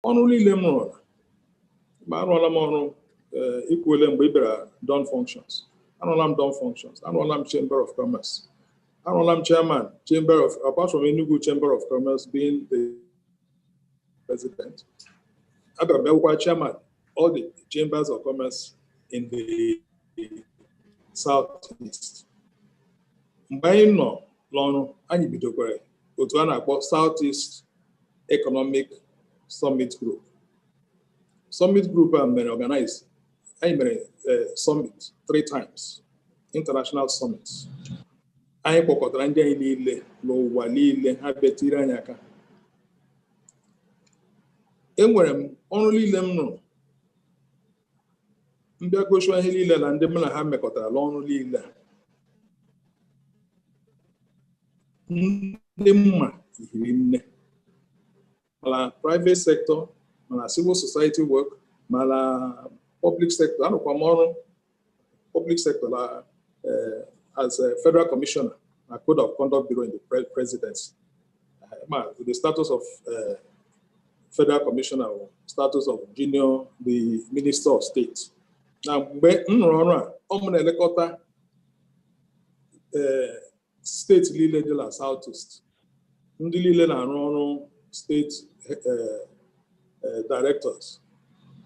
Ọrụ niile m rụrụ, mgbe arụọla m ọrụ, ikwuole mgbe ị bịara Dawn Functions, arụọla m Dawn Functions, arụọla m Chamber of Commerce, arụọla m chairman Chamber of, apart from Enugu Chamber of Commerce being the president, abịara m bịawụkwa chairman all the chambers of commerce in the Southeast. Mgbe anyị nọ n'ọrụ, anyị bidokwara otu a na-akpọ Southeast Economic Summit Group. Summit Group a mere organize, anyị mere summit three times, international summits. Anyị kpọkọtara ndị anyị niile n'ụwa niile, ha bịa tiri anyị aka. Enwere m ọrụ niile m rụrụ, mbịa gosi ihe niile na ndị mụ na ha mekọtara n'ọrụ niile a. Ndị mma hiri nne, mana private sector, mana civil society work, mana public sector. Arụkwa m ọrụ public sector na as a federal commissioner na Code of Conduct Bureau in the presidency. Ma the status of federal commissioner or status of junior the minister of state. Na mgbe m rụrụ ọrụ a, ọ m na-elekọta steeti niile dị na South East, ndị niile na-arụ ọrụ steeti directors,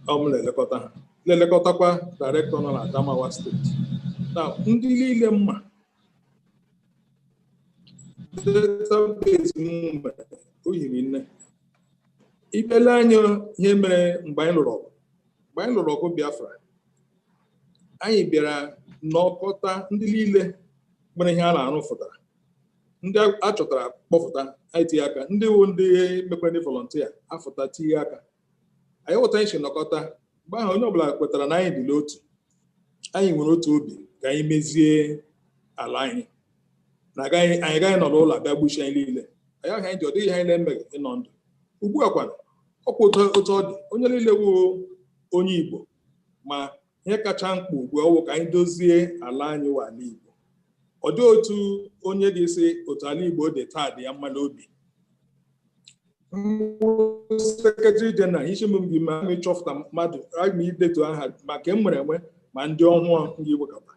ọ m na-elekọta ha, na-elekọtakwa director nọ na Adamawa Steeti na ndị niile mma database m nwere, o hiri nne. Ibele anya ihe mere mgbe anyị lụrụ ọgụ, mgbe anyị lụrụ ọgụ Biafra, anyị bịara nọkọta ndị niile nwere ihe a na-arụ fụtara, ndị a chọtara kpọfụta, anyị tinye aka, ndị wụ ndị mekwere ndị volunteer afụta tinye aka. Anyị ghọta anyị si nọkọta mgbe ahụ, onye ọbụla kwetara na anyị dị n'otu, anyị nwere otu obi ka anyị mezie ala anyị, na anyị agaghị nọ n'ụlọ abịa gbuchie anyị niile. Anyị ahụ anyị ji, ọ dịghị ihe anyị na-emeghị ịnọ ndụ ugbu a kwana ọkwa otu ọ dị onye niile wụ onye Igbo, ma ihe kacha mkpa ugbu a wụ ka anyị dozie ala anyị wụ ala Igbo. Ọ dị otu onye ga-esi otu ala Igbo dị taa dị ya mma n'obi. Secretary general isi m gị ma ịchọpụta mmadụ ma idetu aha maka e nwere enwe ma ndị ọhụụ ndị wekọta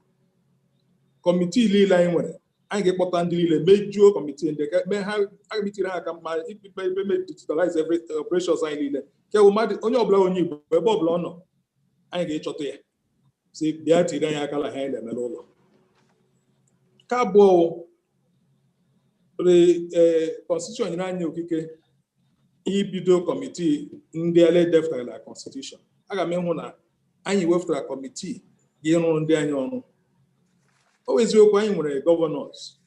committee niile anyị nwere, anyị ga-ekpọta ndị niile mejuo committee ndị mee ha, aga m itiri ha aka ma ikpe ikpe me digitalize every operations anyị niile ke wụ mmadụ onye ọbụla onye Igbo ebe ọbụla ọ nọ, anyị ga-ịchọta ya si bịa tiri anyị aka na ha anyị na-eme n'ụlọ. Ka abụọ, constitution nyere anyị okike ibido committee ndị ele depụtara na constitution. Aga m ịhụ na anyị wepụtara committee ga-ịrụrụ ndị anyị ọrụ. Ọ bụ eziokwu, anyị nwere governors,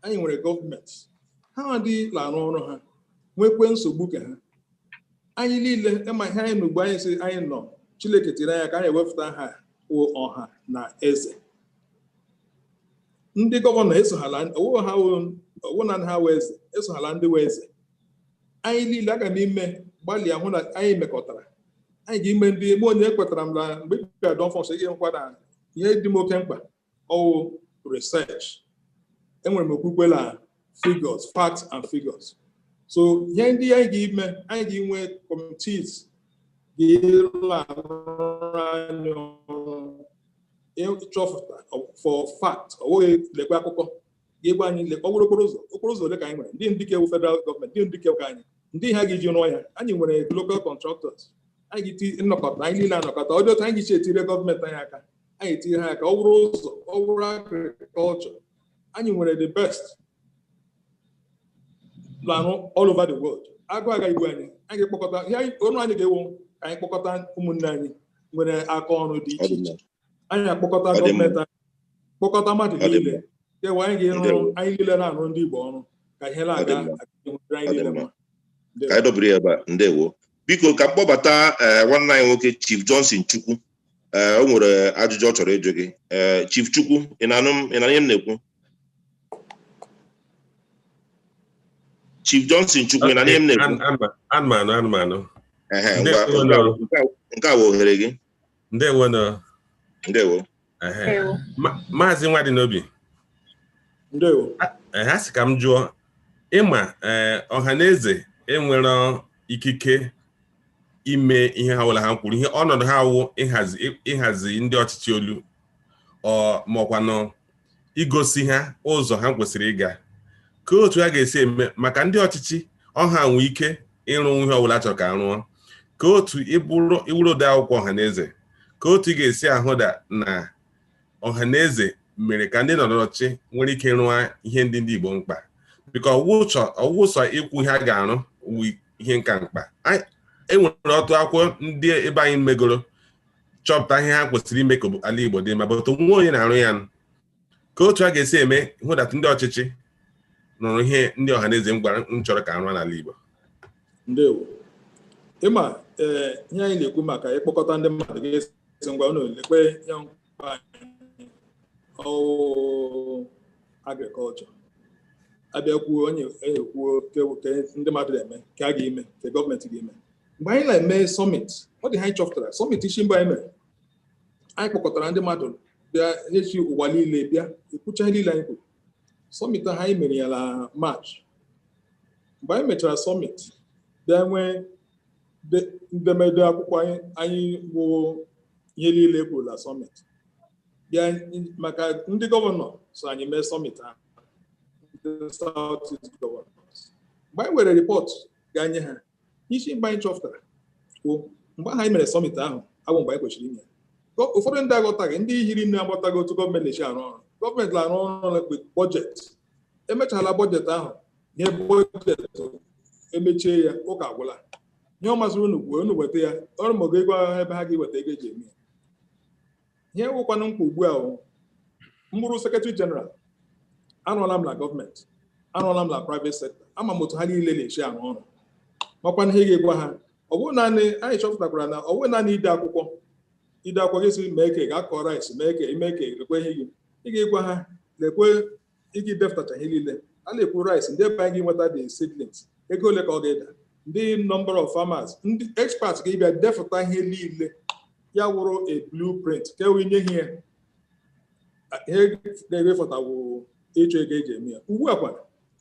anyị nwere gọọmenti, ha adị na-arụ ọrụ ha, nwekwe nsogbu ka ha anyị niile. Ịma ihe anyị n'ugbo anyị si anyị nọ, Chineke tiri anya ka anyị ewepụta ha wụ ọha na eze. Ndị governor esoghala owu na ha wee eze, esoghala ndị wee eze anyị niile. Aga m ime gbalịa hụ na anyị mekọtara, anyị ga-ime ndị ebe onye ekwetara m na mgbe bịara Dawn Function, ị nkwa na ihe dị m oke mkpa ọwụ research. Enwere m okwukwe na figures, facts and figures. So ihe ndị anyị ga-eme, anyị ga-enwe committees ga-arụ anyị ọrụ ịchọpụta for fact. Ọ bụghị lekwe akụkọ ga-egwa anyị lekwa ọ bụrụ okporo ụzọ, okporo ụzọ ole ka anyị nwere, ndị ndị kewu federal gọọmenti, ndị ndị kewu ka anyị, ndị ha ga-eji rụọ ya. Anyị nwere local contractors. Anyị ga-eti nnọkọta anyị niile anọkọta, ọ dị otu anyị ga-echi etire gọọmenti anyị aka, anyị etinye ha aka. Ọ bụrụ ụzọ, ọ bụrụ agriculture, anyị nwere the best lanụ all over the world. Agụ agaghị igbu anyị. Anyị ga-ekpokọta ihe ọnụ, anyị ga-ewu ka anyị kpọkọta ụmụnne anyị nwere aka ọrụ dị iche iche, anyị akpọkọta gọọmenti, anyị kpọkọta mmadụ niile kewa anyị ga-ịrụ anyị niile na-arụ ndị Igbo ọrụ ka ihe na-aga anyị niile mma. Ka anyị dobere ya ebe a. Ndewo. Biko, ka mkpọbata nwanne anyị nwoke, Chief Johnson Chukwu. O nwere ajụjụ ọ chọrọ ịjụ gị. Chief Chukwu, ị na-anụ m? Ị na ihe m na-ekwu? Chief Johnson Chukwu, ị na ihe m na-ekwu? Anụmanụ, anụmanụ. Nke a bụ ohere gị. Ndewo. Ndewo. Maazị Nwadinobi. Ndewo. Ha sị ka m jụọ, ịma ọha na eze enwere ikike Ime ihe ha wụla ha kwuru, ihe ọnọdụ ha wụ ịhazi ndị ọchịchị olu ọ maọkwanụ igosi ha ụzọ ha kwesịrị ịga, ka otu ha ga-esi eme maka ndị ọchịchị ọha nwee ike ịrụ ihe ọbụla chọrọ ka arụọ, ka otu ịbụrụ iwuru ode akwụkwọ Ọhaneze, ka otu ị ga-esi ahụ na Ọhaneze mere ka ndị nọ n'ọchịchị nwere ike rụọ ihe ndị ndị Igbo mkpa, biko ọwụsọ ikwu ihe a ga-arụ wu ihe nka mkpa. E nwere ọtụ akwụkwọ ndị ebe anyị megoro chọpụta ihe ha kwesịrị ime ka ala Igbo dị mma, but nwa onye na-arụ ya, ka otu a ga-esi eme hụdata ndị ọchịchị nụrụ ihe ndị Ọhaneze m gwara m chọrọ ka arụ n'ala Igbo. Ndewo. Ịma, ee, ihe anyị na-ekwu maka ịkpọkọta ndị mmadụ ga-esi ngwa unu lekwe ya mkpa anyị, ọwụ agriculture abịa kwuo, onye ekwuo ke ndị mmadụ na-eme, ka a ga-eme, ka gọọmenti ga-eme. Mgbe anyị na-eme summit, ọ dị ha, anyị chọpụtara summit isi mbụ anyị mere, anyị kpọkọtara ndị mmadụ bịa echi ụwa niile bịa ekwucha ihe niile anyị kwuru. Summit ahụ anyị mere ya na March. Mgbe anyị mechara summit, bịa nwee ndemede akwụkwọ anyị bụ ihe niile e kwuru na summit, bịa maka ndị governor so anyị mee summit ahụ, ndị South East governors. Mgbe anyị were report gaa nye ha, isi mgbe anyị chọpụtara kwuo, mgbe ahụ anyị mere summit ahụ awụ mgbe anyị kwesịrị ime ya. Ụfọdụ ndị aghọtaghị, ndị hiri nne aghọtaghị otu gọọmenti na-esi arụ ọrụ. Gọọmenti na-arụ ọrụ with budget. Emechala budget ahụ, nye budget, emechie ya, ụka agwụla. Ihe ọ masịrị unu kwuo, unu weta ya ọrụ, ma ego ebe ha ga-eweta ego eji eme ya. Ihe wụkwanụ mkpa ugbu a wụ mbụrụ secretary general. Arụọla m na gọọmenti, arụọla m na private sector, ama m otu ha niile na-esi arụ ọrụ, makwana ihe ga-egwa ha. Ọ bụrụ naanị anyị chọpụtakwara na ọ bụghị naanị ide akwụkwọ, ide akwụkwọ gị si mee ka ị ga-akọ rice, mee ka ime ka lekwe ihe gị ị ga-egwa ha, lekwe iji depụtacha ihe niile a na-ekwu, rice ndị ebe anyị ga-enweta the seedlings, ego ole ka ọ ga-eda, ndị number of farmers, ndị experts ga-ebịa depụta ihe niile, ya wụrụ a blueprint ka e wee nye ihe ihe ga-ewefọtawo ịchọ ego eji eme ya. Ugbu a kwa,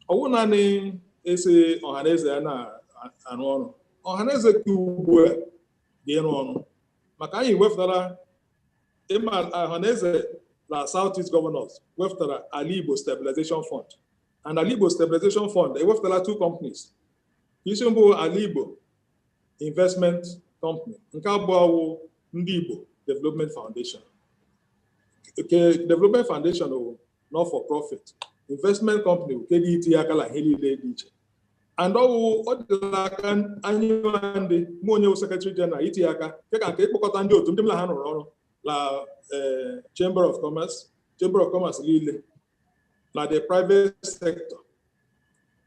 ọ bụrụ naanị esi Ọhaneze ya na-arụ ọrụ, Ọhaneze ka ugbu a ga-ịrụ ọrụ maka anyị wepụtara ịma Ọhaneze na South East Governors wepụtara Ala Igbo Stabilization Fund, and Ala Igbo Stabilization Fund ewepụtara two companies. Isi mbụ, Ala Igbo Investment Company. Nke abụọ wụ Ndị Igbo Development Foundation. Nke Development Foundation wụ not for profit, investment company nke ga-etinye aka na ihe niile dị iche, and ọwụ ọ dịla aka anyị nwa ndị mụ onye wụ secretary general itinye aka nke ka nke ịkpọkọta ndị otu ndị m na ha rụrụ ọrụ na Chamber of Commerce niile na the private sector,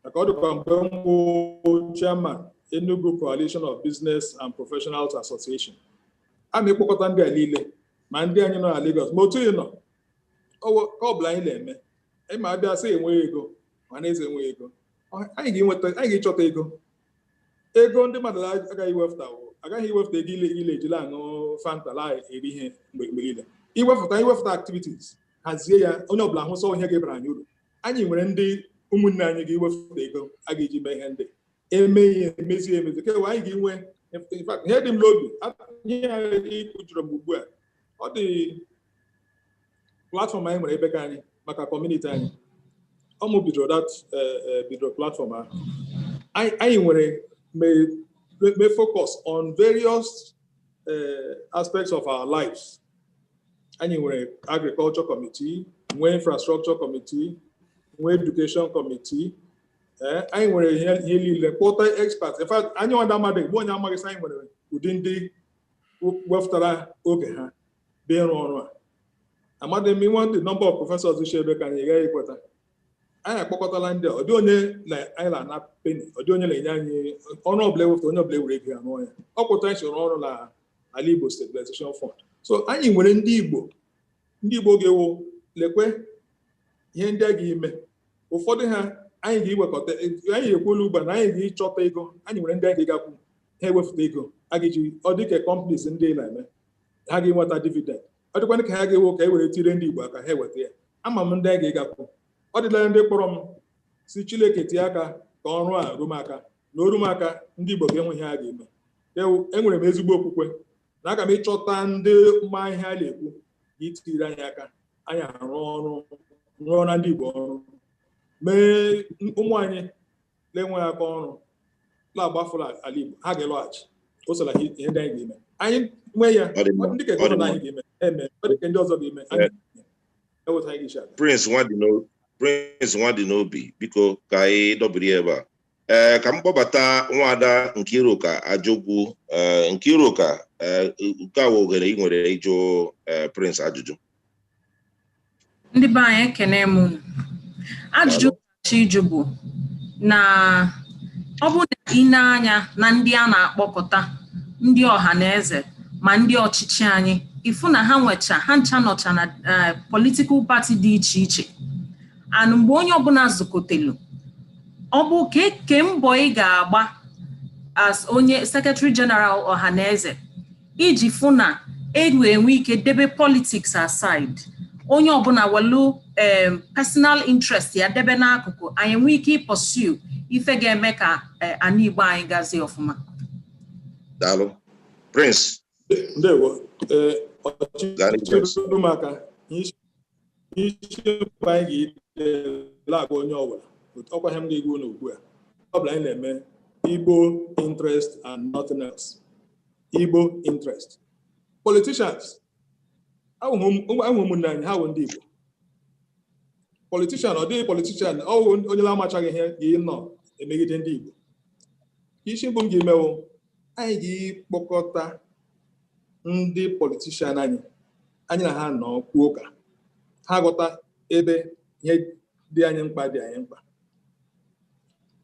maka ọ dịkwa mgbe mbụ chairman Enugu Coalition of Business and Professionals Association, a na-ekpokọta ndị a niile, ma ndị anyị nọ na Lagos, ma otu ị nọ ka ọ bụla anyị na-eme. Ịma abịa sị enweghị ego, ma na eze enweghị ego, anyị ga-enweta, anyị ga-ịchọta ego. Ego ndị mmadụ agaghị iwepụta, agaghị iwepụta ego ile ile ejila aṅụ Fanta la eri ihe mgbe mgbe niile. Iwepụta activities, hazie ya, onye ọbụla hụ sọ ihe ga-ebara anyị uru. Anyị nwere ndị ụmụnne anyị ga-ewepụta ego a ga-eji mee ihe ndị eme ihe emezie emezi kewe anyị ga-enwe. In fact, ihe dị m n'obi, ihe ikwu jụrụ m ugbu a, ọ dị platform anyị nwere ebe ka anyị maka community anyị. Ọ mụ bidoro that bidoro platform ahụ. Anyị nwere may focus on various aspects of our lives. Anyị nwere agriculture committee, nwee infrastructure committee, nwee education committee. Anyị nwere ihe niile, kpọta experts. In fact, anyị nwada amaghị mgbe onye amaghị sị anyị nwere ụdị ndị wepụtara oge ha bịa ịrụ ọrụ a. Amadị m inwe the number of professors si ebe ka anyị gaghị ekweta. Anyị akpọkọtala ndị a, ọ dị onye anyị na-ana penny, ọ dị onye na-enye anyị ọrụ ọbụla ewepụta, onye ọbụla ewere ego ya rụọ ya. Ọ kwụta anyị si rụọ ọrụ na Ala Igbo Stabilization Fund. So anyị nwere ndị Igbo, ndị Igbo ga-ewu lekwe ihe ndị a ga-eme. Ụfọdụ ha anyị ga-ewekọta, anyị ekwuola ugbu a na anyị ga-ịchọta ego. Anyị nwere ndị anyị ga-agakwu ha ewepụta ego a ga-eji ọ dịka companies ndị na-eme ha ga-enweta dividend, ọ dịkwana ka ha ga-ewu ka e were tire ndị Igbo aka ha eweta ya. Ama m ndị anyị ga-egakwu. Ọ dịla ndị kpọrọ m si Chineke tie aka ka ọrụ a ruo m aka, na oru m aka, ndị Igbo ga-enwe ihe ha ga-eme. Enwere m ezigbo okwukwe na aga m ịchọta ndị mma ihe a na-ekwu ga itiri anyị aka, anyị arụ ọrụ, rụọ na ndị Igbo ọrụ, mee ụmụ anyị na-enweghị aka ọrụ na-agbafuru ala Igbo, ha ga-elọghachi. O sola ihe ndị anyị ga-eme, anyị nwee ya, ndị ka gọvanọ anyị ga-eme eme, ọ dị ka ndị ọzọ ga-eme anyị eweta anyị ga-esi aga. Prince Nwadinobi, biko ka anyị dọbiri ebe a. Ee, ka m kpọbata nwaada Nkiruka Ajogwu. Nkiruka, nke a oghere ị nwere ịjụ Prince ajụjụ. Ndị be anyị, ekene m unu. Ajụjụ kacha ịjụ bụ na ọ bụ na ị na-anya na ndị a na-akpọkọta ndị ọha na eze ma ndị ọchịchị anyị, ịfụ na ha nwecha ha ncha nọcha na political party dị iche iche, and mgbe onye ọbụla zukọtelu, ọ bụ ke mbọ ị ga-agba as onye secretary general ọha na eze iji fụ na egu enwe ike debe politics aside, onye ọbụla welu personal interest ya debe n'akụkụ, anyị enwe ike ịpursue ife ga-eme ka ana Igbo anyị gazie ọfụma? Daalụ. Prince. Ndewo. Ọchịchị aka isi anyị ga-ide agwa onye ọbụla, ọkwa ihe m ga-egwu unu ugbu a, ọ bụla anyị na-eme, Igbo interest and nothing else. Igbo interest. Politicians ahụ, ụmụnne anyị, ha wụ ndị Igbo. Politician, ọ dịghị politician ọ wụ onye na-amachaghị ihe ga-nọ emegide ndị Igbo. Isi mbụ m ga-emewo, anyị ga-ekpokọta ndị politician anyị, anyị na ha nọ kwuo ụka, ha ghọta ebe ihe dị anyị mkpa dị anyị mkpa,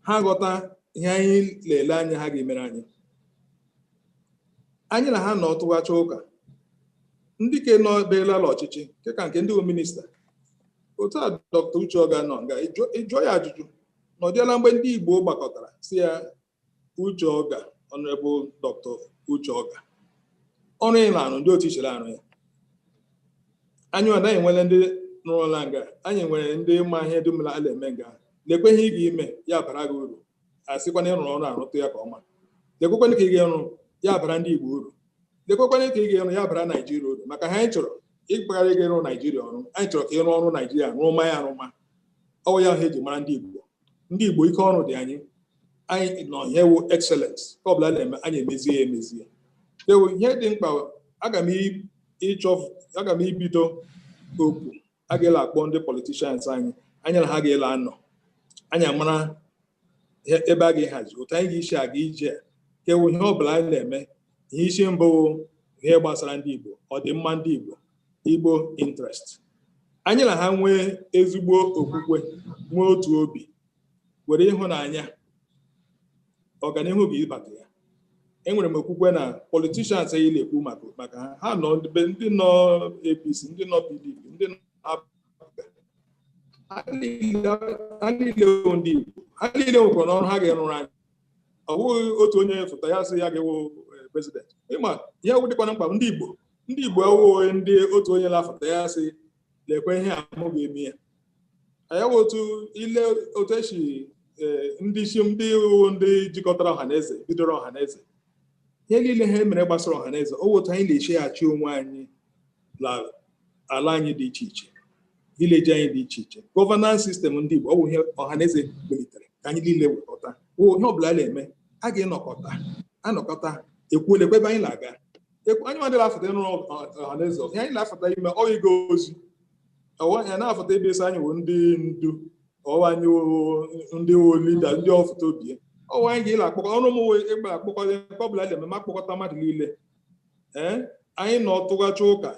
ha ghọta ihe anyị lele anya ha ga-emere anyị. Anyị na ha nọ tụghacha ụka, ndị ke nọ beela ọchịchị nke ka nke ndị minista, otu a Dr. Uche Oga nọ nga, ịjụọ ya ajụjụ na ọ dịala mgbe ndị Igbo gbakọtara si ya, Uche Oga, Honorable Dr. Uche Oga, ọrụ ị na-arụ, ndị otu ichere arụ ya, anyị anaghị enwele ndị nụrụla nga, anyị nwere ndị ma ihe dum a na-eme nga, lekwe ihe ị ga-ime ya bara gị uru, asịkwana ịrụrụ ọrụ arụtụ ya ka ọma, lekwekwana ka ị ga-ịrụ ya bara ndị Igbo uru, lekwekwana ka ị ga-ịrụ ya bara Naijiria uru, maka ha anyị chọrọ ịkpagharị gị ịrụ Naijiria ọrụ, anyị chọrọ ka ịrụ ọrụ Naijiria rụọ ma ya arụma ọwụ ya ahụ eji mara ndị Igbo. Ndị Igbo, ike ọrụ dị anyị, anyị nọ ihe wụ excellence ka ọ bụla na-eme, anyị emezie ya emezie. Ewu ihe dị mkpa, aga m ibido okwu a ga-ele akpọ ndị politicians anyị, anyị na ha ga-ele anọ, anyị amara ebe a ga-ehazi otu anyị ga-esi aga ije kewu ihe ọbụla anyị na-eme. Ihe isi mbụ, ihe gbasara ndị Igbo, ọdịmma ndị Igbo, Igbo interest. Anyị na ha nwee ezigbo okwukwe, nwee otu obi, were ịhụnanya, ọganihu ga-ịbata ya. Enwere m okwukwe na politicians anyị na-ekwu maka ha, ha nọ ndị nọ APC, ndị nọ PDP, ndị nọ APGA, ha niile ndị Igbo, ha niile nwekwara n'ọrụ ha ga-erụrụ anyị. Ọ bụghị otu onye fụta ya sị ya ga-ewu president. Ịma ihe dịkwana mkpa, ndị Igbo, ndị Igbo awụghị ndị otu onye na-afụta ya sị lekwe ihe a mụ ga-eme ya. Anyị otu ile otu esi ndị isi, ndị ndị jikọtara ọhaneze bidoro ọhaneze, ihe niile ha mere gbasara ọhaneze, ọ otu anyị na-echeghachi onwe anyị la ala anyị dị iche iche, village anyị dị iche iche, governance system ndị Igbo, ọ bụ ihe ọhaneze welitere ka anyị niile wekọta. Ihe ọbụla a na-eme, a ga-enọkọta anọkọta ekwuolekwa ebe anyị na-aga. Anyị nwadịla afụta ịnụrụ ọhaneze, ihe anyị na-afụta ime ọ ịga ozi ọwa ya na-afụta ebe isi anyị wụ ndị ndu ọwa anyị, ndị wụ leader, ndị ọfụta obi ọwa anyị ga-ele akpọkọ ọrụ m ịgba akpọkọta nke ọbụla na-eme, akpọkọta mmadụ niile, ee, anyị nọ tụghachi ụka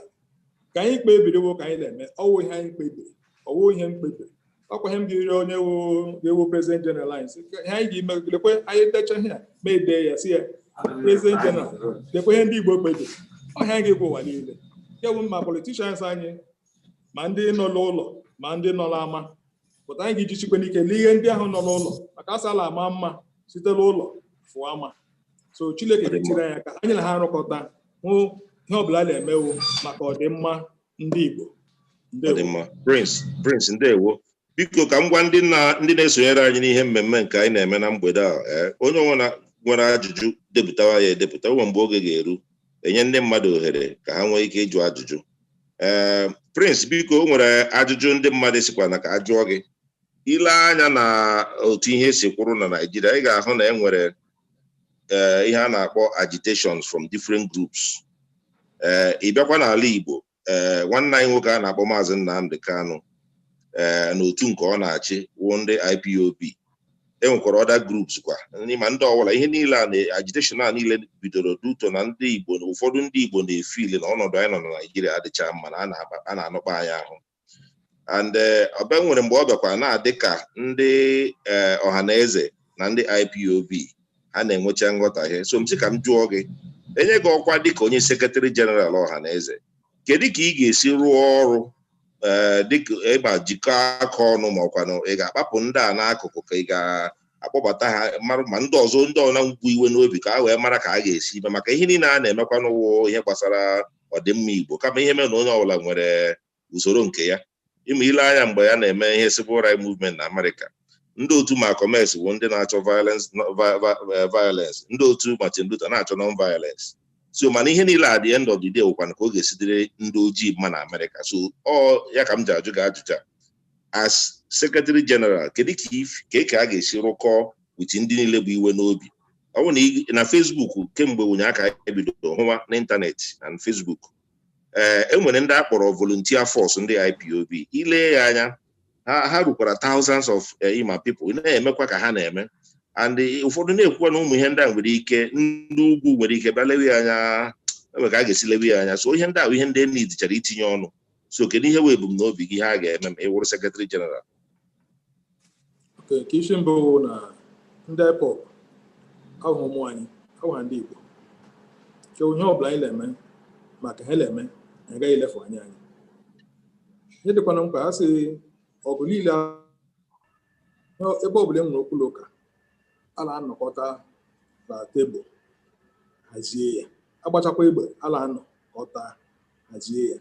ka anyị kpebiri wụ ka anyị na-eme ọwụ ihe anyị kpebiri, ọwụ ihe m kpebiri, ọkwa ihe m ga-eri onye ga-ewu president general anyị sị ihe anyị ga-eme, lekwe anyị decha ihe a ma ede ya, si ya president general, lekwe ihe ndị Igbo kpebiri, ọhịa anyị ga-ekwu ụwa niile nke bụ ma politicians anyị, ma ndị nọ n'ụlọ, ma ndị nọ n'ama pụta, anyị ga-ejichikwa n'ike lee ihe ndị ahụ nọ n'ụlọ, maka asala ama mma site n'ụlọ fụọ ama. So Chineke ga-etiri anyị aka, anyị na ha arụkọta hụ ihe ọbụla na-emewu maka ọdịmma ndị Igbo. Ndewo. Prince, Prince, ndewo. Biko ka m gwa ndị na-esonyere anyị n'ihe mmemme nke anyị na-eme na mgbede a, onye ọbụla nwere ajụjụ Depụtawa ya edepụta, onwe mgbe oge ga-eru enye ndị mmadụ ohere ka ha nwee ike ịjụ ajụjụ. Ee, Prince, biko, o nwere ajụjụ ndị mmadụ sikwa na ka a jụọ gị. Ile anya na otu ihe si kwụrụ na Naịjirịa, ị ga-ahụ na e nwere ihe a na-akpọ agitations from different groups. Ee, ị bịakwa n'ala Igbo, ee, nwanne anyị nwoke a na-akpọ Maazị Nnamdi Kanu, ee, n'otu nke ọ na-achị wụ ndị IPOB. E nwekwara other groups kwa ma ndị ọbụla. Ihe niile a na agitation a niile bidoro duto na ndị Igbo na ụfọdụ ndị Igbo na-efili na ọnọdụ anyị nọ na Naịjirịa adịcha mma, na a na-anọkpa anyị ahụ. And ọbịa nwere mgbe ọ bịakwa na-adị ka ndị ọha na eze na ndị IPOB ha na-enwecha nghọtahie. So m sị ka m jụọ gị, enye gị ọkwa dịka onye secretary general ọha na eze, kedu ka ị ga-esi rụọ ọrụ, ee, dịka ịba jikọọ aka ọnụ, ma ọkwanụ ị ga-akpapụ ndị a n'akụkụ, ka ị ga-akpọbata ha mara ma ndị ọzọ, ndị ọna ngwu iwe n'obi, ka a wee mara ka a ga-esi ime, maka ihe niile a na-emekwa n'ụwa, ihe gbasara ọdịmma Igbo, kama ihe mere na onye ọbụla nwere usoro nke ya ime? Ile anya mgbe ya na-eme ihe civil rights movement na Amerịka, ndị otu Malcolm X bụ ndị na-achọ violence, ndị otu Martin Luther na-achọ non-violence. So mana ihe niile at the end of the day wụkwana ka ọ ga-esi dịrị ndị ojii mma na Amerịka. So ọ ya ka m ji ajụ gị ajụjụ a: as secretary general, kedu ka a ga-esi rụkọọ with ndị niile bụ iwe n'obi? Ọ bụ na Facebook kemgbe ụnyaahụ ka anyị bidoro hụwa n'ịntanetị na Facebook, ee, e nwere ndị a kpọrọ volunteer force ndị IPOB. Ile ya anya, ha rukwara thousands of ima people na-emekwa ka ha na-eme, and ụfọdụ na-ekwukwa na ụmụ ihe ndị a nwere ike, ndị ugwu nwere ike bịa lewe ya anya, enwe ka a ga-esi lewe ya anya. So ihe ndị a bụ ihe ndị need chọrọ itinye ọnụ. So kedu ihe wee ebumnobi gị, ihe a ga-eme ma ị wụrụ secretary general? Okay, nke isi mbụ wụ na ndị IPOB ahụ, ụmụ anyị ahụ ha, ndị Igbo, nke ihe ọbụla anyị na-eme maka ha na-eme, anyị agaghị elefu anya anyị. Ihe dịkwana mkpa, ha sị ọgụ niile, ebe ọbụla e nwere okwu ụka, a na-anọkọta na tebụl hazie ya. Agbachakwa egbe, a na-anọkọta hazie ya.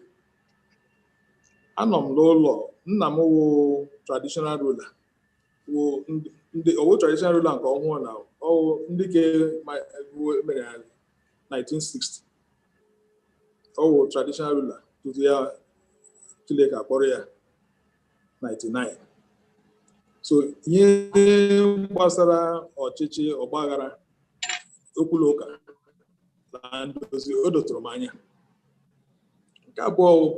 Anọ m n'ụlọ nna m wụ traditional ruler, wụ ndị owu traditional ruler nke ọhụụ na ọwụ ndị ke mere ya 1960. Ọwụ traditional ruler tutu ya Chineke akpọrọ ya 99. So ihe gbasara ọchịchị, ọgbaghara, okwulu ụka na ndozi, o dotụrụ m anya. Nke abụọ,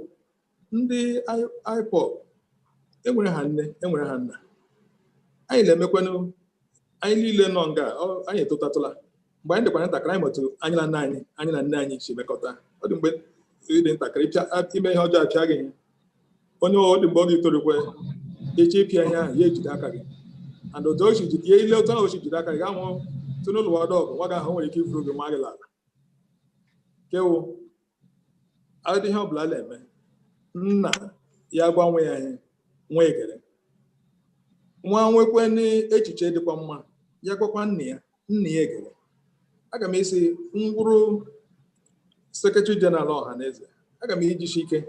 ndị IPOB enwere ha nne, enwere ha nna. Anyị na-emekwanụ, anyị niile nọ nga, anyị etotatụla. Mgbe anyị dịkwa ntakịrị, anyị metụ anyị na nna anyị, anyị na nne anyị si emekọta. Ọ dị mgbe ị dị ntakịrị, ime ihe ọjọọ, apịa gị ihe. Onye ọ dị mgbe ọ ga-etorikwe eche ịpịa ihe ahụ, ya ejide aka gị, and otu o si jide ya, ile otu ahụ o si jide aka gị, ga-ahụ tụ n'ụlọ wada ọgụ nwa gị ahụ nwere ike ifuru gị ma gị lala kewu. Adị ihe ọbụla na-eme, nna ya gwa nwa ya ihe, nwa egere. Nwa nwekwe n'echiche dịkwa mma, ya gwakwa nna ya, nna ya egere. Aga m esi ngwụrụ secretary general Ọhaneze, aga m ejisi ike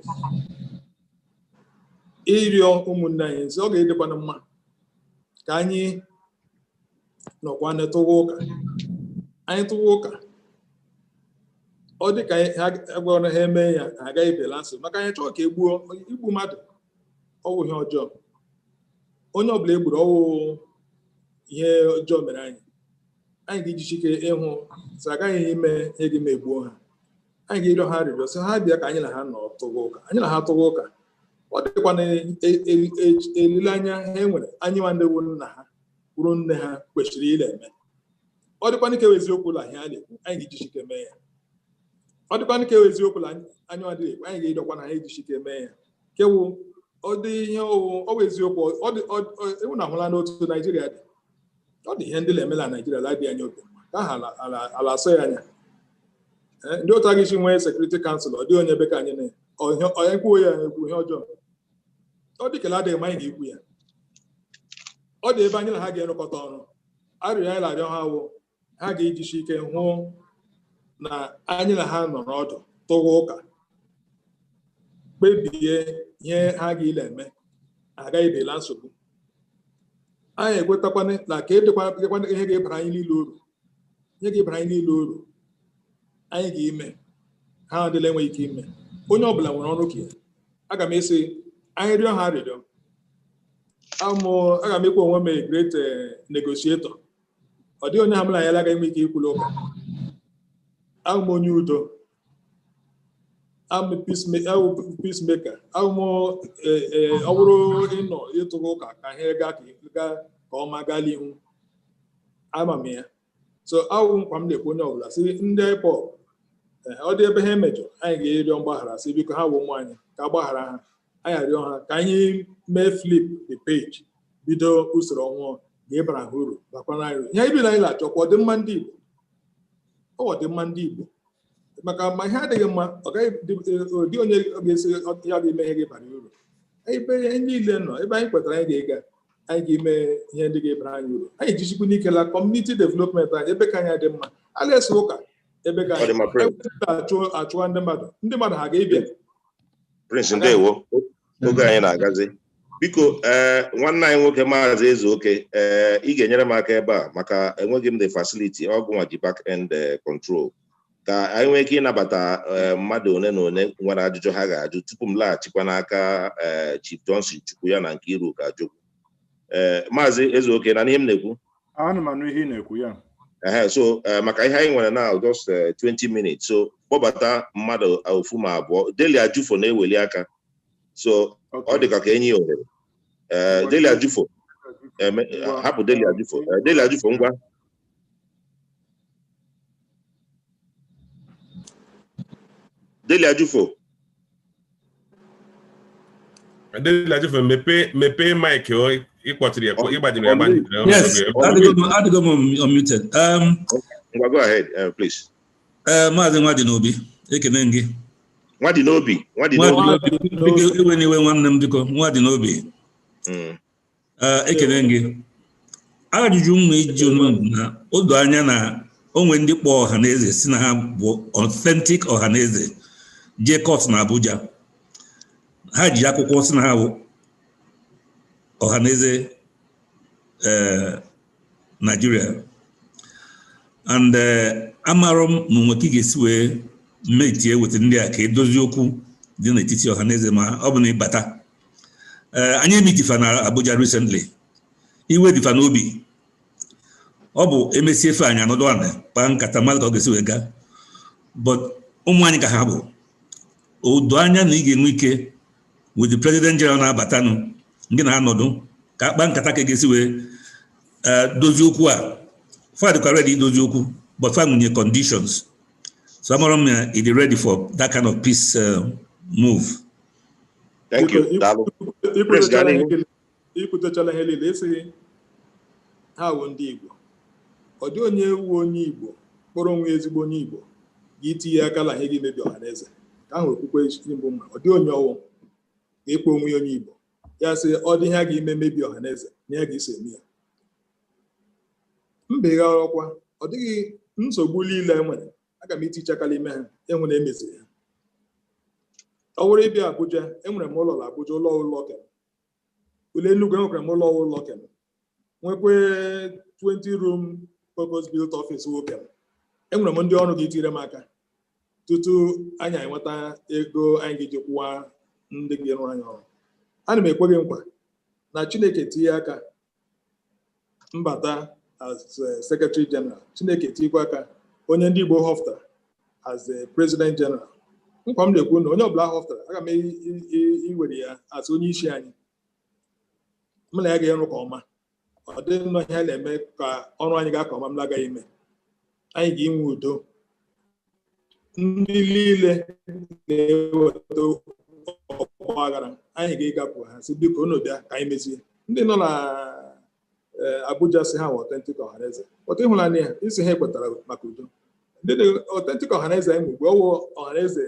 ịrịọ ụmụnne anyị sị ọ ga-edịkwana mma ka anyị nọkwa tụwa ụka. Anyị tụwa ụka, ọ dị ka ha gwara ha eme ya, ha agaghị bela nsogbu, maka anyị chọọ ka e gbuo igbu mmadụ, ọwụ ihe ọjọọ. Onye ọbụla e gburu, ọwụ ihe ọjọọ mere anyị. Anyị ga-ejisi ike ịhụ sị agaghị ime ihe gị ma egbuo ha. Anyị ga-ịrịọ ha arịrịọ sị ha bịa ka anyị na ha nọ tụwa ụka. Anyị na ha tụwa ụka, ọ dịkwa na elileanya ha nwere, anyị nwa ndị wu nna ha, kwuru nne ha, kwesịrị ile eme. Ọ dịkwa ka eziokwu la ihe a na-ekwu, anyị ga-ejisi ike mee ya. Ọ dịkwa ka eziokwu la anyị adịghị ekwu, anyị ga-ịdọkwa na anyị ejisi ike mee ya. Kewu ọ dị ihe ọwụ, ọ bụ eziokwu, ọ dị ewu na ahụla n'otu Naijiria dị. Ọ dị ihe ndị na-eme na Naijiria la dị anya obi mma ka aha ala asọ ya anya. Ndị otu aga isi nwee security council, ọ dịghị onye ebe ka anyị na onye kwuo ya ekwu ihe ọjọọ. Ọ dị kele adịghị ma anyị ga-ekwu ya. Ọ dị ebe anyị na ha ga-erụkọta ọrụ. Arịrịọ anyị na-arịọ ha wụ ha ga-ejisi ike hụ na anyị na ha nọrọ ọdụ tụwa ụka, kpebie ihe ha ga-ile eme, agaghị bela nsogbu. Anyị ekwetakwana na ka edekwana ihe ga-ebara anyị niile uru. Ihe ga-ebara anyị niile uru anyị ga-ime, ha adịla enweghị ike ime. Onye ọbụla nwere ọrụ ka ya. Aga m esi anyị rịọ ha arịrịọ. Aga m ekwe onwe m a great negotiator. Ọ dịghị onye ha mụrụ anyị agaghị enwe ike ikwulu ụka. Ahụ m onye udo, ahụ m peacemaker, ahụ m ọ bụrụ ịnọ ịtụrụ ụka ka ihe gaa ka ọma gaa n'ihu, ama m ya. So ahụ nkwa m na-ekwu onye ọbụla si ndị IPOB, ọ dị ebe ha emejọ, anyị ga-erịọ mgbaghara, si biko ha wụ ụmụ anyị, ka agbaghara ha. Anyị arịọ ha ka anyị mee flip the page, bido usoro ọhụụ ga-ebara ha uru, bakwara anyị uru. Ihe anyị bido anyị na-achọkwa ọdịmma ndị Igbo, ọ ọdịmma ndị Igbo, maka ma ihe adịghị mma, ọ gaghị dị onye ga-esi ya ga-eme ihe ga-ebara uru. Ebe anyị niile nọ, ebe anyị kwetara anyị ga-ega, anyị ga-eme ihe ndị ga-ebara anyị uru. Anyị jichikwu n'ike la community development anyị, ebe ka anyị dị mma, a na-ese ụka ebe ka anyị achụwa ndị mmadụ, ndị mmadụ ha ga-ebịa. Prince, ndewo, oge anyị na-agazi. Biko, ee, nwanne anyị nwoke, Maazị Ezeoke, ee, ị ga-enyere m aka ebe a maka enweghị m the facility ọgụnwa ji back end control, ka anyị nwee ike ịnabata mmadụ one na one nwere ajụjụ ha ga-ajụ tupu m laghachikwa n'aka Chief Johnson Chukwu ya na Nkiruka Ajogwu. Ee, Maazị Ezeoke, na ihe m na-ekwu? Ana m anụ ihe ị na-ekwu ya. Ehe, so maka ihe anyị nwere now, just 20 minutes, so kpọbata mmadụ ofu ma abụọ. Deli Ajufo na-eweli aka, so ọ dịka ka enyi ya ohere. Ee, Deli Ajufo, hapụ Deli Ajufo. Deli Ajufo, ngwa. Deli Ajufo. Deli Ajufo, mepee mic, ịkpọtụrụ ya, ịgbajiri ya agbajiri. Yes, adịgo m unmuted. Ngwa, go ahead, please. Maazị Nwadinobi, ekene gị. Nwadinobi, Nwadinobi. Biko, ewe n'iwe, nwanne m, biko, Nwadinobi. Ekene gị. Ajụjụ m iji onwe m na o doo anya na onwe ndị kpọọ Ọhaneze si na ha bụ authentic Ọhaneze jee court na Abuja. Ha ji akwụkwọ si na ha bụ Ọhaneze Nigeria, and amarọ m na onwe ka ị ga-esi wee metie weta ndị a ka edozi okwu dị n'etiti Ọhaneze, ma ọ bụ na ịbata. Anyị emitifa na Abuja recently, iwe dịfa n'obi. Ọ bụ emesie efe anyị anọdụ anị kpaa nkata mmadụ ka ọ ga-esi wee gaa, but ụmụ anyị ka ha bụ odo anya na ị ga-enwe ike with the president general na-abatanụ, ndị na ha nọdụ ka akpa nkata ka ga-esi wee dozie okwu a. Fa dịkwa ready idozi okwu, but fa nwunye conditions, so amara m ya ị dị ready for that kind of peace move. Thank you. Daalụ. Ikwutechala ihe niile. Esighị ha wụ ndị Igbo, ọ dị onye wu onye Igbo kpọrọ onwe ezigbo onye Igbo ga itinye aka na ihe ga-emebi Ọhaneze ka ahụ okwukwe mbụ mma. Ọ dị onye ọwụ ga-ekpe onwe onye Igbo ya sị ọ dị ihe a ga-eme mebi Ọhaneze na ya ga-eso eme ya mba ịghara ọkwa. Ọ dịghị nsogbu niile e nwere, aga m itichakala ime ha ịhụ na emeziri ha. Ọ bụrụ ịbịa Abuja, enwere m ụlọ na Abuja, ụlọ ụlọ kem ụlọ Enugu, enwekwara m ụlọ ụlọ kem, nwekwe 20 room purpose built office nwoke m. Enwere m ndị ọrụ ga-etire m aka tutu anyị enweta ego anyị ga-eji kwụwa ndị ga-erụ anyị ọrụ. Ana m ekwe gị nkwa na Chineke tinye aka mbata as secretary general, Chineke tinyekwa aka onye ndị Igbo họpụtara as a president general, nkwa m na-ekwu na onye ọbụla họpụtara, aga m iwere ya as onye isi anyị. M na ya ga-arụ ka ọma. Ọ dị nnọọ ihe a na-eme ka ọrụ anyị ga ka ọma. M na-agaghị ime, anyị ga-enwe udo. Ndị niile na-eweta ọgba aghara, anyị ga-ịgapụ ha, sị biko unu bịa ka anyị mezie. Ndị nọ na Abuja si ha wụ authentic Ọhaneze, pọta ịhụnanya ya isi ha ekwetara maka udo. Ndị dị authentic Ọhaneze anyị mgbe ọwụ Ọhaneze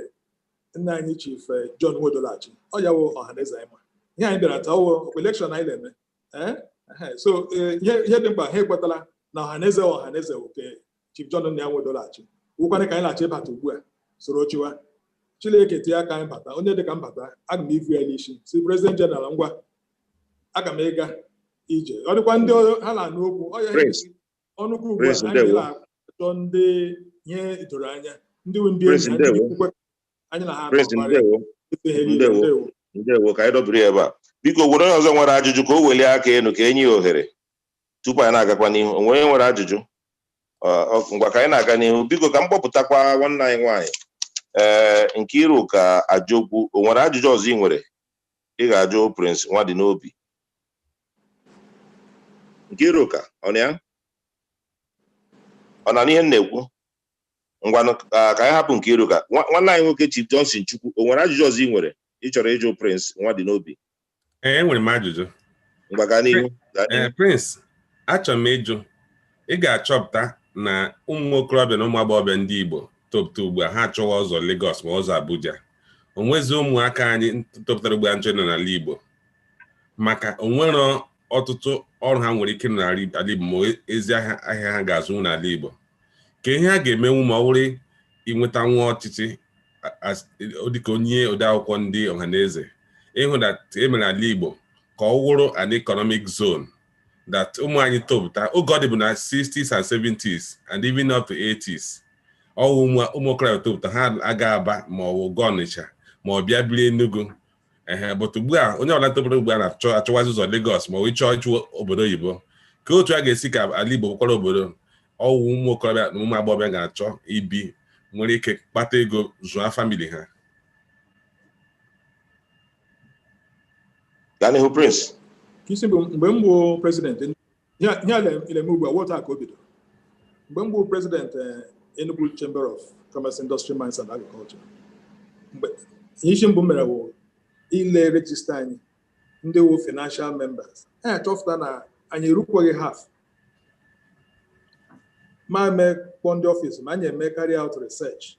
nna anyị Chief John Nwodolachi, ọ ya wụ Ọhaneze anyị. Ma ihe anyị bịara taa ọwụ election anyị na-eme. So ihe dị mkpa, ha ekwetala na Ọhaneze Ọhaneze oke Chief John nna ya Nwodolachi wụkwana ka anyị na-achọ ịbata ugbu a soro chiwa. Chineke tinye aka anyị bata, onye dịka m bata, aga m ivu ya n'isi si president general, ngwa, aga m ịga ije. Ọ dịkwa ndị ha na-anụ okwu ọ ya ọnụkwu ugbu a anyị na-achụ. Chọọ ndị ihe doro anya, ndị ndị enyi anyị na ha. Ndewo, ndewo. Ka anyị dọbiri ebe a, biko. Were onye ọzọ nwere ajụjụ ka o welie aka elu ka enye ya ohere tupu anyị na-agakwa n'ihu. Onwe onye nwere ajụjụ? Ngwa, ka anyị na-aga n'ihu. Biko, ka m kpọpụtakwa nwanne anyị nwaanyị, ee, Nkiruka Ajogwu. O nwere ajụjụ ọzọ ị nwere ị ga-ajụ Prince Nwadinobi? Nkiruka, ọ na ya? Ọ na n'ihe m na-ekwu? Ngwanụ, ka anyị hapụ Nkiruka. Nwanne anyị nwoke, Chief Johnson Chukwu, o nwere ajụjụ ọzọ ị nwere ị chọrọ ịjụ Prince Nwadinobi? Ee, enwere m ajụjụ. Ngwa, gaa n'ihu. Ee, Prince, achọrọ m ịjụ, ị ga-achọpụta na ụmụ okorobịa na ụmụ agbọghọbịa ndị Igbo topụta ugbu a, ha achọwa ụzọ Lagos ma ụzọ Abuja. Onwezi ụmụaka anyị topụtara ugbu a nche nọ n'ala Igbo, maka onwere ọtụtụ ọrụ ha nwere ike n'ala Igbo, ma ezi ahịa ha ga-azụ n'ala Igbo, ka ihe ha ga-emenwu ma ọ bụrụ inweta nwa ọchịchị dịka onye odeakwụkwọ ndị Ọhaneze, ịhụ na emere ala Igbo ka ọ wụrụ an economic zone that ụmụ anyị topụta. Oge ọ dị bụ na 60s and 70s and even up to 80s, ọwụ ụmụ okorobịa topụta, ha aga Aba ma ọ bụ gaa Ọnịcha ma ọ bịa biri Enugu. Ehe, but ugbu a, onye ọbụla topụtara ugbu a na-achọ achọwazi ụzọ Lagos ma ọ ịchọ ịchụ obodo oyibo. Ka otu a ga-esi ka ala Igbo bụkwara obodo ọwụ ụmụ okorobịa na ụmụ agbọghọbịa ga-achọ ibi, nwere ike kpata ego zụọ family ha? Gaa n'ihu, Prince. Isi bụ, mgbe m bụ president, ihe a na-eme ugbu a wọta ka o bidoro. Mgbe m bụ president Enugu Chamber of Commerce, Industry, Mines and Agriculture, mgbe ihe isi mbụ mere bụ ile register anyị, ndị wụ financial members. Anyị achọpụta na anyị erukwaghị half. Ma mee kpọọ ndị office, ma anyị eme carry out research,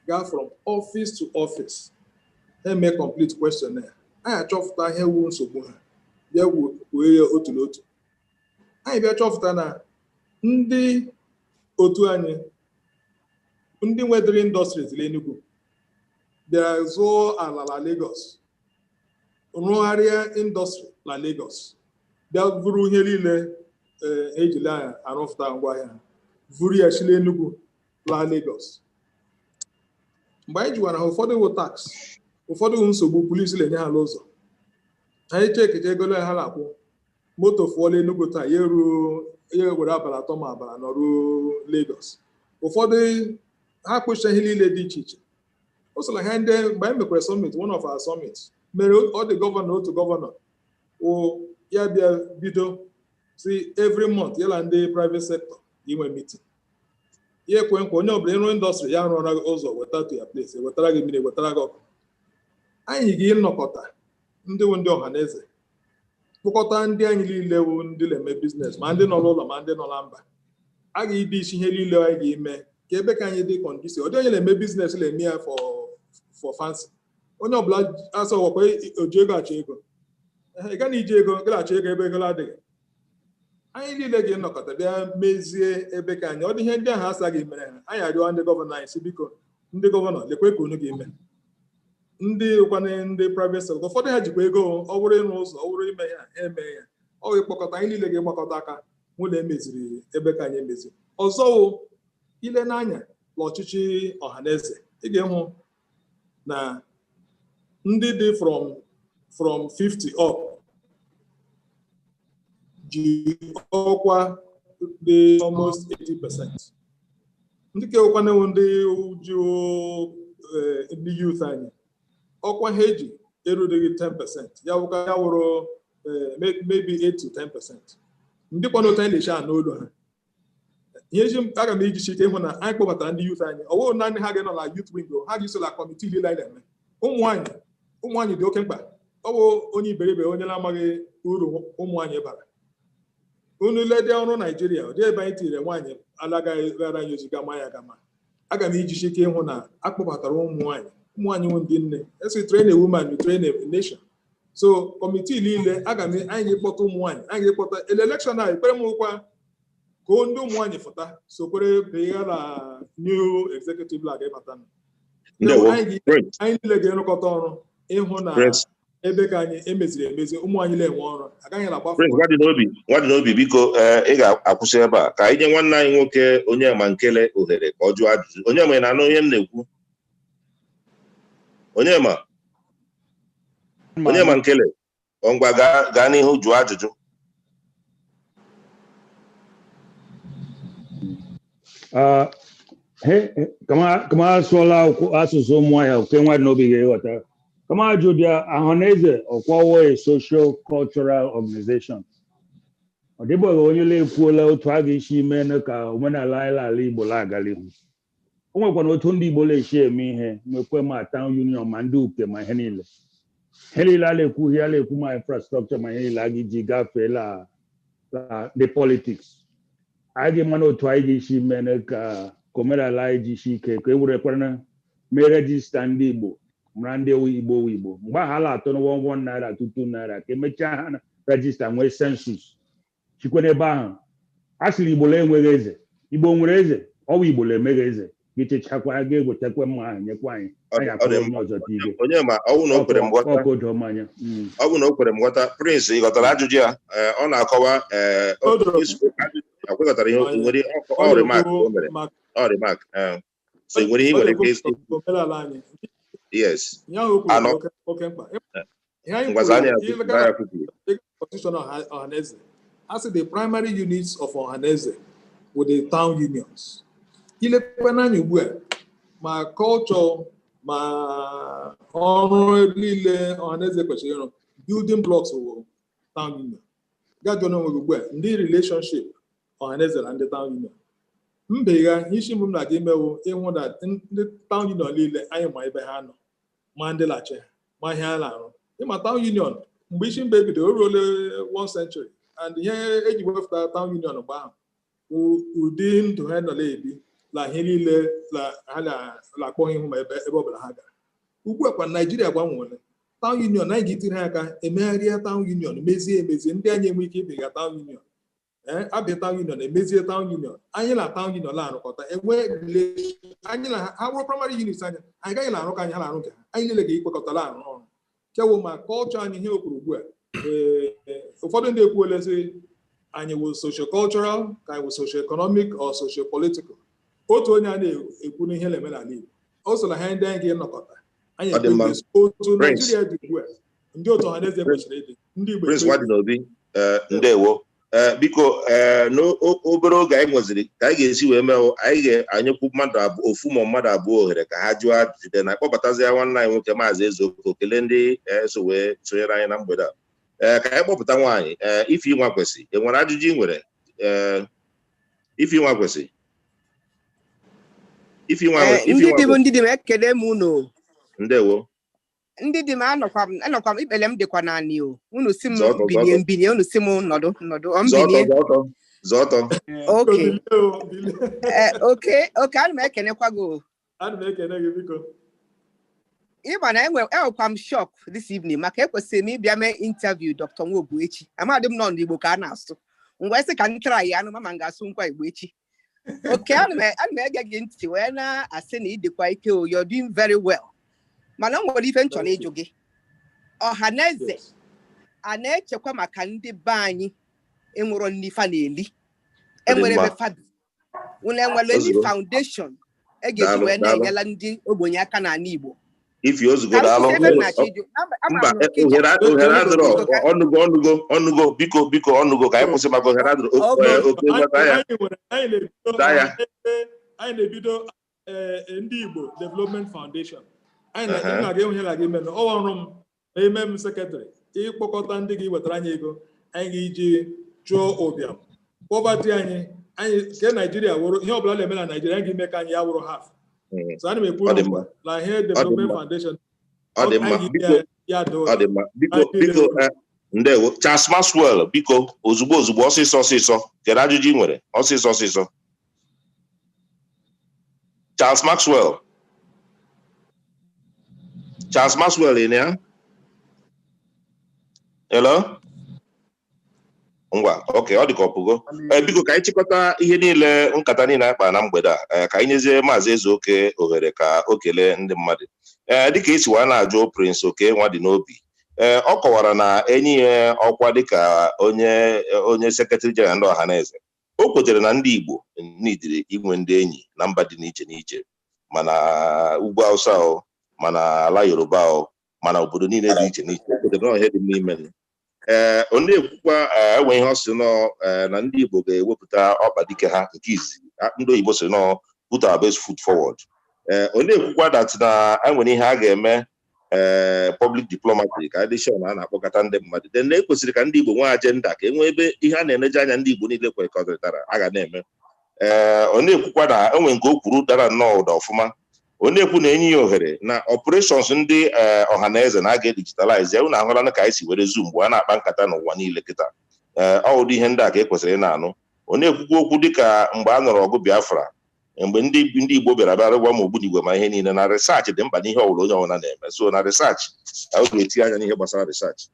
gaa from office to office, eme complete questionnaire. Anyị achọpụta ihe wu nsogbu ha, bịa kwuo ya otu n'otu. Anyị bịa chọpụta na ndị otu anyị, ndị nwedịrị industries n'Enugu, bịara zụọ ala na Lagos, rụgharịa industry na Lagos, bịa vuru ihe niile ejila arụpụta ngwaahịa ha, vuru ya chile Enugu laa Lagos. Mgbe anyị jiwara ha, ụfọdụ wụ tax, ụfọdụ wụ nsogbu polisi na-enye ha n'ụzọ. Anyị chekecha ego ha na-akwụ moto fụọla Enugu taa, ya eruo, ya were abalị 3 ma abalị 4 ruo Lagos. Ụfọdụ ha kpụcha ihe niile dị iche iche. O so na ha ndị mgbe anyị mekwara summit, one of our summits mere, ọ dị governor, otu governor wụ ya bịa bido si every month ya na ndị private sector inwe meeting. Ya ekwe nkwa, onye ọbụla ịrụ industry ya rụọra gị ụzọ, weta to your place, wetara gị mmiri, wetara gị ọkụ. Anyị ga-ịnọkọta, ndị wụ ndị ọha na eze, kpọkọta ndị anyị niile wụ ndị na-eme business, ma ndị nọ n'ụlọ ma ndị nọ na mba. A ga-ibi isi ihe niile anyị ga-eme ka ebe ka anyị dị conducive. Ọ dị onye na-eme business na-eme ya for fancy. Onye ọbụla asọ ọkwa oji ego achọ ego. Ị gaghị iji ego gịlaghachi ego ebe ego adịghị. Anyị niile ga-enọkọta bịa mezie ebe ka anyị. Ọ dị ihe ndị ahụ asaghị mere ha, anyị arịọ ndị governor anyị si, biko, ndị governor, lekwe ka unu ga-eme. Ndị kwana ndị private sector, ụfọdụ ha jikwa ego. Ọ bụrụ ịrụ ụzọ, ọ bụrụ ime ya, ha eme ya. Ọ bụ ịkpọkọta anyị niile ga-egbakọta aka hụ na emeziri ebe ka anyị emeziri. Ọzọ wụ ile n'anya n'ọchịchị ọhaneze, ị ga-ehụ na ndị dị from 50 up ji ọkwa dị almost 80%. Ndị kewekwanụ ndị ji ndị youth anyị, ọkwa ha eji erudeghị 10%. Ya wụka ya wụrụ maybe 8 to 10%. Ndị kwana otu anyị na-eche a n'olu ha. Ihe eji aga m iji chike ịhụ na anyị kpọbatara ndị youth anyị, ọ bụghị naanị ha ga-enọ na youth wing, ha ga-eso na committee niile anyị na-eme. Ụmụ nwanyị dị oke mkpa. Ọ bụ onye iberibe onye na-amaghị uru ụmụ nwanyị bara. Unu ledị ọrụ Naijiria, ọ dị ebe anyị tinyere nwaanyị alagaghị ghara anyị oziga ma ya gama. Aga m iji chike ịhụ na akpọbatara ụmụ nwanyị. Ụmụ nwanyị nwe ndị nne esi train a woman, you train a nation. So committee niile, aga m anyị ga-ekpọta ụmụ nwanyị, anyị ga-ekpọta ele election a. Ekpere m ụkwa ka ndị ụmụ nwanyị fụta sokwere bịa na new executive lag ịbata. Anyị niile ga-erụkọta ọrụ ịhụ na Ebe ka anyị emeziri emezi, ụmụ anyị na-enwe ọrụ, agaghị na-agbafu. Prince Nwadinobi, biko, ị ga-akwụsị ebe a ka anyị nye nwanne anyị nwoke Onyema Nkele ohere ka ọ jụọ ajụjụ. Onyema, ị na-anụ ihe m na-ekwu? Onyema, Onyema Nkele, ọ ngwa, gaa n'ihu jụọ ajụjụ. Kama asụọla asụsụ Ụmụahịa, Oke Nwadinobi ga-eghọta. Kama ajụ dị, Ọhaneze ọkwawo a social cultural organization, ọ dịbụghị onye na-ekwuola otu a ga-esi mee ka omenala anyị ala Igbo na-agala ihu. O nwekwana otu ndị Igbo na-esi eme ihe, nwekwe ma town union, ma ndị uke, ma ihe niile, ihe niile a na-ekwu, ihe a na-ekwu, ma infrastructure, ma ihe niile a ga-eji gafee la the politics. Anyị ga-ema na otu anyị ga-esi mee ka omenala anyị ji isi ike, ka e werekwana mee register ndị Igbo, mara ndị Igbo Igbo mgbe ahụ ala atọ na ₦1 ₦2 ₦2, ka emechaa ha na register, nwee census, chikwa n'ebe ahụ a sịrị Igbo na-enweghị eze, Igbo nwere eze, ọwụ Igbo na-emeghe eze, ga-echechakwa, ga-ewetakwa mma ahụ nyekwa anyị, anyị akpọrọ onye ọzọ dị ige. Onye ma ọ bụ na o kwere m ghọta. Ọkụ doo m anya. Ọ bụ na o kwere m ghọta. Prince, ị ghọtara ajụjụ ya? Ọ na-akọwa, akwekọtara ihe nwere ọ remark o mere, ọ remark, so nwere ihe nwere ike. Omenala anyị. Yes. Ihe ahụ o kwuru dị oke mkpa. Ihe anyị ngwazi anya kwuru ya kwupụrụ. Constitution Ọhaneze a sị the primary units of Ọhaneze with the town unions. Ilekwa n'anya ugbu a, ma culture ma ọrụ niile Ọhaneze kwesịrị ịrụ, building blocks wụ town union. Gaa jụọ n'onwe gị ugbu a, ndị relationship Ọhaneze na ndị town union mbegha, isi mbụ m na-aga imewo ịhụ na ndị town union niile anyị ma ebe ha nọ, ma ndị lachi ha, ma ihe ha na-arụ. Ịma town union mgbe isi mba ebido, o ruola one century, and ihe eji wepụta town union mgbe ahụ wụ ụdị ndụ ha nọ na-ebi la ihe niile la ha na-akpọ ha ihu, ma ebe ebe ọbụla ha gara. Ugbu a kwa, Naijiria gbanwere. Town union anyị ga-etinye ha aka emegharịa town union, mezie emezie, ndị anyị enwe ike ibiga town union, ee, abịa town union, emezie town union anyị na town union na-arụkọta, enwee relation anyị na ha bụrụ primary units anyị. Anyị gaghị na-arụ ka anyị ha na-arụ nke ha, anyị niile ga-ekwekọta arụ ọrụ kewo ma culture anyị. Ihe o kwuru ugbu a, ee, ụfọdụ ndị ekwuola sị anyị wụ socio-cultural, ka anyị wụ socio-economic or socio-political. Otu onye a na-ekwu n'ihe na-eme n'ala Igbo, o so na ha ndị anyị ga-enọkọta anyị Ọ dị mma. ekpebi otu Prince. Naijiria dị ugbu a, ndị otu Ọhaneze kwesịrị ịdị, ndị Igbo Prince ekpebi. Nwadinobi, ndewo. Biko, n'obere oge anyị nweziri, ka anyị ga-esi wee mee, anyị ga-anyekwu mmadụ abụọ, ofu ma mmadụ abụọ ohere ka ha jụọ ajụjụ, na akpọbatazie nwanne anyị nwoke, Maazị Ezeoko, kelee ndị so wee sonyere anyị na mgbede a. Ee, ka anyị kpọpụta nwaanyị, ee, Ife Nwa kwesị, e nwere ajụjụ ị nwere? Ee, Ife Nwa kwesị, Ife Nwa. Ife Ndị Nwa di m kwesị. Ndị di m, ekele m unu. Ndewo. Ndị di m, anọkwa m, ikpele m dịkwa naanị o. Unu si m Zọọ ọtọ, binie, zọọ. m binie, unu si m nọdụ, nọdụ, ọ m Zọọ ọtọ. binie. Zọọ ọtọ, zọọ ọtọ. Oke. Bilie o, bilie. Ee, oke, ana m ekenekwa gị o. Ana m ekene gị, biko. Ịma na enwekwa m shock this evening, maka ekwesịrị m ịbịa mee interview Dr. Nwogbu echi. Amadị m nọ n'Igbo ka a na-asụ ngwa, sị ka m try ya anụ ma m ga-asụ nkwa Igbo echi. Oke, ana m ege gị ntị wee na-asị na ịdịkwa ike o, you're doing very well, mana o nwere ife m chọrọ ịjụ gị. Ọha na eze a na-echekwa maka ndị be anyị enwero nni fa na-eli, enwere mma. ebe fa bi, unu enwere ndị Ozugbo. foundation e ga-eji Daalụ, wee daalụ. na-enyela ndị ogbenye aka n'ala Igbo? Ifi, ozugbo. Ka m Daalụ. kwụsị ebe m na-achọ ịjụ. Mba, Ama m nke ohere adịrọ. Biko, Ọnụgo, ọnụgo, ọnụgo, biko, biko, ọnụgo, ka anyị kwụsị maka ohere adịrọ. Okay. Oke, gwata ya. Anyị nwere, anyị na-ebido Daa ya. anyị na-ebido ndị Igbo Development Foundation. Anyị na na-aga enwe ihe na-aga ime na ọwa ọrụ m na ime m secretary ịkpọkọta ndị gị wetara anyị ego anyị ga-iji chụọ ụbịam, poverty. Anyị nke Naijiria wụrụ ihe ọbụla na-eme na Naijiria, anyị ga-eme ka anyị ya wụrụ half. So ana m ekwu Ọ dị mma. na ihe Development mma. Foundation Ọ dị mma. anyị Biko. ga ya doo. Ọ dị mma, biko, biko. Ndewo. Charles Maxwell, biko, ozugbo ozugbo, ọsịsọ ọsịsọ, kedu ajụjụ ị nwere? Ọsịsọ ọsịsọ, Charles Maxwell, Charles Maxwell, ị na ya? Hello? Ngwa, ok, ọ dị ka ọpụgo. Ee, biko, ka anyị chịkọta ihe niile, nkata niile anyị kpara na mgbede a. Ee, ka anyị nyezie Maazị Ezeoke ohere ka o kelee ndị mmadụ. Ee, dịka esi wee na-ajụ Prince Oke Nwadinobi. Ee, ọ kọwara na enyi ya ọkwa dịka onye secretary general ndị Ọhaneze, o kwetere na ndị Igbo nidiri inwe ndị enyi na mba dị n'iche n'iche, mana ugwu Hausa o, mana ala Yoruba o, mana obodo niile dị iche n'iche. O kwetere na ihe dị n'ime. Ee, ọ na-ekwukwa enwe ihe ọ sị nọ na ndị Igbo ga-ewepụta ọkpa dike ha nke izizi. Ndị oyibo sị nọ "put our best foot forward". Ee, ọ na-ekwukwa that na enwere ihe a ga-eme, ee, public diplomacy, ka adị sure na a na-akpọkọta ndị mmadụ. Then ekwesịrị ka ndị Igbo nwee agenda, ka e nwee ebe ihe a na-eneje anya ndị Igbo niile kwekọrịtara a ga na-eme. Ee, ọ na-ekwukwa na enwe nke o kwuru dara nnọọ ụda ọfụma. Ọ na-ekwu na enyi ya ohere na operations ndị ọha na eze na a ga-edigitalize ya. Unu ahụla ka anyị si were Zoom mgbe a na-akpa nkata n'ụwa niile kịta. Ee, ọ ụdị ihe ndị a ka e kwesịrị ị na-anụ. Ọ na-ekwukwa okwu dịka mgbe a nọrọ ọgụ Biafra, mgbe ndị Igbo bịara bịara gwa m ogbunigwe ma ihe niile, na research dị mkpa n'ihe ọbụla onye ọbụla na-eme. So na research ka ọ ga-etinye anya n'ihe gbasara research.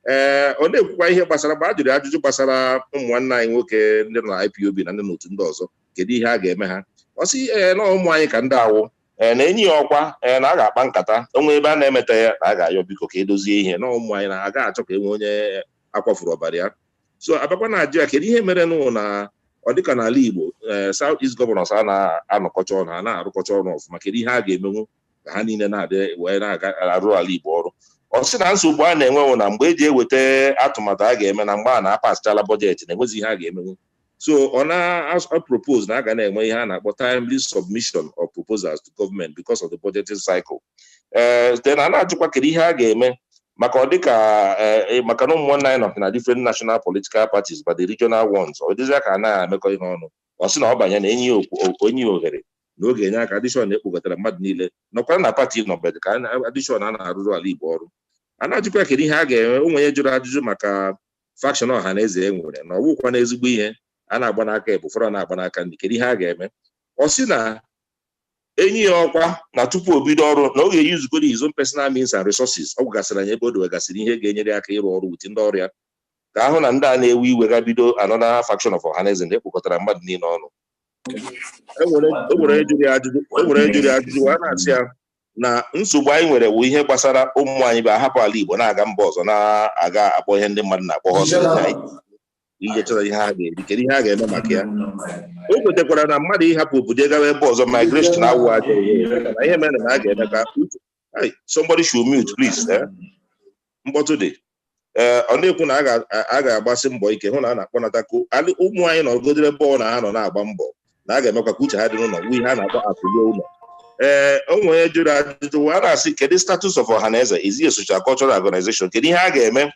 Ee, ọ na-ekwukwa ihe gbasara mgbe a jụrụ ajụjụ gbasara ụmụ nwanne anyị nwoke ndị nọ na IPOB na ndị n'otu ndị ọzọ, kedu ihe a ga-eme ha. Ọ sị ee, na ụmụ anyị ka ndị awụ, ee, na enyi ya ọkwa, ee, na a ga-akpa nkata onwe ebe a na-emeta ya, na a ga-ayọ biko ka edozie ihe na ụmụ anyị na aga achọ ka e nwee onye akwafuru ọbara ya. So abakwa na-ajụ ya kedu ihe mere nụ na ọ dịka n'ala Igbo, ee, South East Governors a na-anọkọcha ọnụ, a na-arụkọcha ọrụ ọfụma, kedu ihe a ga-emenwu ka ha niile na-adị wee na-aga arụ ala Igbo ọrụ. Ọ sị na nsogbu a na-enwe na mgbe eji eweta atụmatụ a ga-eme na mgbe a na-apasichala budget, na-enwezi ihe a ga-emenwu. So ọ na-propose na a ga na-enwe ihe a na-akpọ timely submission of proposals to government because of the budgeting cycle. Ee, then a na-ajụkwa kedu ihe a ga-eme maka ọ dịka maka na ụmụ nwanne anyị nọ na different national political parties, but the regional ones, ọ dịzịa ka a naghị emekọ ihe ọnụ. Ọ sị na ọ banye na enyi ya onye ya ohere na oge enye aka addition na-ekpokọtara mmadụ niile nọkwara na party nọbed ka addition a na-arụrụ ala Igbo ọrụ. A na-ajụkwa kedu ihe a ga-eme ụmụ onye jụrụ ajụjụ maka faction ọha na eze e nwere na ọwụkwa na ezigbo ihe a na-agba n'aka ebe ụfọdụ na-agba n'aka ndị, kedu ihe a ga-eme. Ọ sị na enyi ya ọkwa na tupu o bido ọrụ na ọ ga-eyuzugoro his own personal means and resources. Ọ gwagasịrị anyị ebe o dowegasịrị ihe ga-enyere aka ịrụ ọrụ with ndị ọrụ ya, ka ahụ na ndị a na-ewe iwe ga bido another faction of Ọhaneze na ekpokọtara mmadụ niile ọnụ. O nwere onye jụrụ ya ajụjụ, o nwere onye jụrụ ya ajụjụ wee na-asị ya na nsogbu anyị nwere bụ ihe gbasara ụmụ anyị bụ ahapụ ala Igbo na-aga mba ọzọ, na-aga akpọ ihe ndị mmadụ na-akpọ hustle na ije chọta ihe ha ga-eri, kedu ihe a ga-eme maka ya. O kwetakwara na mmadụ ịhapụ obodo gawa ebe ọzọ, migration, awụ ajọ ihe, na ihe mere na a ga-eme ka. Somebody should mute, please. Mkpọtụ dị. Ee, ọ na-ekwu na a ga-agbasi mbọ ike hụ na a na-akpọnata ka ụmụ anyị nọgodere ebe ọ na ha nọ na-agba mbọ, na a ga-emekwa ka uche ha dị n'ụlọ, wu ihe a na-akpọ akụlie ụlọ. Ee, o nwere onye jụrụ ajụjụ wee na-asị kedu status of Ọhaneze, is it a social cultural organization, kedu ihe a ga-eme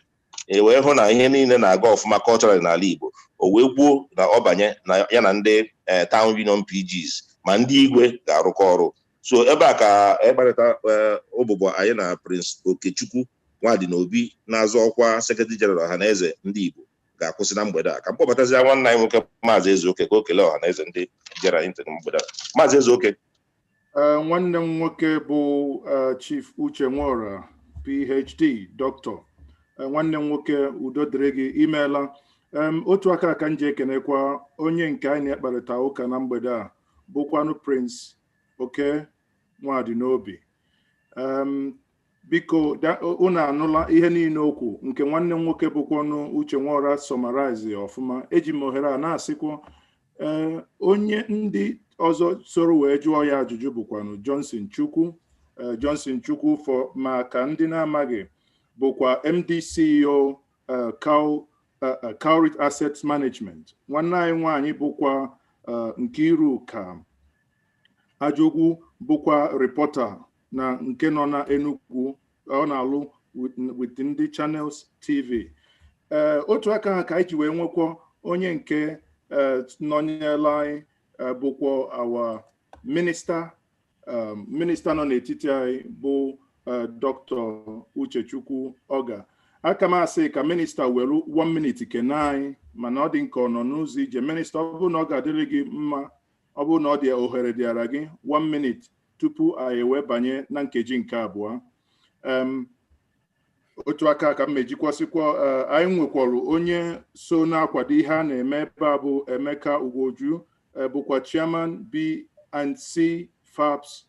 e wee hụ na ihe niile na-aga ọfụma cultural n'ala Igbo. O wee kwuo na ọ banye na ya na ndị town union PGs ma ndị igwe ga-arụkọ ọrụ. So ebe a ka ịkparịta ụbụbọ anyị na Prince Okechukwu Nwadinobi na-azọ ọkwa Secretary General Ọhaneze ndị Igbo ga-akwụsị na mgbede a. Ka m kpọbatazie nwanne anyị nwoke, Maazị Ezeoke, ka o kelee Ọhaneze ndị bịara anyị ntị na mgbede a. Maazị Ezeoke. Nwanne m nwoke bụ Chief Uche Nwora, PhD, Doctor. Nwanne m nwoke, udo dịrị gị, imeela. Otu aka ka m ji ekenekwa onye nke anyị na-ekparịta ụka na mgbede a, bụkwanụ Prince Oke Nwadinobi. Biko, unu anụla ihe niile okwu nke nwanne m nwoke bụkwanụ Uche Nwora summarize ọfụma. Eji m ohere a na-asịkwa ee, onye ndị ọzọ soro wee jụọ ya ajụjụ bụkwanụ Johnson Chukwu. Johnson Chukwu, for maka ndị na-amaghị, bụkwa MD CEO Cowrit Asset Management. Nwanne anyị nwanyị bụkwa Nkiruka Ajogwu, bụkwa reporter na nke nọ na Enugu, ọ na-alụ with ndị Channels TV. Ee, otu aka ha ka anyị ji wee nwekwa onye nke nọnyere anyị, bụkwa our minister, minister nọ n'etiti anyị, bụ Dr. Uchechukwu Oga. Aka m asị ka minister were one minute kene anyị, mana ọ dị nke ọ nọ n'ụzọ ije. Minister, ọ bụrụ na ọ ga-adịrị gị mma, ọ bụrụ na ọ dị ohere dịara gị, one minute tupu anyị wee banye na nkeji nke abụọ. Otu aka ka m mejikwasịkwa, anyị nwekwara onye so na-akwado ihe a na-eme ebe a, bụ Emeka Ugoju, bụkwa chairman B&C Fabs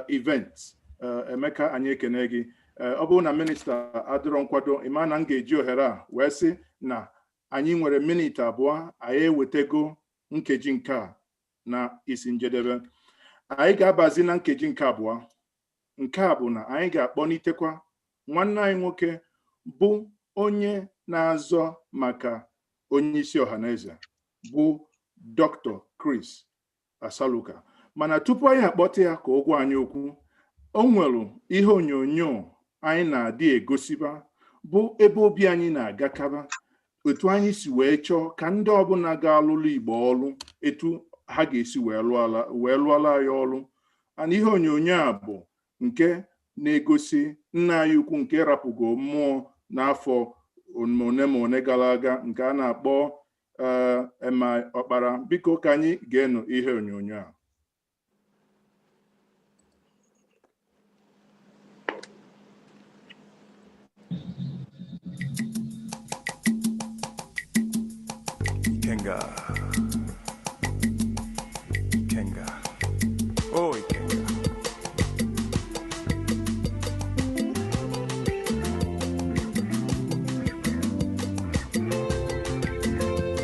Event. Emeka, anyị ekene gị. Ọ bụrụ na minista adịrọ nkwado, ịma na m ga-eji ohere a wee sị na anyị nwere minit 2, anyị ewetego nkeji nke a na isi njedebe. Anyị ga-abazi na nkeji nke abụọ. Nke a bụ na anyị ga-akpọnitekwa nwanne anyị nwoke bụ onye na-azọ maka onyeisi ọhaneze bụ Dr. Chris Asaluka. Mana tupu anyị akpọta ya ka ọ gwa anyị okwu, o nwere ihe onyonyo anyị na-adị egosiba bụ ebe obi anyị na-agakaba, otu anyị si wee chọọ ka ndị ọbụla ga-alụlụ Igbo ọlụ, etu ha ga-esi wee lụọla ya ọlụ. Ana ihe onyonyo a bụ nke na-egosi nna anyị ukwu nke rapụgo mmụọ n'afọ one ma one gara aga, nke a na-akpọ M.I. Ọkpara. Biko ka anyị ga-enu ihe onyonyo a. Ikenga. Ikenga. Oh, Ikenga.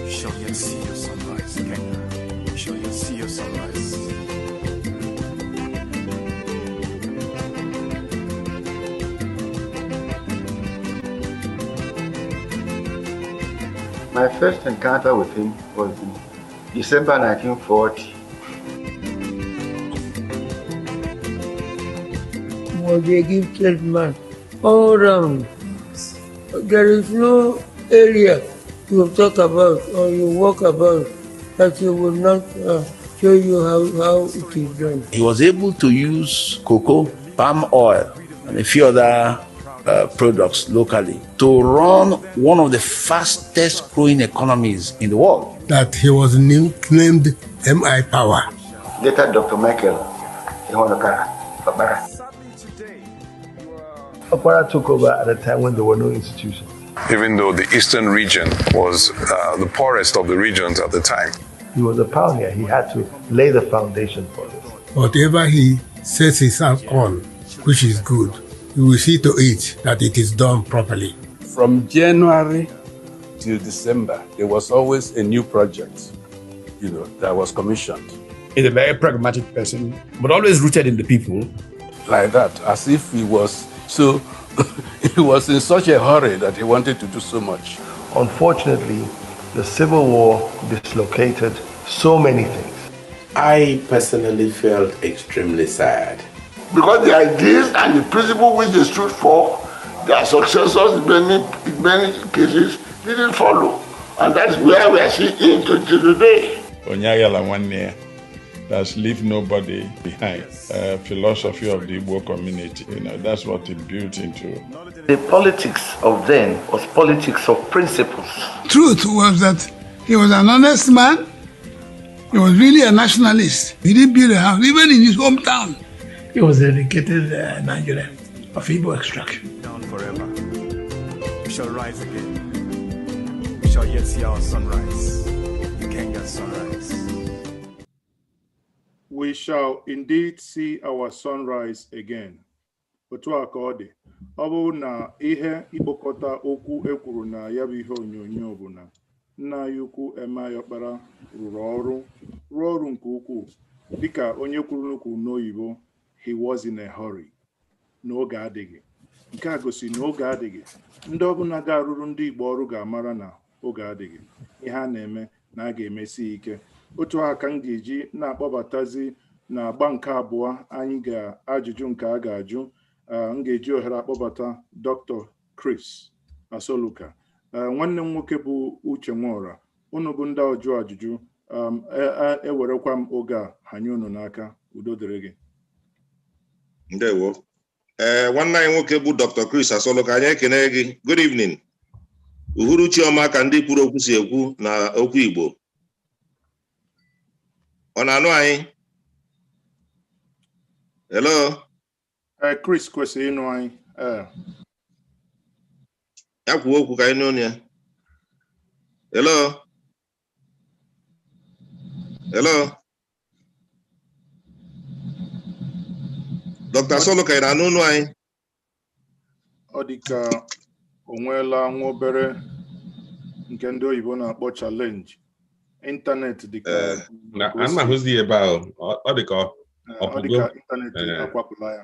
You shall yet see your sunrise, Ikenga. You shall yet see your sunrise. My first encounter with him was in December 1940. He was a gifted man all round. There is no area you talk about or you walk about that he will not show you how it is done. He was able to use cocoa, palm oil, and a few other products locally to run one of the fastest growing economies in the world. That he was named M.I. Power. Later, Dr. Michael Ihonokara Okpara. Okpara took over at a time when there were no institutions. Even though the eastern region was the poorest of the regions at the time. He was a pioneer. He had to lay the foundation for this. Whatever he sets his hands on, which is good, he will see to it that it is done properly. From January till December, there was always a new project, you know, that was commissioned. He's a very pragmatic person, but always rooted in the people. Like that, as if he was so, he was in such a hurry that he wanted to do so much. Unfortunately, the Civil War dislocated so many things. I personally felt extremely sad. Because the ideas and the principle which they stood for, their successors in many cases didn't follow. And that's where we are seeing to today. Onyayala Nwanne, that's leave nobody behind. Philosophy of the Igbo community, you know, that's what it built into. The politics of then was politics of principles. Truth was that he was an honest man. He was really a nationalist. He didn't build a house, even in his hometown. He was a dedicated Nigerian of Igbo extraction. Down forever. We shall rise again. We shall yet see our sunrise. Ikenga's sunrise. We shall indeed see our sunrise again. Otu a ka ọ dị. Ọ bụrụ na ihe ikpokọta okwu e kwuru na ya bụ ihe onyonyo bụ na nna anyị ukwu M.I. Ọkpara rụrụ ọrụ rụọ ọrụ nke ukwuu, dịka onye kwuru n'okwu n'oyibo, he was in a hurry. N'oge adịghị. Nke a gosiri na oge adịghị. Ndị ọbụla ga-arụrụ ndị Igbo ọrụ ga-amara na oge adịghị. Ihe a na-eme na a ga-emesi ike. Otu a ka m ga-eji na-akpọbatazi na agba nke abụọ anyị ga-ajụjụ nke a ga-ajụ. M ga-eji ohere akpọbata Dr. Chris Asoluka. Nwanne m nwoke bụ Uche Nwaora. Unu bụ ndị ọjụ ajụjụ, ewerekwa m oge a hanye unu n'aka. Udo dịrị gị. Ndewo. Nwanne anyị nwoke bụ Dr. Chris Asoluka, anyị ekene gị. Good evening. Uhuruchi ọma ka ndị kwuru okwu si ekwu na okwu Igbo. Ọ na-anụ anyị? Hello? Chris kwesịrị ịnụ anyị. Ya kwuo okwu ka anyị nụ ya. Hello? Hello? Dr. Asoluka, ị na-anụ ụnụ anyị? Ọ dị ka o nweela nwa obere nke ndị oyibo na-akpọ challenge. Ịntanetị dị ka Na a na-ahụzi ya ebe ahụ, ọ dị ka ọ ọ dị pụgo. Ka ịntanetị akwapụla ya.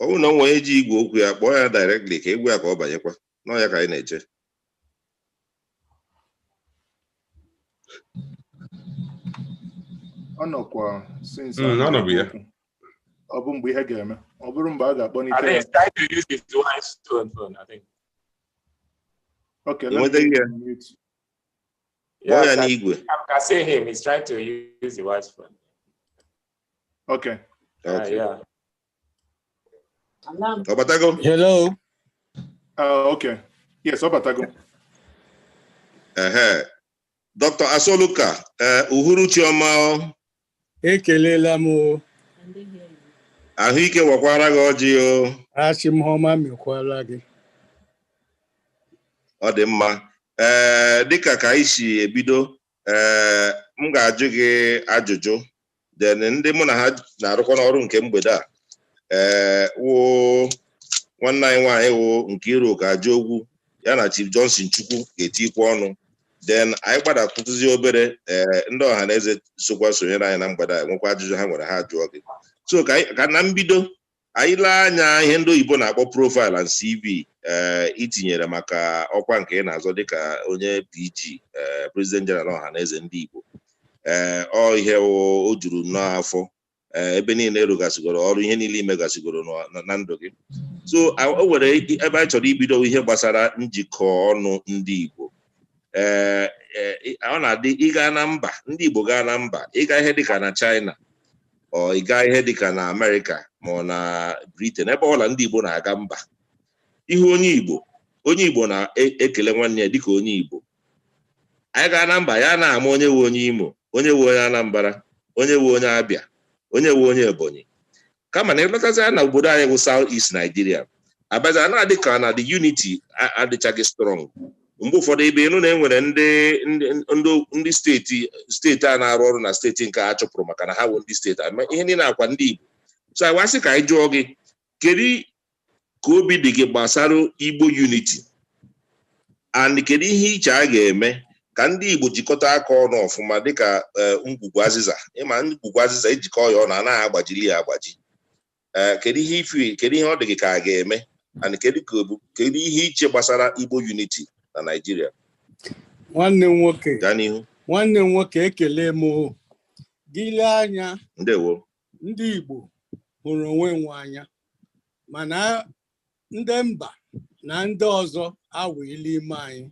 Ọ bụrụ na o nwere eji igwe okwu ya, kpọọ ya directly ka egwu ya ka ọ banyekwa n'ọ ya ka anyị na-eche. Ọ nọkwa since Ọ nọbụ ya. Ọ bụ mgbe ihe ga-eme, ọ bụrụ mgbe a I ga-akpọnite think ya. he's trying to use his wife's phone, I think. Okay, Ị let me nwetaghị ya? mute. Kpọọ ya Yes, n'igwe. I can see him. He's trying to use the wife's phone. Okay. Yeah. Ọ batago? Hello. Okay. Yes, ọ batago. Ehe. Dr. Asoluka, uhuruchi ọma o. Ekelela m o. Ahụike wakwara gị ọjị o. Achị m ọma mekwala gị. Ọ dị mma. Ee, dịka ka anyị si ebido, ee, m ga-ajụ gị ajụjụ, then ndị mụ na ha na-arụkọ n'ọrụ nke mgbede a, ee, wụ nwanne anyị nwaanyị wụ Nkiruka Ajogwu, ya na Chief Johnson Chukwu ga-etikwa ọnụ, then anyị gbadatụzi obere, ee, ndị ọha na eze sokwa sonyere anyị na mgbede a nwekwa ajụjụ ha nwere ha jụọ gị. So ka na mbido anyị lee anya ihe ndị oyibo na-akpọ profile and CV, ee, itinyere maka ọkwa nke ị na-azọ dịka onye PG, ee, President General Ọhaneze ndị Igbo, ee, ọ ihe o juru nnọọ afọ, ee, ebe niile erugasịgoro ọrụ, ihe niile imegasịgoro na ndụ gị. So o nwere ebe anyị chọrọ ibido, ihe gbasara njikọ ọnụ ndị Igbo. Ee, ọ na-adị ịga na mba, ndị Igbo gaa na mba, ịga ihe dịka na China, ọ ịga ihe dịka na Amerịka ma ọ na Britain, ebe ọbụla ndị Igbo na-aga mba, ihe onye Igbo na-ekele nwanne ya dịka onye Igbo. Anyị gaa na mba, ya na-ama onye wu onye Imo, onye wu onye Anambra, onye wu onye Abịa, onye wu onye Ebonyi. Kama na ịlọtazi na obodo anyị bụ South East Nigeria, abaza na-adị ka na the unity adịchaghị strong. Mgbe ụfọdụ ebe ịnụ na enwere ndị steeti a na-arụ ọrụ na steeti nke a chụpụrụ maka na ha bụ ndị steeti a. Ihe niile akwa ndị Igbo. So anyị wasị ka anyị jụọ gị, kedu ka obi dị gị gbasara Igbo unity, and kedu ihe iche a ga-eme ka ndị Igbo jikọta aka ọnụ ọfụma dịka ngwugwu azịza? Ịma ngwugwu azịza, ejikọ ya ọnụ, anaghị agbajiri ya agbaji. Ee, kedu ihe ife, kedu ihe ọ dị gị ka a ga-eme, and kedu ihe iche gbasara Igbo unity na Naịjirịa? Nwanne m nwoke. Gaa n'ihu. Nwanne m nwoke, ekele m o. Gị lee anya, Ndewo. ndị Igbo hụrụ onwe nwe anya, mana ndị mba na ndị ọzọ awụghịla ime anyị.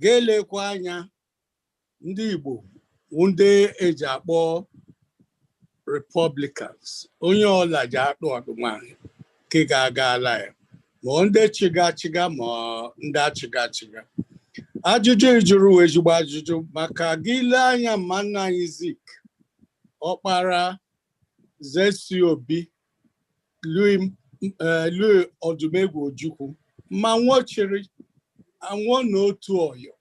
Ga-elekwa anya, ndị Igbo wụ ndị eji akpọ Republicans. Onye ọla ji akpụ ọdụmanụ nke ga-aga ala ya, ma ndị chịga achịga ma ndị achịga achịga. Ajụjụ ị jụrụ wụ ezigbo ajụjụ, maka gị lee anya, mma nna anyị Zik, ọkpara Zesi Obi, Louis Odumegwu Ojukwu, ma nwochiri anwụọ n'otu ọyọ,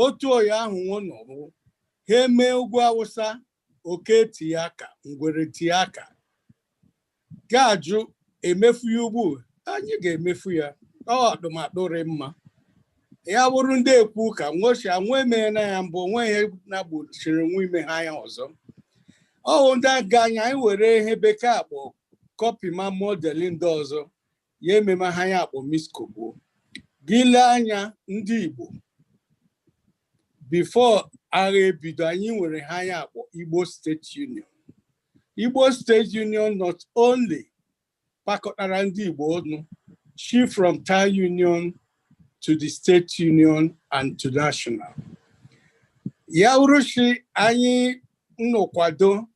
otu ọyọ ahụ nwụ nọbụ ha eme ugwu Awụsa, oke tie aka, ngwere tie aka, ga-ajụ emefu ya ugbu anyị ga-emefu ya. Ọ ọdụmadụrị mma ya bụrụ ndị ekwu ka nwochi anwụ emeghena ya mbụ, onwe ihe na-gbochiri nwa ime ha ya ọzọ. Ọwụ ndị aga anya anyị were ihe bekee akpọ copy ma model ndị ọzọ ya ememe ha ya akpọ miskogbuo. Gị lee anya, ndị Igbo, before agha ebido, anyị nwere ha ya akpọ Igbo State Union. Igbo State Union not only kpakọtara ndị Igbo ọnụ, shift from town union to the state union and to national. Ya wụrụchi anyị nnọkwado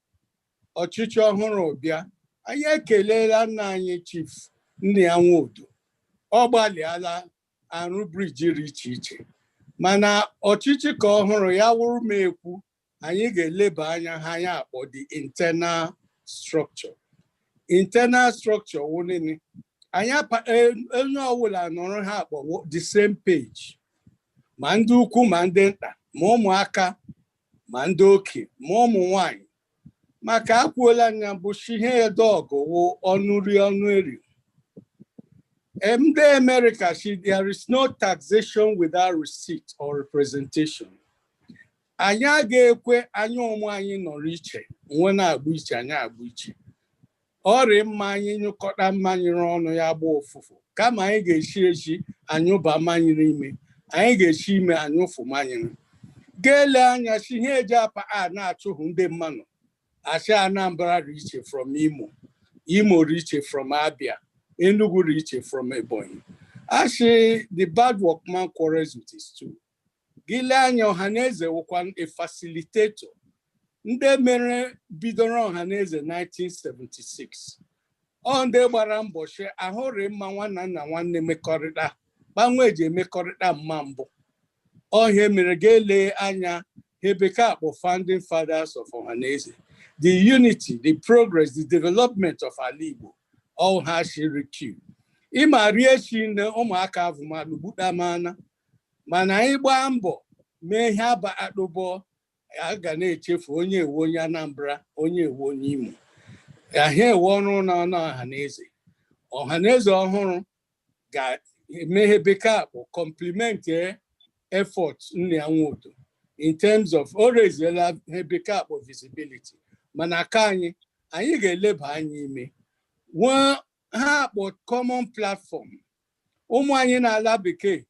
ọchịchị ọhụrụ bịa, anyị ekelela nna anyị Chief Nnia Nwodo, ọ gbalịala arụ bridge dị iche iche, mana ọchịchị ka ọhụrụ ya wụrụ m ekwu, anyị ga-eleba anya ha anya akpọ the internal structure. Internal structure wụ nini anyị onye ọbụla nọrọ ha akpọ the same page, ma ndị ukwu ma ndị nta, ma ụmụaka ma ndị okenye ma ụmụ nwanyị, maka akwuola anya bụ shi ihe dọgụ wụ ọnụ rie ọnụ eri. Ndị America shi there is no taxation without receipt or representation. Anyị aga-ekwe anya ụmụ anyị nọrọ iche nwe na-agba iche anyị agba iche. Ọrịa mma anyị nyụkọta mmanyịrị ọnụ ya gba ụfụfụ kama anyị ga-eshi eshi anyụba mmanyịrị ime anyị ga-eshi ime anyụfụ mmanyịrị. Ga-ele anya si ihe eji apa a na-achụhụ ndị mmanụ asị Anambra dị iche from Imo, Imo dị iche from Abia, Enugu dị iche from Ebonyi. Asị the bad workman quarrels with his tool. Gị lee anya Ọhaneze wụkwa a facilitator. Ndị mere bidoro Ọhaneze 1976 ọ ndị gbara mbọ shi ahụrị mma nwanna nna nwanne mekọrịta gbanwe eji emekọrịta mma mbụ ọhịa mere ga-ele anya ihe bekee akpọ founding fathers of Ọhaneze, the unity, the progress, the development of ala Igbo all ha shiri q ịma rie chi nne ụmụaka avụmalụ gbutamana mana anyị gbaa mbọ mee ihe aba akpụbọ a ga na-echefu onye ewu onye Anambra onye ewu onye Imo ahịa ewe ọrụ na ọnụ Ọhaneze. Ọhaneze ọhụrụ ga-eme ihe bekee akpọ complement effort Nnia Nwodo in terms of o reziela ihe bekee akpọ visibility, mana aka anyị anyị ga-eleba anya ime nwee ha akpọ common platform. Ụmụ anyị na-ala bekee,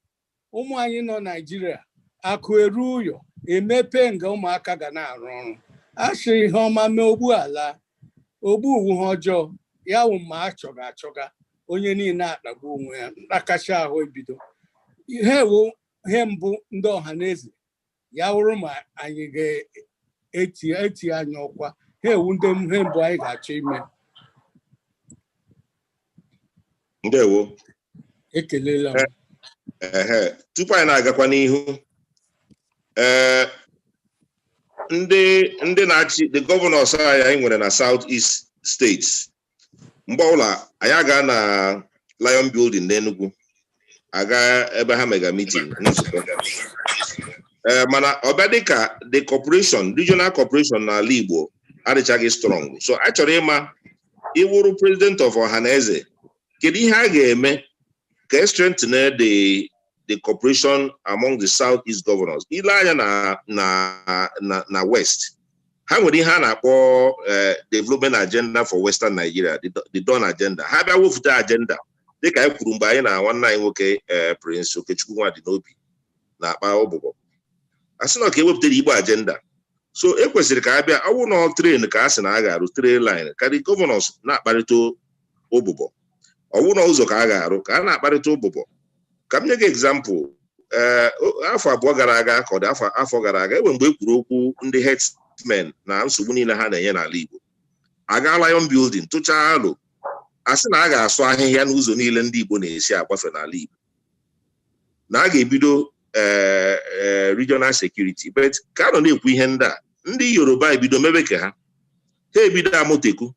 ụmụ anyị nọ Naijiria akụ eru ụyọ emepe nga ụmụaka ga na-arụ ọrụ asị ihe ọma mee ogbu ala ogbu uwu ha ọjọọ ya wụ ma achọga achọga onye niile akpagbu onwe ya mkpakacha ahụ ebido ihe ewu ihe mbụ ndị Ọhaneze ya wụrụ ma anyị ga-eti eti anyị ọkwa ha ewu ndị ihe mbụ anyị ga-achọ ime. Ndewo. Ekelela m. Ehe, tupu anyị na-agakwa n'ihu, ndị na-achị the governors anyị nwere na South East states, mgbe ọbụla anyị aga na Lion Building n'Enugu aga ebe ha mega meeting nzukọ, mana ọ bịa dịka the corporation, regional corporation n'ala Igbo adịchaghị strong. So a chọrọ ịma iwuru president of Ọhaneze, kedu ihe a ga-eme ka e strengthen the cooperation among the South East governors? Ile anya na West, ha nwere ihe a na-akpọ development agenda for Western Nigeria, the Dawn agenda. Ha bịa wefute agenda dịka anyị kwuru mgbe anyị na nwanne anyị nwoke Prince Okechukwu Nwadinobi na-akpa ụbụbọ, a sị na ka ewepụtara Igbo agenda. So e kwesịrị ka a bịa ọwụ na train ka a sị na a ga-arụ train line ka the governors na-akparịta ụbụbọ, ọwụ na ụzọ ka a ga-arụ ka a na-akparịta ụbụbọ. Ka m nye gị example, afọ 2 gara aga ka ọ dị afọ gara aga enwe mgbe e kwuru okwu ndị herdsmen na nsogbu niile ha na-enye n'ala Igbo. Aga Lion Building tụchaa alụ a sị na a ga-asụ ahịhịa n'ụzọ niile ndị Igbo na-esi agbafe n'ala Igbo, na a ga-ebido regional security. But ka a nọ na-ekwu ihe ndị a, ndị Yoruba ebido mebe ka ha ebido Amoteku.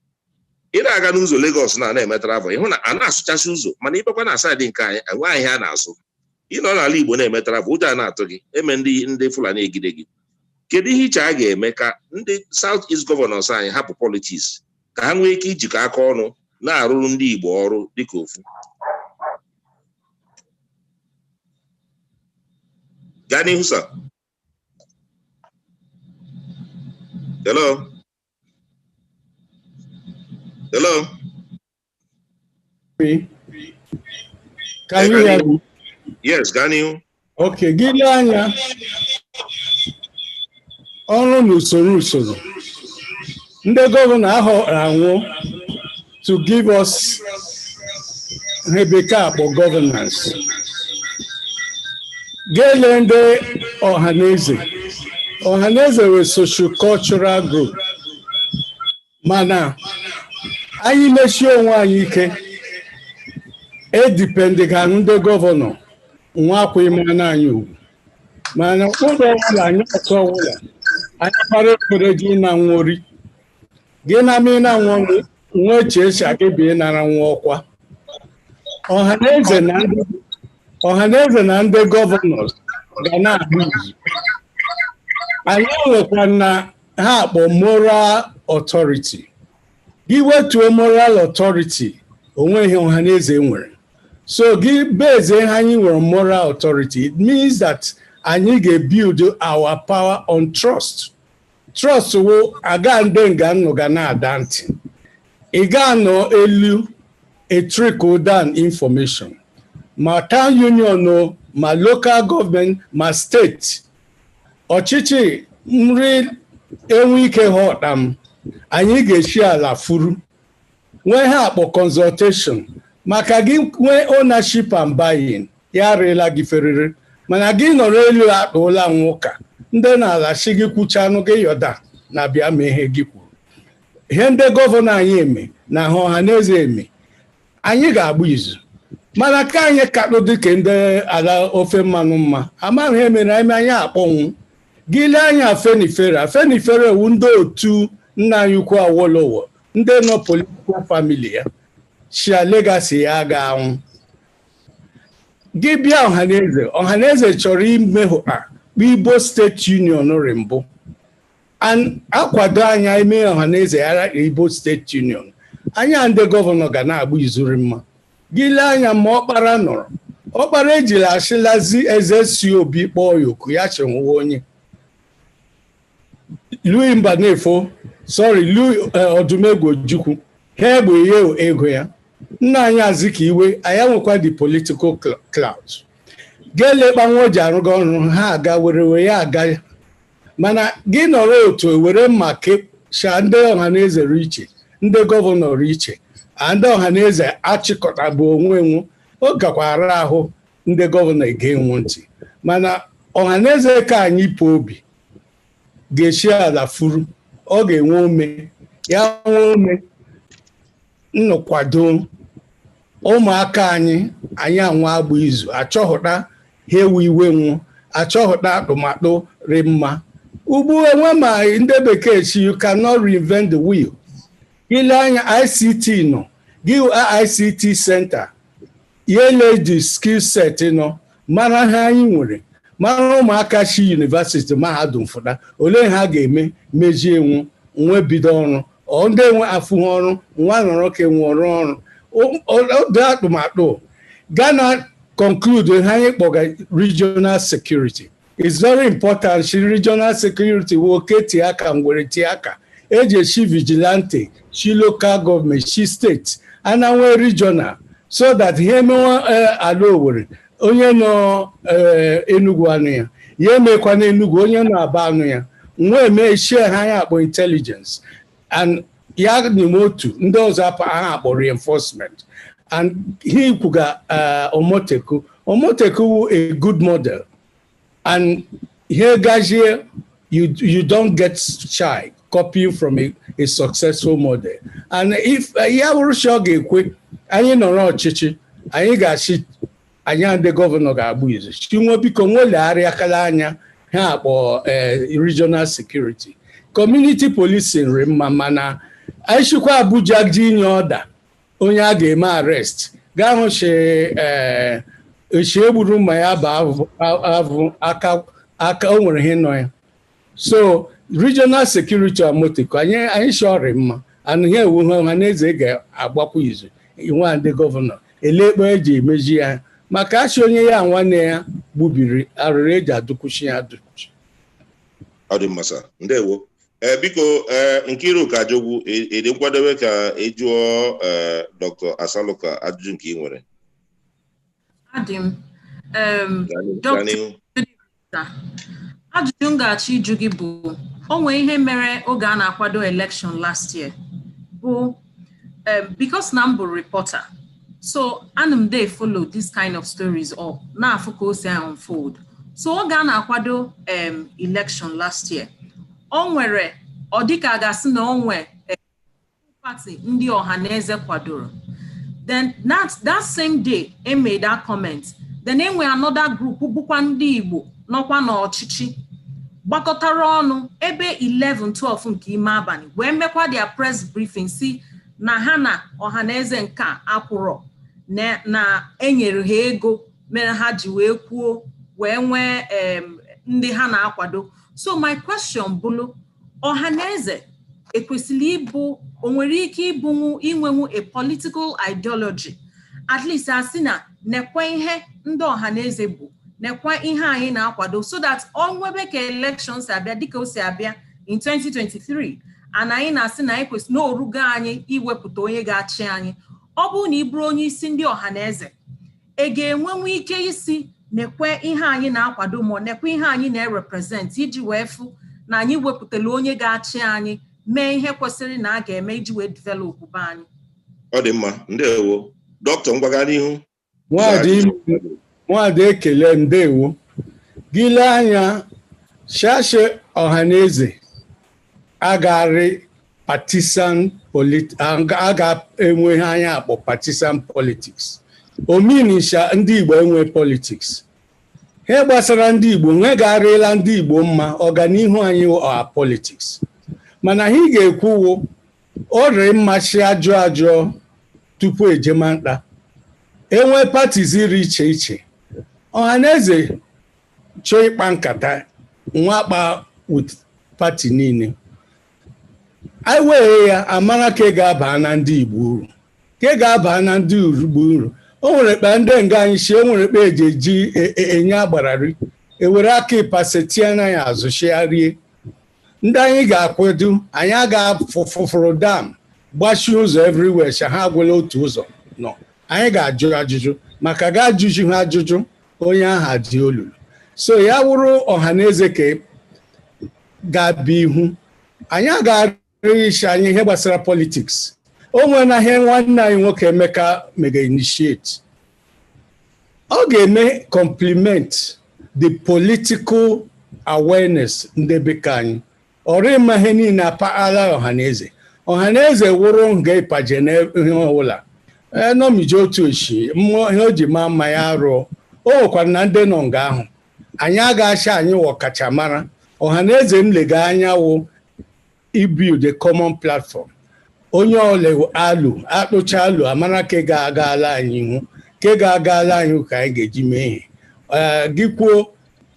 Ị na-aga n'ụzọ Lagos na na-eme travel, ịhụ na a na-asụchasị ụzọ, mana ịbakwa na saịdị nke anyị enwe ahịhịa a na-asụ. Ị nọ n'ala Igbo na-eme travel, ụjọ a na-atụ gị eme ndị Fulani egide gị. Kedu ihe iche a ga-eme ka ndị South East governors anyị hapụ politics ka ha nwee ike ijikọ aka ọnụ na-arụrụ ndị Igbo ọrụ dịka ofu? Gaa n'ihu sir. Hello? Hello? Can you hear me? Yes, gaa n'ihu. Okay, gị lee anya ọrụ n'usoro usoro ndị gọvanọ ahọrọ anwụ to give us ihe bekee akpọ governance. Ga-ele ndị Ọhaneze. Ọhaneze were socio-cultural group, mana anyị mechie onwe anyị ike edipendịga ndị gọvanọ nwa akwa ịmana anyị ugwu, mana ụlọ ọbụla anyị ọtọ ọbụla anyị kpara ekpere gị na nwori gị na ma na nwa nwa eche eche agịbie nara nwa ọkwa. Ọhaneze na ndị gọvanọs ga na-ahụ izu. Anyị nwekwa na ha akpọ moral authority. Gị wetuo moral authority, onweghị Ọhaneze nwere. So gị beze ha anyị nwere moral authority. It means that anyị ga-build our power on trust. Trust wo aga ndị nga nnụ ga na-ada ntị. Ị ga-anọ elu a trickle down information. Ma town union o, ma local government, ma steeti. Ọchịchị nri enwe ike ha ọkpa m, anyị ga-esi ala furu nwee ha akpọ consultation maka gị nwee ownership and buying ya arịla gị ferere, mana gị nọrọ elu akpụla nwụka ndị na-ala chi gị kwuchanụ gị yọda na bịa mee ihe gị kwuru. Ihe ndị gọvanọ anyị eme na ha ọha na eze eme, anyị ga-agba izu, mana ka anyị kakpụ dịka ndị ala ofe mmanụ mma amaghị ihe mere anyị anyị akpọnwụ. Gị lee anya Afenifere, Afenifere wu ndị otu nna anyị ukwu Awolowo, ndị nọ political family ya shia legacy ya ga-anwụ. Gị bịa Ọhaneze, Ọhaneze chọrọ imehụkpa Igbo State Union rị mbụ, akwado anya ime Ọhaneze ya Igbo State Union, anya ndị gọvanọ ga na-agba izuri mma. Gị lee anya ma ọkpara nọrọ, ọkpara ejila asịlazi eze si obi kpọọ ya oku ya chenwuwe onye Louis Mbanefo, sorry, Louis Odumegwu Ojukwu, ha egbe ihe ego ya. Nna anyị Azikiwe, anyị nwekwa the political clout. Ga-elekpa nwa o ji arụga ọrụ ha aga were were ya aga, mana gị nọrọ otu were mma kesha ndị ọhaneze iche, ndị gọvanọ iche, ndị ọhaneze achịkọtabụ onwe nwu, ọ gakwara ahụ ndị gọvanọ ga-enwu ntị. Mana ọhaneze ka anyị pụ obi ga-esi ala furu, ọ ga-enwe ume ya nwee ume nnọkwado ụmụaka anyị, anyị anwa agba izu achọghụta ha ewu iwe nwụ, achọghụta atụmatụ rị mma. Ugbu enwe ma ndị bekee chi you cannot reinvent the wheel. Ile anya ICT nọ, gị ICT center yele the skill set nọ, mara ha anyị nwere, mara ụmụaka chi university mahadum fụta ole ha ga-eme mejie nwu nwe bido ọrụ, ọ ndị enwe afụghị ọrụ nwa nọrọ ka enwe ọrụ ọrụ ọdụ atụmatụ. Ghana conclude ha anyị kpọga regional security. It's very important. Shi regional security wo oke tie aka ngwere tie aka, eji eshi vigilante, shi local government, shi steeti, ana nwee regional so that ihe emewe ala Owerri onye nọ Enugu anụ ya, ya emekwa n'Enugu onye nọ Aba anụ ya, nwa eme share ha anyị akpọ intelligence and ya n'ime otu ndị ọzọ ha akpọ reinforcement. And he kwuga Omoteku, Omoteku wu a good model, and here gazie you don't get shy copying from a successful model. And if ya wụrụ sị ọ ga-ekwe anyị nọrọ ọchịchị, anyị ga-achị anyị ndị gọvanọ ga-agba izu chinwe biko nwelegharịa akala anya ha akpọ regional security. Community policing rị mma, mana anyị chịkwa Abuja ji inye ọda onye a ga-eme arrest gaa hụ shi echi egburu mma ya bụ avụ aka aka o nwere ihe nọ ya. So regional security Amotekun anyị chọrọ mma, and ihe ewu ha ọha na eze ga-agbakwa izu nwa ndị gọvanọ elekpe eji emeji ya, maka achị onye ya nwanne ya gbubiri arịrị eji adụkwuchi ya adụkwuchi. Ọ dị mma sir, ndewo. Biko Nkiruka Ajogwu, ịdị nkwadobe ka ị jụọ Dr. Asaluka ajụjụ nke ị nwere? Adị m. Dr. Ajụjụ m ga-achọ ịjụ gị bụ o nwee ihe mere oge a na-akwado election last year bụ because na m bụ reporter, so ana m dey follow this kind of stories up na-afụ ka o si unfold. So oge a na-akwado election last year, o nwere ọ dịka a ga-asị na o nwee party ndị ọhaneze kwadoro. Then that same day e made that comment, then e nwee another group bụkwa ndị Igbo nọkwa n'ọchịchị gbakọtara ọnụ ebe 11-12 nke ime abalị wee mekwa their press briefing si na ha na ọhaneze nke akwụrọ na enyere ha ego mere ha ji wee kwuo wee nwee ndị ha na-akwado. So my question bụlụ, ọhaneze ekwesịrị ịbụ o nwere ike ịbụnwu inwenwu a political ideology, At least asị na nekwa ihe ndị Ọhaneze bụ, nekwa ihe anyị na-akwado, so that ọ nwebe ka election si abịa, dịka o si abịa in 2023, and anyị na-asị na anyị kwesịrị na orugo anyị iwepụta onye ga-achị anyị. Ọ bụrụ na ị bụrụ onye isi ndị Ọhaneze, ị ga-enwenwu ike isi nekwe ihe anyị na-akwado, ma nekwe ihe anyị na-erepresent, iji wee fụ na anyị wepụtara onye ga-achị anyị, mee ihe kwesịrị na a ga-eme iji wee develop be anyị. Ọ dị mma, ndewo. Dọkịta, ngwaga n'ihu. Nwada, ekele, ndewo. Gị lee anya, shashe Ọhaneze agarị partisan, aga enweghị anya akpọ partisan politics. Ominisha ndị Igbo enwe politics. Ihe gbasara ndị Igbo nwe garịla ndị Igbo mma, ọganihu anyị ọha politics. Mana ihe ga-ekwuwo ọrịa mmachi ajọ ajọ tupu ejema mkpa enwe parties iri iche iche. Ọhaneze chọọ ịkpa nkata nwakpa with party niile, anyị wee ya amara ka ị ga-aba na ndị Igbo uru, ka ị ga-aba na ndị Igbo uru. O nwere kpa ndị nga anyị si, o nwere kpa eji eji enye agbarari ewere aka ịpasị tie na ya azụ chigharie ndị anyị ga-akwado. Anyị aga fụfụrụ dam gbachie ụzọ everywhere, sha ha agwụla otu ụzọ nọ. Anyị ga-ajụ ajụjụ maka ga ajụjụ ha ajụjụ onye aha dị olulu. So ya wụrụ Ọhaneze ka ga-abịa ihu, anyị agaghị isi anyị ihe gbasara politics. O nwere na ihe nwanne anyị nwoke Emeka mega initiate, ọ ga-eme complement the political awareness ndị beka anyị. Ọrụ ịma ihe niile apaghara Ọhaneze. Ọhaneze wụrụ nga ịpaje na ihe ọbụla enomije otu oshi mmụọ ihe o ji maa mma ya rụọ. O nwekwara na ndị nọ nga ahụ anyị agaghị anyị wụ ọkachamara. Ọhaneze m lega anya wụ ibuild a common platform. Onye ọla alụ akpụcha alụ amara ka ga-aga ala anyị ihu, ka ga-aga ala anyị ka anyị ga-eji mee ihe gị kwuo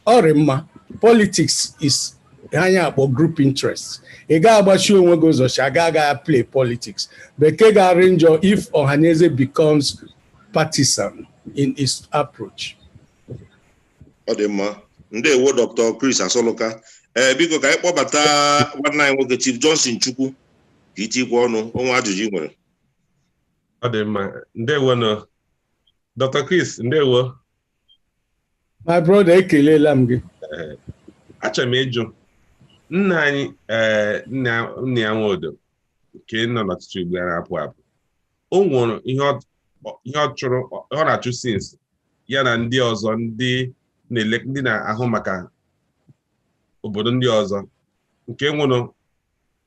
ọrị mma. Politics is anyị akpọ group interest. Ị ga-agbachi onwe gị ụzọ si aga aga play politics. Bekee ga-arị njọ if Ọhaneze becomes partisan in its approach. Ọ dị mma, ndewo, Dr. Chris Asoluka. Ee, biko, ka anyị kpọbata nwanne anyị nwoke Chief Johnson Chukwu ka itikwa ọnụ onwe ajụjụ ị nwere. Ọ dị mma, ndewo nọ, Dr. Chris, ndewo. My brother, ekelela m gị. Achọrọ m ịjụ nna anyị, ee, nna ya Nwodo nke nọ n'ọchịchị ugbu a na-apụ apụ, o nwere ihe ọ chụrụ, ọ na-achụ since ya na ndị ọzọ, ndị na-ele, ndị na-ahụ maka obodo ndị ọzọ, nke nwere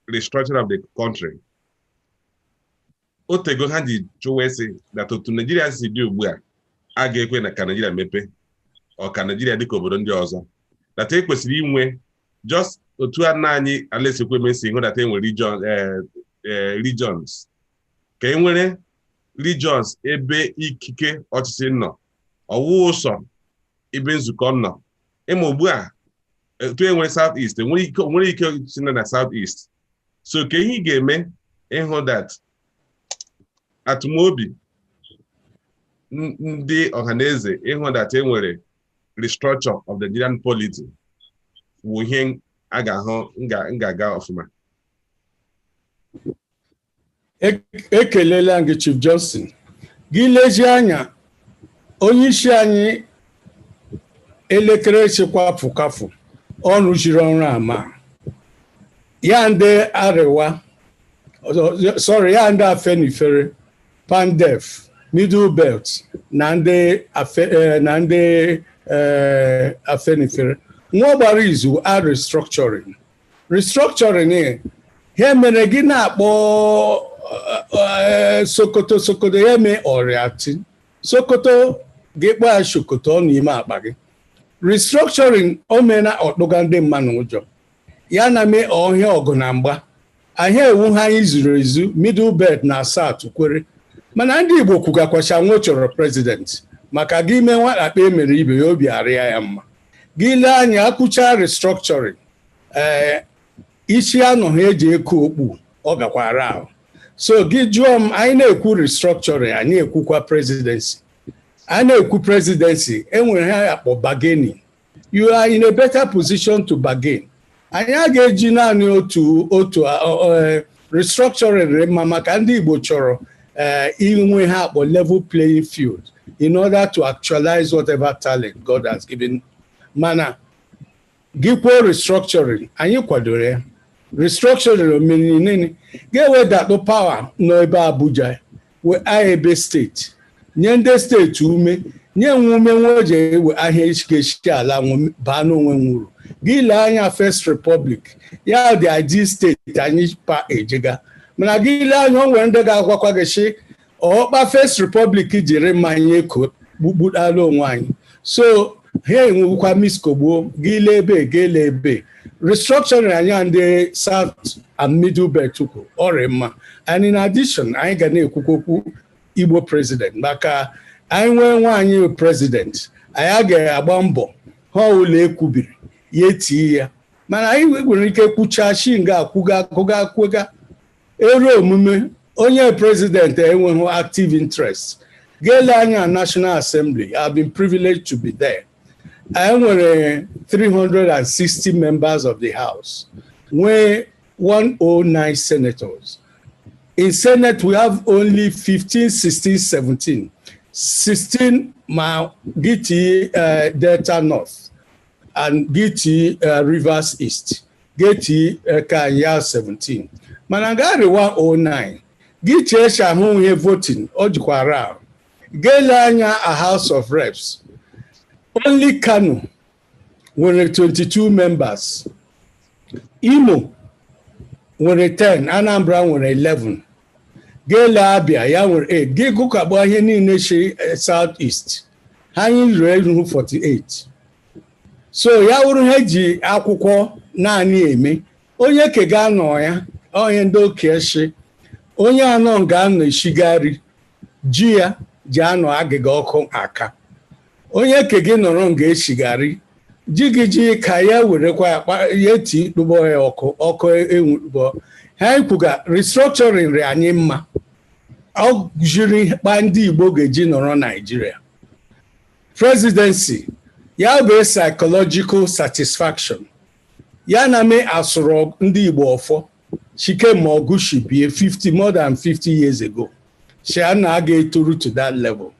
restructuring of the country. O tego ha ji chụwa esi that otu Naijiria si dị ugbu a, a ga-ekwe na ka Naijiria mepe, ọ ka Naijiria dịka obodo ndị ọzọ, that e kwesịrị inwe just otu a nna anyị Alex Ekwueme si hụ that e nwere regions, ka e nwere regions ebe ikike ọchịchị nọ, ọwụ ụsọ ebe nzukọ nọ. Ịma ugbu a otu e nwere South East, nwere ike ọchịchị nọ na South East. So ka ihe ị ga-eme ịhụ that atụmobi ndị Ọhaneze ịhụ that e nwere restructure of the Nigerian polity wụ ihe a ga-ahụ nga-aga ọfụma. Ekelela gị, Chief Johnson. Gị lezie anya, onye isi anyị elekere chịkwa fụkafụ ọrụ jiri ọrụ ama ya, ndị Arewa, sorry, ya ndị Afenifere, Pandef, Middle Belt na ndị Afenifere nwa gbara izu a restructuring. Ha mere gị na-akpọ Sokoto, Sokoto ya mee ọrịa Sokoto, gị kpọọ ya Sokoto ọ n'ime akpa gị. Restructuring o meela ọkpụga ndị mmadụ ụjọ ya na mee ọhịa ọgụ na mgba ahịa ewu ha anyị zuru ezu. Middle Belt na South kwere, mana ndị Igbo kwugakwacha nwe chọrọ president maka gị mee nwakpa emere ibe ya obi arịa ya mma. Gị lee anya akwụcha restructuring, ee, isi anọghị eji eku okpu ọ gakwara ahụ. So gị jụọ m, anyị na-ekwu restructuring, anyị ekwukwa presidency. Anyị na-ekwu presidency, enwere ha akpọ bargaining. You are in a better position to bargain. Anyị a ga-eji naanị otu restructuring dị mma maka ndị Igbo chọrọ inwe ha akpọ level playing field in order to actualize whatever talent God has given. Mana gị kwuo restructuring, anyị kwadoro ya. Restructuring omenini ga-ewedatụ power n'ebe Abuja wee ebe steeti, nye ndị steeti ume, nye nwe ume nwe o ji ewe ahịa ga-esi ala nwe baa n'onwe nwe uru. Gị lee anya First Republic ya dị ideal steeti anyị pa ejega, mana gị lee anya, o nwere ndị ga-agwakwa gị sị ọkpa First Republic jiri mmanya eko gbukpudala onwe anyị, so ha enwekwa miskogbuo. Gị lee ebe, gị lee ebe restructuring anyị ndị South and Middle Belt kwuru ọrịa mma. And in addition, anyị ga na-ekwukwa okwu Igbo president, maka anyị nwee nwaanyị president, anyị ga-agba mbọ ha ụlọ ekwubiri ya etie ya. Mana anyị nwere ike kwuchaa shi nga akwụga kwụga kwụga eru omume onye president enweghị active interest. Ga-ele anya National Assembly, I've been privileged to be there. Anyị nwere 360 members of the House, nwee 109 senators. In Senate, we have only 15, 16, 17, 16 ma giti Delta North and giti Rivers East, geti ka ya 17, mana gari 109 gị chee ahụ ihe voting o jikwara ahụ. Ga-ele anya a House of Reps, only Kano nwere 22 members, Imo nwere 10, Anambra nwere 11, ga-ele Abia ya nwere 8. Gị gụkagbuo ihe niile si South East, ha anyị ruru eru 48. So ya wụrụ ha ji akwụkwọ naanị eme onye ke ga-anọ ya, onye ndị okenye shi onye anọ ga-anọ eshigari ji ya ji anọ agịga ọkụ aka, onye ke gị nọrọ nga eshigari ji gị ji ka ya werekwa ya ya eti kpụbọ ya ọkụ ọkụ enwukpọ ha. Kwuga restructuring rị anyị mma, ọ jiri kpa ndị Igbo ga-eji nọrọ Naijiria. Presidency ya bụ psychological satisfaction ya na me asụrụ ndị Igbo ọfọ chike ma ọgụ bie 50, more than 50 years ago, shi na aga etoru to that level.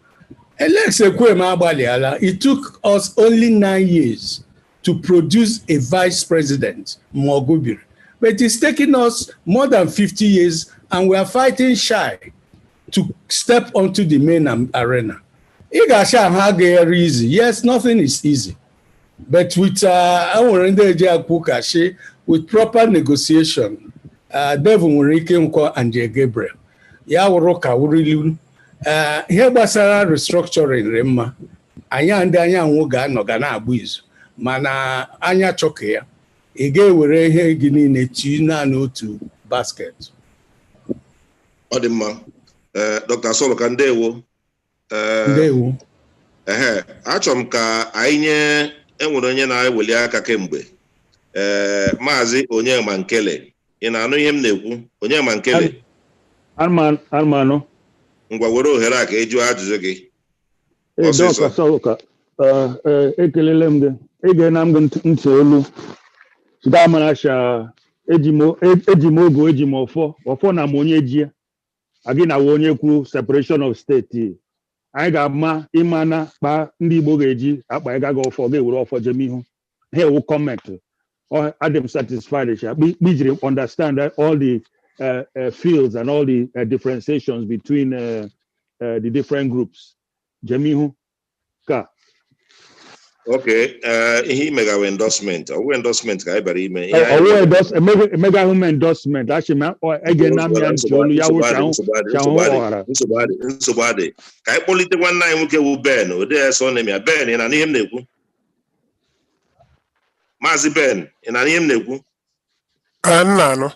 Alex Ekwueme agbalịala. It took us only 9 years to produce a vice president Mogubiri, but it's taken us more than 50 years and we are fighting shy to step onto the main arena. Ị ga-achọ ahụ agaghị easy. Yes, nothing is easy, but with enwere ndị eji akwụ ka shi with proper negotiation, devil nwere ike nkọ Angel Gabriel ya wụrụ ka wurili. Ihe gbasara restructuring dị mma, anyị ndị anyanwụ ga-anọ ga na-agba izu, mana anya chọka ya ị ga-ewere ihe gị niile tii naanị otu basket. Ọ dị mma. Ee, Dr. Asoluka, ndewo. Ee. Ndewo. Ehe, achọrọ m ka anyị nye enwere onye na-eweli aka kemgbe, ee, Maazị Onyema Nkele. Ị na-anụ ihe m na-ekwu, Onyema Nkele? Anụmanụ. Ngwa, were ohere a ka ị jụọ ajụjụ gị. Ee. Ọsịsọ. Dọkịta Asoluka, ekelele m gị. Ege na m gị ntị olu site amara eji m ogu, eji m ọfọ ọfọ na m onye ji ya agị na onye kwu separation of state. Anyị ga-ama ịmana kpa ndị Igbo ga-eji akpa ịgaga ọfọ ga-ewere ọfọ jem ihu ha ewu comment. Adị m satisfied sha kpijiri understand all the fields and all the differentiations between the different groups jem ihu ka. Ok, ihe imegawa endorsement, ọwụ endorsement ka anyị bịara ime ihe anyị. Ọwụ emegahụ m endorsement, achị m ege na m ya ntị olu ya wụ shahụ ọghara. Nsogbu adị, nsogbu adị. Ka anyị kpọlite nwanne anyị nwoke wụ Ben ode so na ya. Ben, ị na ihe m na-ekwu? Maazị Ben, ị na ihe m na-ekwu? Nna anụ.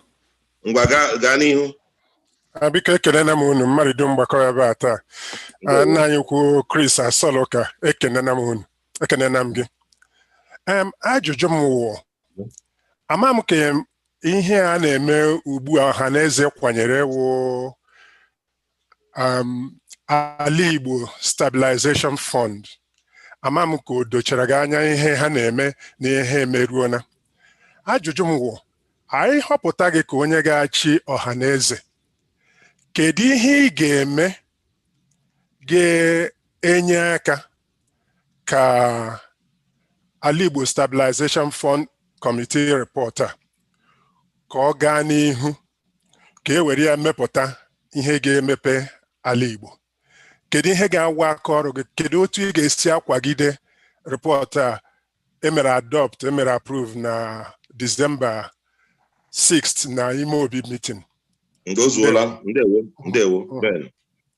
Ngwa, gaa n'ihu. Biko, ekelela m unu mmadụ dum gbakọrọ ebe a taa. Nna anyị ukwu Chris Asoluka, ekenena m unu, ekenena m gị. Ajụjụ m wụ, ama m ka ihe a na-eme ugbu a ọha na eze kwanyere wụ Ala Igbo Stabilization Fund. Ama m ka o dochara gị anya ihe ha na-eme na ihe emeruona. Ajụjụ m wụ, anyị họpụta gị ka onye ga-achị ọha na eze, kedu ihe ị ga-eme ga-enye aka ka Ala Igbo Stabilization Fund Committee report a ka ọ gaa n'ihu, ka e were ya mepụta ihe ga-emepe ala Igbo? Kedu ihe ga-awa aka ọrụ gị? Kedu otu ị ga-esi akwagide report a emere adopt, emere approve na December 6th na ime obi meeting? Ndozuola, ndewo, ndewo, Ben.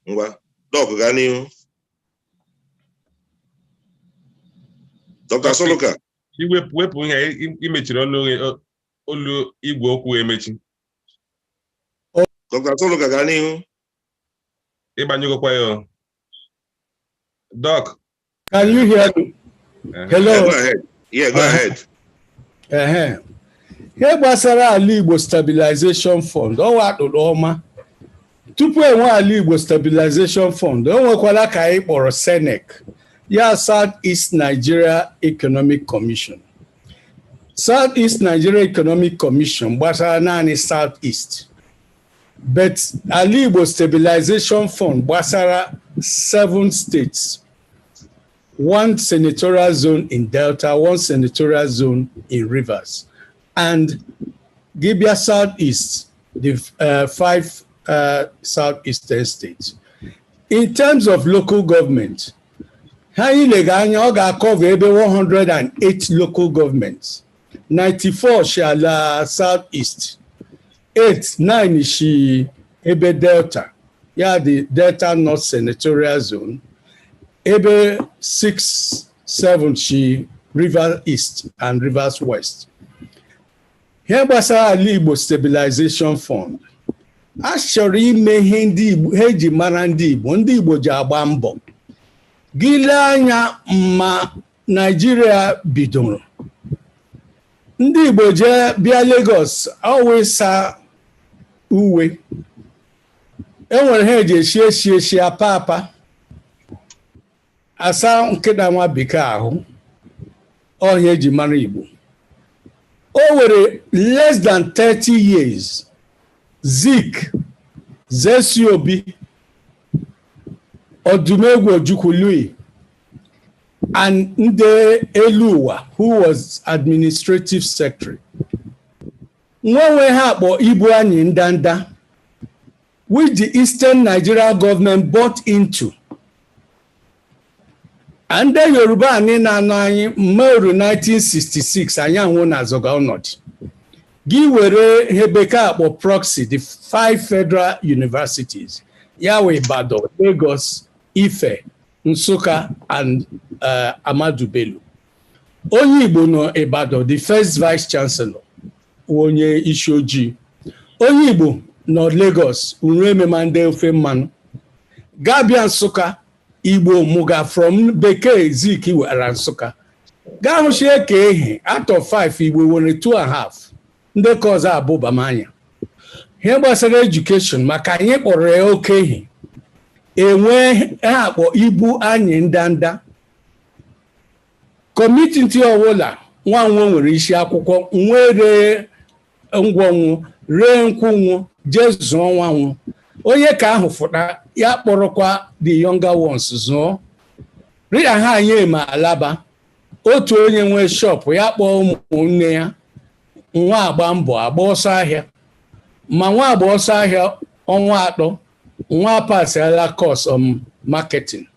Ngwa, Doc, gaa n'ihu. Dr. Asoluka. Iwepụ wepụ ihe imechiri ọnụ olu igwe okwu emechi. Dr. Asoluka, gaa n'ihu. Ịgbanyegokwa ya o. Doc. Can you hear me? Hello. Yeah, go ahead. Yeah, go ahead. Ihe gbasara Ala Igbo Stabilization Fund, ọwa atụrụ ọma. Tupu enwe Ala Igbo Stabilization Fund, o nwekwara ka anyị kpọrọ SENEC, ya South East Nigeria Economic Commission. South East Nigeria Economic Commission gbasara naanị South East. But Ala Igbo Stabilization Fund gbasara 7 states. 1 senatorial zone in Delta, 1 senatorial zone in Rivers, and Gibia Southeast, the 5 southeastern states. In terms of local government, ha ilega anya ọ ga-akọva ebe 108 local governments, 94 shi ala Southeast, 8, 9 shi ebe Delta, ya the Delta North Senatorial Zone, ebe 6, 7 shi Rivers East and Rivers West. Ihe gbasara Ala Igbo Stabilization Fund, a chọrọ ime ihe ndị Igbo ha eji mara ndị Igbo, ndị Igbo ji agba mbọ. Gị lee anya ma Naijiria bidoro, ndị Igbo jee bịa Lagos ọwịsa uwe, enwere ha eji eshi eshi eshi apa apa asa nkịta nwa bekee ahụ, ọhịa eji mara Igbo. O were less than 30 years, Zik, Zesi Obi, Odumegwu Ojukwu Louis, and Nde Eluwa, who was administrative secretary. Nwanwe ha akpọ ibu anyị ndanda, which the Eastern Nigeria government bought into. And the Yoruba anyị na-anọ anyị mmeru 1966 anyị anwụ na azọga ọnọdụ. Gị were ihe bekee akpọ proxy, the 5 federal universities, ya wee Ibadan, Lagos, Ife, Nsukka, and Ahmadu Bello. Onye Igbo nọ Ibadan, the first vice chancellor, onye isi ojii. Onye Igbo nọ Lagos, Unruemema ndị ofe mmanụ. Gabia Nsukka, Igbo mụga from bekee Zik were Nsukka. Gaa hụchie ka ehi, out of 5 Igbo nwere 2.5, ndị ka ọzọ abụbamanya. Ihe gbasara education, maka anyị kpọrọ ya oke ehi, enwee ha akpọ ibu anyị ndanda. Kọmititi ọbụla nwanwo nwere isi akwụkwọ, nwee ree ngwọnwụ, ree nkwụnwụ, jee zụọ nwanwụ. Onye ka ahụ fụta ya kpọrọkwa the younger ones zụọ. Rịa ha anyị ma alaba, otu onye nwee shop ya kpọọ ụmụnne ya, nwa agba mbọ agba ọsọ ahịa. Ma nwa agba ọsọ ahịa ọnwa 3, nwa pasịala course on marketing.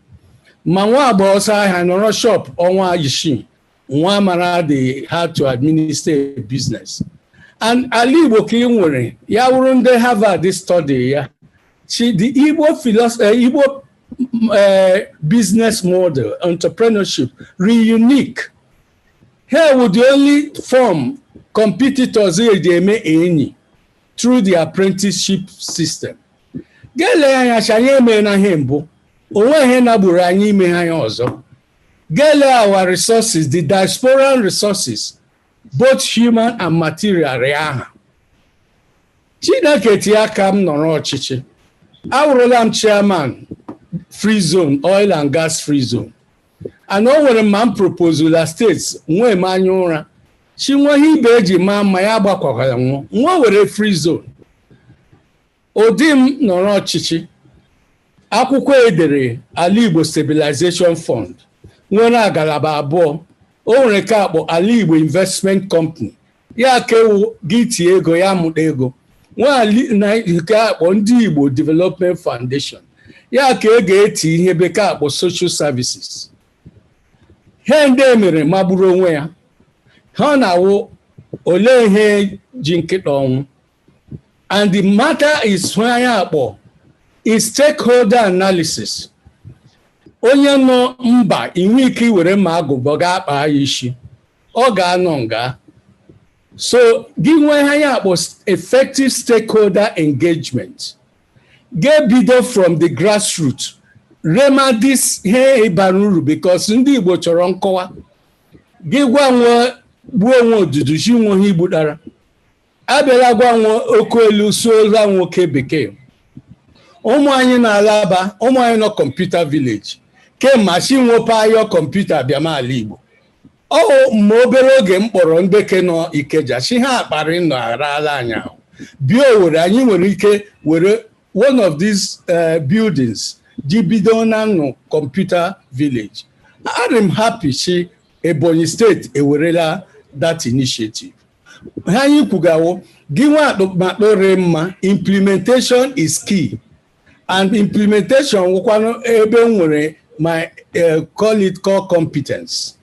Ma nwa agba ọsọ ahịa nọrọ shop ọnwa 6, nwa mara the how to administer a business. And ala Igbo ka ị nwere ya wụrụ ndị Harvard study ya, the Igbo philosophy, Igbo business model, entrepreneurship, re-unique. Here would the only form competitors eji eme enyi through the apprenticeship system. Gele anya sị anyị eme na ihe mbụ, onwe ihe nagburu anyị ime ha ya ọzọ. Gele our resources, the diasporan resources, both human and material, aha. Chineke tie aka m nọrọ ọchịchị. Awụrụla m chairman free zone, oil and gas free zone, and o nwere ma m proposula steeti nwee m anya ụra chi nwa ihe ibe eji maa mma ya gbakwakwara nwụọ nwa were free zone. Ụdị m nọrọ ọchịchị akwụkwọ edere Ala Igbo Stabilization Fund nwere agalaba abụọ. O nwere ka akpọ Ala Igbo Investment Company, ya kewu gị tie ego ya mụta ego, nwa nke akpọ ndị Igbo Development Foundation, ya ka e ga-eti ihe bekee akpọ social services. Ihe ndị emere magburu onwe ya. Ha na-awụ olee ihe ji nkịta ọnwụ. And the matter is anyị akpọ is stakeholder analysis. Onye nọ mba inwe ike iwere mma agụbọ ga-akpa ya isi, ọ ga-anọ nga. So gị nwee ihe anyị akpọ effective stakeholder engagement, ga-ebido from the grassroots remedies ihe ịbara uru, because ndị Igbo chọrọ nkọwa. Gị gwa nwe gbuo onwe odudu chi nwe ihe igbutara, abịala gwa nwe oke elu suola nwoke bekee. Ụmụ anyị na-alaba, ụmụ anyị nọ kọmputa village kemma chi nwope ayọ kọmputa bịamala Igbo. Ọ ma obere oge m kpọrọ ndeke nọ Ikeja chi ha akparị nọ arala anyị ahụ bịa Owerri, anyị nwere ike were one of these buildings ji bido na nnụ kọmputa village. Adị m happy chi Ebonyi steeti ewerela that initiative. Ha anyị kwugawo gị nwa akpụmakpụrị mma, implementation is key, and implementation wụkwanụ ebe m nwere my call it core competence.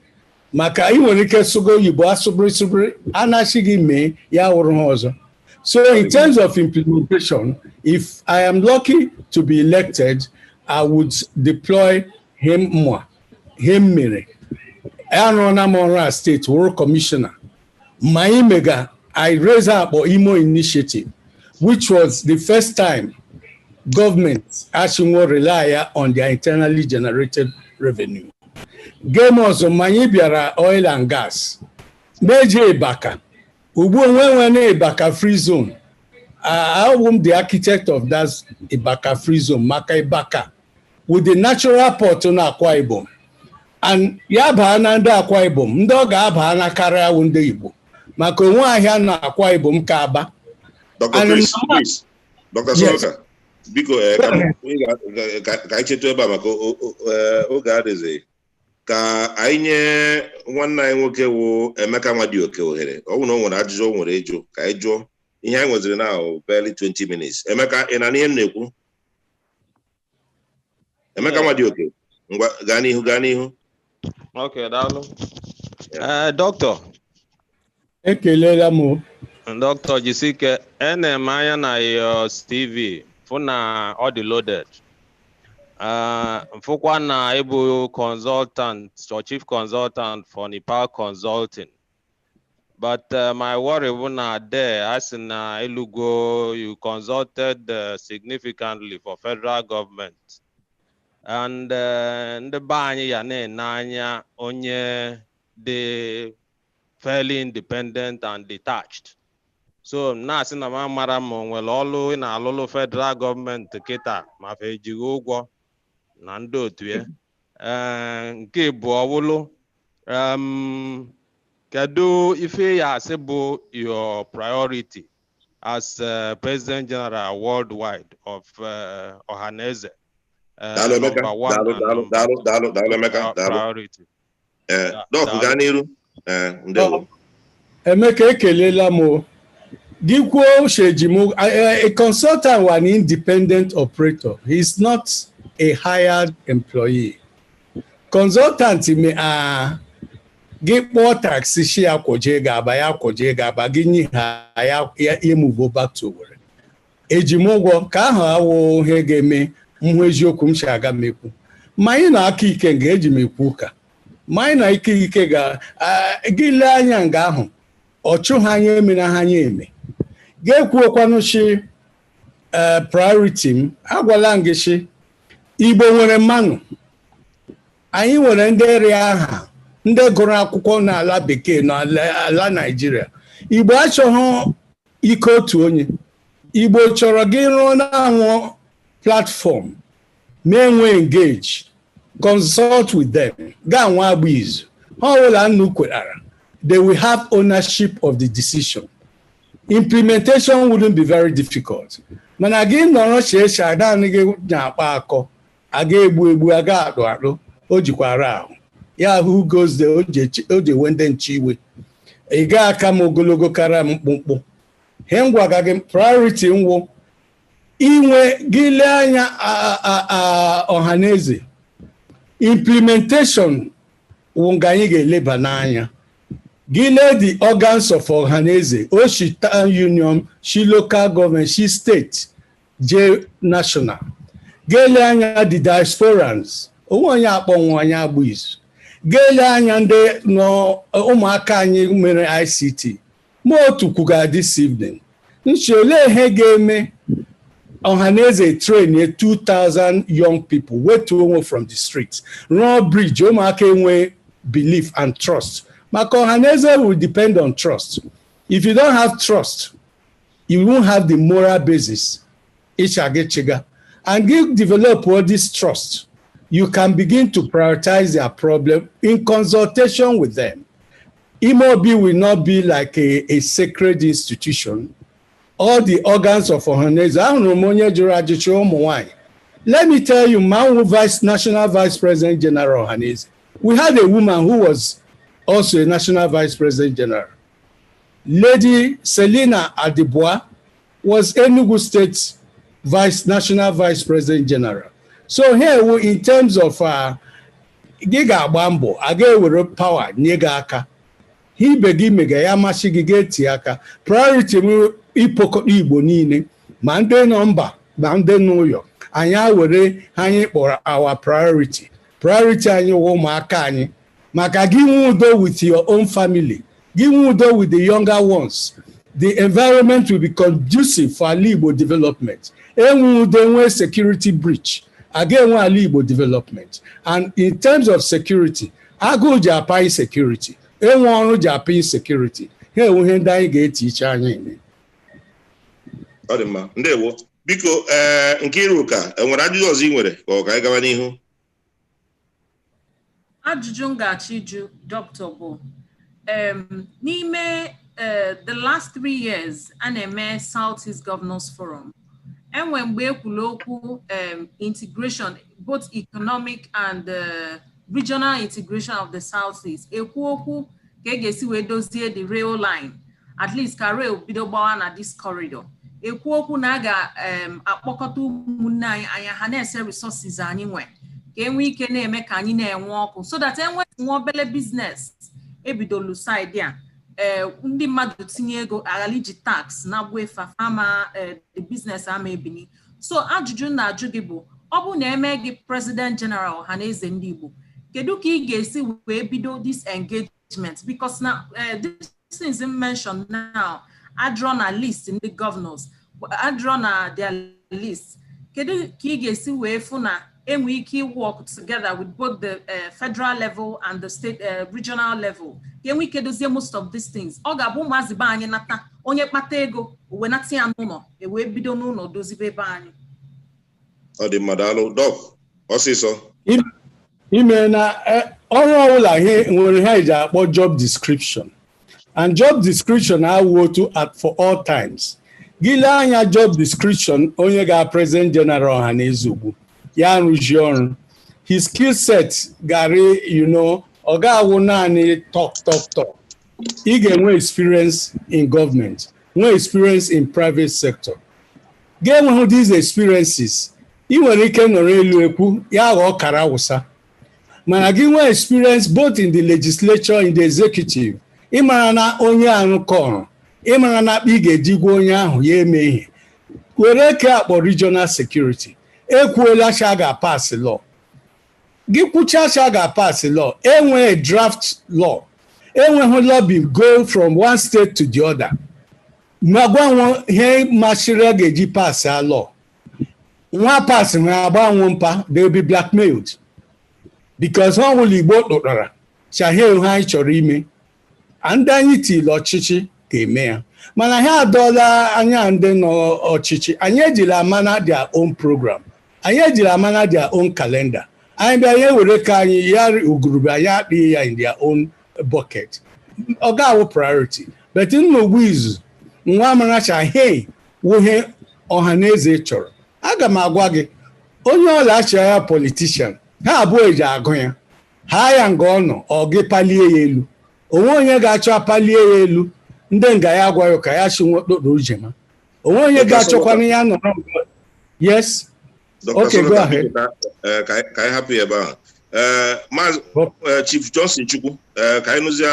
Maka ị nwere ike sụgo oyibo asụbịrị sụbịrị anachi gị mee ya wụrụ ha ọzọ. So in terms of implementation, if I am lucky to be elected, I would deploy him more. Him mere arụọna m ọrụ a steeti wụrụ kọmishọna ma imega. I raise up Imo initiative, which was the first time government actually rely on their internally generated revenue. Game ọzọ ma anyị bịara oil and gas meje Ibaka ugbu onwe nwe na Ibaka free zone. Awụ m the architect of that Ibaka free zone, maka Ibaka with the natural port na Akwa Ibom, and ya baa na ndị Akwa Ibom ndị ọ ga-aba na karịa awụ ndị Igbo maka onwe ahịa na Akwa Ibom ka aba. Dr. Chris, please. Dr. Soroka, biko ka anyị chetu ebe a maka oge adịghị ka anyị nye nwanne anyị nwoke wụ Emeka Nwadioke ohere. Ọ bụrụ na o nwere ajụjụ o nwere ịjụ ka anyị jụọ. Ihe anyị nweziri na barely 20 minutes. Emeka, ị na ihe m na-ekwu? Emeka Nwadioke, ngwa gaa n'ihu, gaa n'ihu. Okay, daalụ. Doctor. Ekelela m. Doctor Jisike, ene m anya na your TV fụ na ọ dị loaded. Mfụkwa na ịbụ consultant or chief consultant for Nepal Consulting. But my worry bụ na there, asị na Elugo, you consulted significantly for federal government. And ndị be anyị ya na-ene anya onye dị fairly independent and detached. So na-asị na m amara ma o nwere ọlụ ị na-alụlụ federal gọọmenti kịta ma fa ejighị ụgwọ na ndị otu ya. Nke bụ ọwụlụ, kedu ife ya asị bụ your priority as President General worldwide of Ohanaeze? Daalụ Emeka, daalụ, daalụ, daalụ, daalụ, daalụ Emeka, daalụ. Priority. Doc, gaa n'iru. Ndewo. Emeka, ekelela m. Gị kwuo Shejimo, a consultant was an independent operator. He is not a hired employee. Consultant may gị kpọọ taxi shi ya kwọje ga-aba ya kwọje ga-aba gị nye ha ya ya move back to Owerri. Eji m ụgwọ ka ahụ awụ ihe ga-eme mhụ eziokwu m si aga m ekwu. Ma anyị na aka ike nga eji m ekwu ụka. Ma anyị na ike ike ga gị lee anya nga ahụ ọ chụghị anya eme na ha anya eme. Ga-ekwuokwanụ shi priority m agwala m gị shi Igbo nwere mmanụ, anyị nwere ndị rịa aha, ndị gụrụ akwụkwọ n'ala bekee n'ala Naịjirịa. Igbo achọghị ike otu onye. Igbo chọrọ gị rụọ na-anwụ platform mee nwe engage, consult with them, gaa nwa agba izu ha ọbụla nnu kwerara, they will have ownership of the decision. Implementation wouldn't be very difficult. Mana gị nọrọ chee naanị gị na-akpa akọ, aga egbu egbu, aga akpụ akpụ, o jikwara ahụ ya who goes there, o ji ewe ndị nche iwe. Ị ga aka m ogologo kara m mkpụmkpụ. He ngwaga gị priority nwụ inwe gị lee anya ọhaneze. Implementation wụ nga anyị ga-eleba n'anya. Gị lee the organs of ọhaneze, o shi town union, shi local government, shi state, je national. Gị lee anya the diasporans, onwe onye akpọnwụ anya agbụ izu. Gị lee anya ndị nọ ụmụaka anyị mere ICT. Ma otu kwuga this evening, nchi olee ihe ga-eme ọhaneze train 2,000 young people wetuo onwe from the streets, rụọ bridge, ụmụaka enwe belief and trust. Maka ọhaneze will depend on trust. If you don't have trust, you won't have the moral basis. Ịchaga and you develop all this trust, you can begin to prioritize their problem in consultation with them. Imobi will not be like a sacred institution. All the organs of Ohaneze, ahụrụ m onye jụrụ ajụjụ ụmụ nwanyị. Let me tell you, Manwu Vice National Vice President General Ohaneze. We had a woman who was also a National Vice President General. Lady Selina Adiboa was Enugu State Vice National Vice President General. So here, we, in terms of gị ga-agba mbọ, a ga-ewere power nye gị aka. Ibe gị mega ya amasị gị ga-eti aka. Priority m ịpokọta Igbo niile, ma ndị nọ mba ma ndị nọ ụyọ, anyị awere anyị kpọrọ our priority. Priority anyị wụ ụmụaka anyị. Maka gị nwee udo with your own family, gị nwee udo with the younger ones, the environment will be conducive for ala Igbo development. Enwe udo, enwe security breach, aga enwe ala Igbo development. And in terms of security, agụụ ji apa insecurity, enwe ọrụ ji apa insecurity. Ha enwe ihe ndị anyị ga-eti iche anya eme. Ọ dị mma, ndewo. Biko, Nkiruka, enwere ajụjụ ọzọ ị nwere ka ọ ka anyị gawa n'ihu? Ajụjụ m ga-achọ ịjụ Dr. bụ n'ime the last 3 years a na-eme South East Governors Forum, enwe mgbe ekwuru okwu integration, both economic and regional integration of the South East. Ekwu okwu ka e ga-esi wee dozie the rail line, at least ka rail bido gbawa na this corridor. Ekwu okwu na a ga-akpọkọta ụmụnne anyị anya ha na-ese resources anyị nwe ka enwee ike na-eme ka anyị na-enwe ọkụ, so that enwe nwa obele business ebidolu side a, ee, ndị mmadụ tinye ego aghara iji tax na-agba efa ama the business ama ebini. So ajụjụ m na-ajụ gị bụ, ọ bụ na eme gị President General Ọhaneze Ndị Igbo, kedu ka ị ga-esi wee bido this engagement? Because na this things mentioned now adrọ na list ndị governors, adrọ na their list. Kedu ka ị ga-esi wee fụ na enwe ike work together with both the federal level and the state, regional level, ka enwe ike dozie most of these things? Ọ ga-abụ ụmụazị be anyị nata, onye kpata ego o wee nata ya n'ụlọ, ewee bido n'ụlọ dozibe ebe anyị. Ọ dị mma, daalụ. Doc, ọsịsọ. Ime na ọrụ ọbụla ihe nwere ha eji akpọ job description, and job description awụ otu at for all times. Gị lee anya job description onye ga-president general Ọhaneze ugbu ya rụzie ọrụ, his skill set gara, ọ ga-awụ naanị talk talk talk. Ị ga-enwe experience in government, nwee experience in private sector. Ga-enweghị these experiences, ị nwere ike nọrọ elu ekwu ya ghọọ ọkara awụsa. Mana gị nwee experience both in the legislature, in the executive, ịmara na onye arụkọ ọrụ, ịmara na akpa ị ga-eji gwa onye ahụ ya eme ihe. Were ke akpọ regional security, ekwuola cha ga-pass law. Gị kwucha cha ga-pass law, enwee draft law, enweghị lobby go from one state to the other, ma gwanwo ihe masịrị a ga-eji pass law. Nwa pass nwere agbanwo mpa, they will be blackmailed, because ha ọbụla Igbo tụtara chahie ihe anyị chọrọ ime, ndị anyị tiri ọchịchị ga-eme ya. Mana ha adọọla anya ndị nọ ọchịchị, anyị ejila amana their own program. Anyị ejiri amana their own calendar. Anyị bịa ya ewere ka anyị ya ugurube anyị akpị ya in their own bucket. Ọ ga-awụ priority. But nnogbu izu nwa amaracha hey wụ ihe ọha na eze chọrọ. Aga m agwa gị, onye ọla achịa ya politician, ha abụọ eji agụ ya ha ya nga ọ nọ, ọ gị palie ya elu. Onwe onye ga-achọ apalie ya elu, ndị nga ya agwaghị ka ya chinwe okpokpo uche ma onwe onye ga-achọkwana ya nọrọ. Yes. Okay, go ahead. Ka anyị hapụ ya ebe ahụ. Maazị Chief Johnson Chukwu, ka anyị nụzie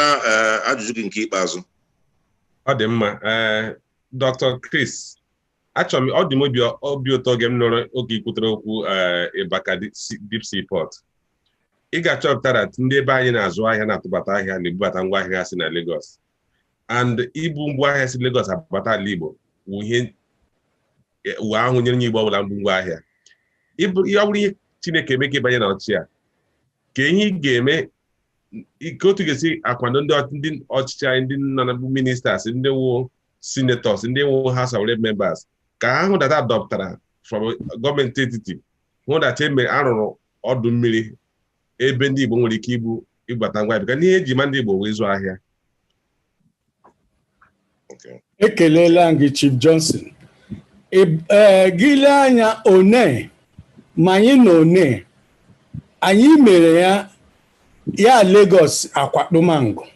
ajụjụ gị nke ikpeazụ. Ọ dị mma. Dr. Chris, achọrọ m, ọ dị m obi ụtọ oge m nụrụ oge ikwutere okwu Ibaka Deep Sea Port. Ị ga-achọpụta that ndị ebe anyị na-azụ ahịa, na-atụbata ahịa, na-ebubata ngwa ahịa si na Lagos, and ibu ngwa ahịa si Lagos abata ala Igbo wụ ihe uwe ahụ nyere nye Igbo ọbụla mbụ ngwa ahịa. Ihe ọ bụrụ ihe Chineke eme ka ịbanye na ọchịchị a, ka ihe ị ga-eme ka otu ga-esi akwado ndị ọchịchị anyị, ndị nọ na ministers, ndị wụ senators, ndị wụ House of Rep members, ka ha hụ that adọpụtara from gọọmenti etiti, hụ that eme arụrụ ọdụ mmiri ebe ndị Igbo nwere ike ibu ịgbata ngwa ahịa, ka n'ihe eji ma ndị Igbo wee zụọ ahịa? Ekelela m gị, Chief Johnson. Ee, gị lee anya one ma anyị na one anyị mere ya ya Lagos akwadomango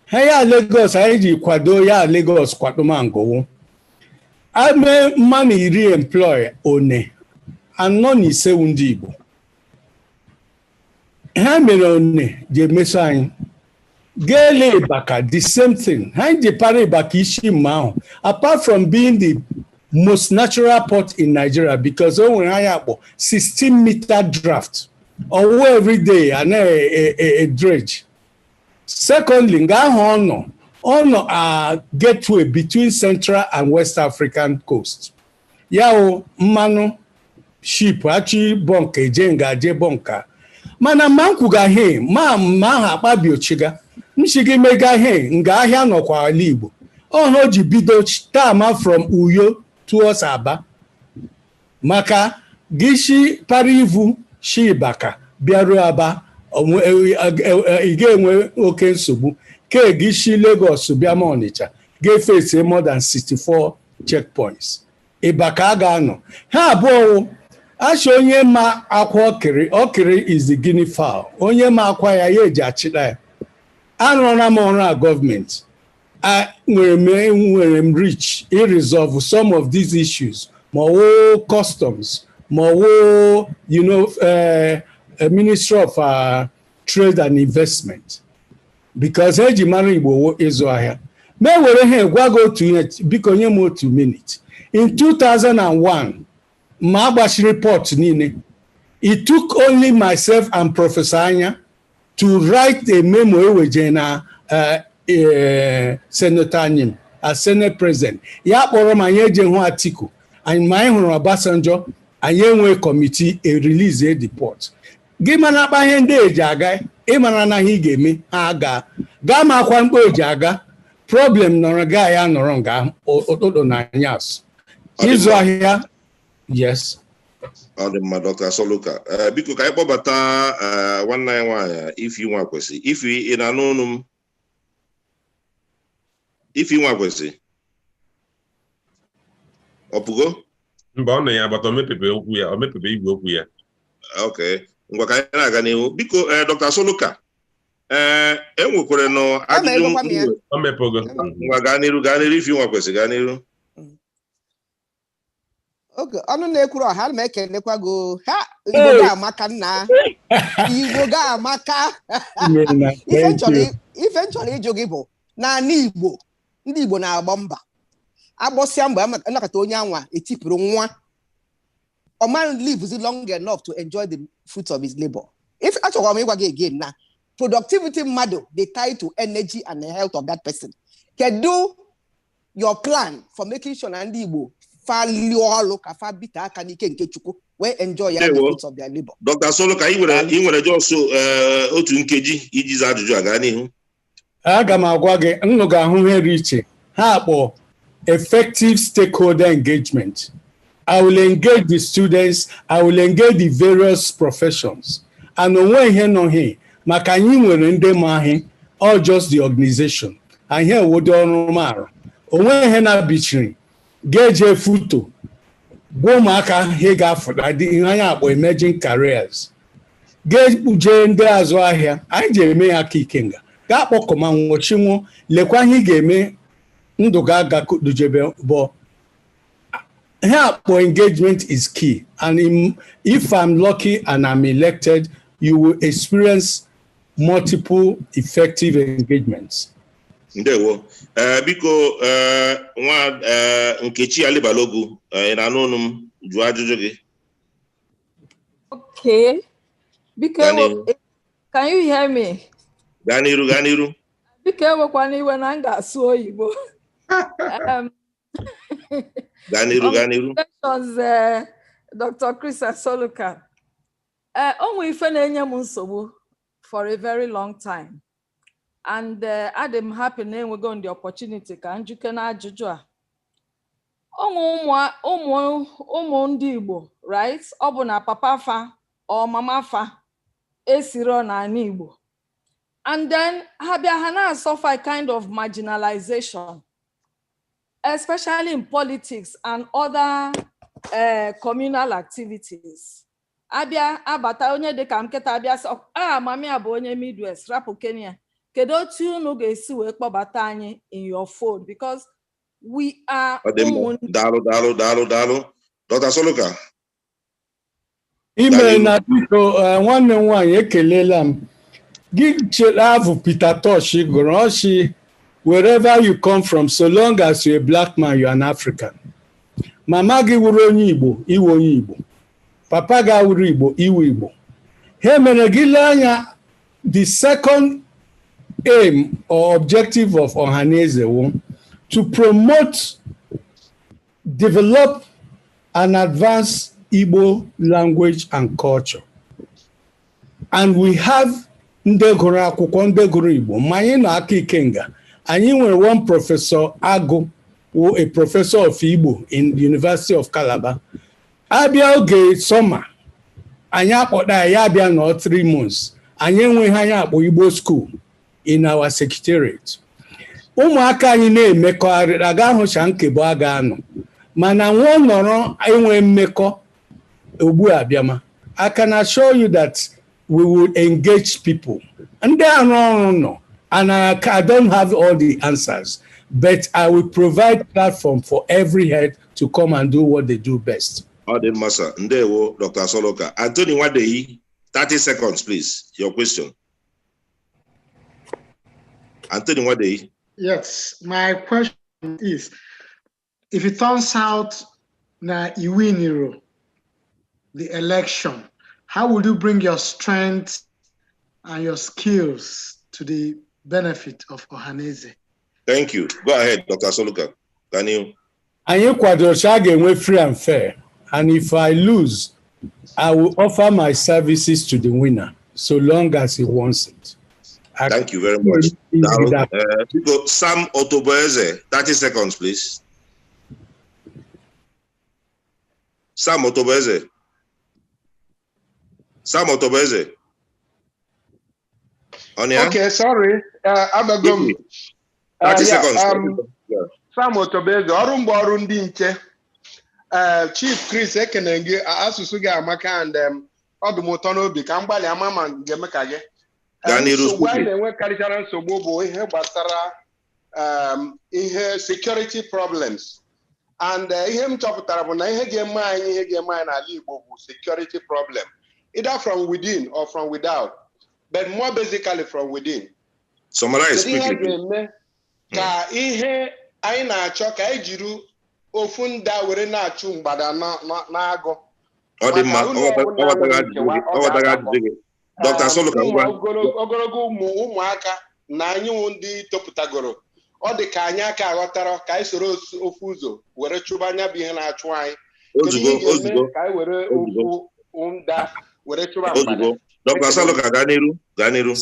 ha, ya Lagos anyị ji kwado ya Lagos kwadomango wụ ame mmanụ 10 employ one anọ na ise wụ ndị Igbo. Ha mere one ji emeso anyị gele Ibaka, the same thing. Ha ji para Ibaka isi mma ahụ, apart from being the most natural port in Nigeria, because o nwere anya akpọ 16 meter draft ọwụ everyday a na-dredge. Secondly, nga ahụ ọ nọ a gateway between Central and West African coast. Ya wụ mmanụ ship achị bọnka eje nga je bọnka, mana ma m kwuga he ma ma ahụ akpabiochiga nchigi mega he nga ahịa nọkwa ala Igbo ọha o ji bido tama from Uyo towards Aba, maka gịshi para ivu shi Ibaka bịaruo Aba, ị ga-enwe oke nsogbu ke gị shi Lagos bịa ma Ọnịcha ga-efesi more than 64 checkpoints. Ibaka a ga-anọ ha abụọ wụ achị onye ma akwa ọkịrị. Ọkịrị is the guinea fowl. Onye ma akwa ya, ya eji achịta ya. Arụọla m ọrụ a gọọmenti a nwere m reach i-resolve some of these issues, ma ọ wụ customs, ma ọ wụ Ministry of Trade and Investment, because eji mara Igbo wụ ịzụ ahịa. Ma ewere ha gwa gị otu ihe, biko nye m otu minute. In 2001, ma agbachiri port niile, it took only myself and Professor Anya to write a memo eweje na Senator Anyim as Senate President. Ya kpọrọ m, anyị eje hụ Atiku anyị, ma anyị hụrụ Obasanjo, anyị enwe committee e release the port. Gị mara akpa ihe ndị eji aga, ịmara na ihe ị ga-eme ha gaa gaa ma akwa mkpa eji aga problem nọrọ gaa ya nọrọ nga ụtụtụ na anyasụ ịzụ ahịa. Yes. Ọ dị mma, Dr. Asoluka. Biko ka anyị kpọbata nwanne anyị nwaanyị Ifi Nwakwesị. Ifi, ị na-anụ ọnụ m? Ifi Nwakwesị, ọ pụgo? Mba, ọ nọ ya agbata, o mepebe okwu ya, o mepebe igwe okwu ya. Ok, ngwa, ka anyị na-aga n'ihu, biko. Dr. Asoluka, ee, enwekwara nọ ajụjụ. Emegokwa m ya. O mepego. Ngwa, gaa n'iru, gaa n'iru. Ifi Nwakwesị, gaa n'iru. Oge ọnụ na-ekwuru ọha, ana m ekelekwa gị o. Ha, Igbo ga-amaka nna, Igbo ga-amaka. Ife m chọrọ ife m chọrọ ịjụ gị bụ, n'ala Igbo, ndị Igbo na-agba mba, agbọsịa mgbe anakọta onye anwa etipụrụ nwa, ọ man lives long enough to enjoy the fruits of his labor. If achọkwara m ịgwa gị again na productivity mmadụ dey tied to energy and the health of that person, kedu your plan for making sure na ndị Igbo fa lụọ ọrụ ka fa bite aka n'ike nke Chukwu wee enjoy ya the Ndewo. fruits of their labor? Dr. Asoluka, ị nwere just otu nkeji iji zaa ajụjụ a. Gaa n'ihu. Aga m agwa gị, nnụ ga-ahụ ihe dị iche ha kpọ effective stakeholder engagement. I will engage the students, I will engage the various professions. And onwe ihe nọ here, maka anyị nwere ndị ma ahị, all just the organization. Anyị ewodo ọrụ m arụ. Onwe ihe na-abichiri, ga-eje futo, gwa ụmụaka ihe ga-afụta ihe anyị akpọ emerging careers. Ga-ekpuje ndị azụ ahịa, anyị ji eme ya aka ikenga. Gaa kpọkọma nwụchinwụ, lekwa ihe ị ga-eme ndụ ga-aga dujebe bụ here for engagement is key. And if I'm lucky and I'm elected, you will experience multiple effective engagements. Ndewo. Biko nwa Nkechi Alibalogu, ị na-anụ ọnụ m, jụọ ajụjụ gị. Okay. Biko, can you hear me? Gaa n'iru, gaa n'iru. Biko ewekwana iwe na m ga-asụ oyibo. Gaa n'iru, gaa n'iru. Congratulations, Dr. Chris Asoluka. Onwe ife na-enye m nsogbu for a very long time. And adị m happy na enwego the opportunity ka njuke na ajụjụ a. Ụmụ ndị Igbo, right? Ọ bụ na papa fa or mama fa esiro n'ala Igbo. And then ha bịa ha na-suffer a kind of marginalization, especially in politics and other communal activities. Abịa abata onye dịka nkịta abịa sị, ah, mami a bụ onye Midwest, rapụ Kenya. Kedu otu unu ga-esi wee kpọbata anyị in your fold? Because we are Ọ dị mma. Daalụ, daalụ, daalụ, daalụ. Dr. Asoluka. Ime na biko, nwanne m nwaanyị, ekelela m gị. Chere avụ Peter Tosh gụrụ ọchị, "Wherever you come from, so long as you're a black man, you're an African." Mama gị wuru onye Igbo, iwe onye Igbo. Papa gị awụrụ Igbo, iwe Igbo. Ha mere gị lee anya, the second aim or objective of Ohanaeze wụ to promote, develop and advance Igbo language and culture. And we have ndị gụrụ akwụkwọ, ndị gụrụ Igbo, ma anyị nọ aka ikenga. Anyị nwere one Professor Agụ wụ a professor of Igbo in the University of Calabar. Abịa oge summer, anyị akpọta ya, ya abịa nọ 3 months. Anyị enweghị anyị akpọ Igbo school in our secretariat. Ụmụaka anyị na-emekọgharị, aga ahụcha nkebo a ga-anọ, mana nwa nọrọ enwe mmekọ ugbu a bịama. I can assure you that we will engage people. Ndị arụ ọrụ nọ, and I don't have all the answers, but I will provide platform for every head to come and do what they do best. Ọ dị mma, sir. Ndewo, Dr. Asoluka. Anthony Nwadeyi, 30 seconds, please. Your question. Anthony Nwadeyi. Yes, my question is, if it turns out that you win the election, how will you bring your strength and your skills to the benefit of Ohanaeze? Thank you. Go ahead, Dr. Asoluka. Can you? Anyị kwadoro sị a ga-enwe free and fair, and if I lose, I will offer my services to the winner so long as he wants it. Thank you very much. Daalụ. Biko, Sam Otoboeze, 30 seconds, please. Sam Otoboeze. Sam Otoboeze. On here? Okay, sorry. Abagom. 30 Yeah, seconds. Sam Otobeze, ọrụ mgbe ọrụ ndị nche. Chief Chris, ekene gị, asụsụ gị amaka and ọ dị m ụtọ n'obi ka m gbalị ama ma m ga-eme ka gị. Gaa n'iru. Nsogbu anyị na-enwekarịchara nsogbu bụ ihe gbasara ihe security problems and ihe m chọpụtara bụ na ihe ga-eme anyị n'ala Igbo bụ security problem, either from within or from without, but more basically from within. Summarize Kedu ihe a quickly. ga-eme ka ihe anyị na-achọ ka anyị jiri ofu nda were na-achụ mgbada n'agụ? Ọ dị mma. Maka ụlọ Ọ ọbụla ghọtaghị nwere ajụjụ nkewa, gị. ọ Ọ ghọtaghị ga-adakọ. ajụjụ gị. Dr. Asoluka, Ụmụ ngwa. Ogologo ụmụaka na anyị wụ ndị topụtagoro, ọ dị ka anyị aka aghọtara ka anyị soro ofu ụzọ were chụba anya bụ ihe na-achụ anyị. Kedu Ozugbo, ihe ị ga-eme ozugbo, ka anyị were ozugbo. ofu nda were chụba mgbada? Ozugbo. Dr. Asoluka, gaa n'iru. Gaa n'iru.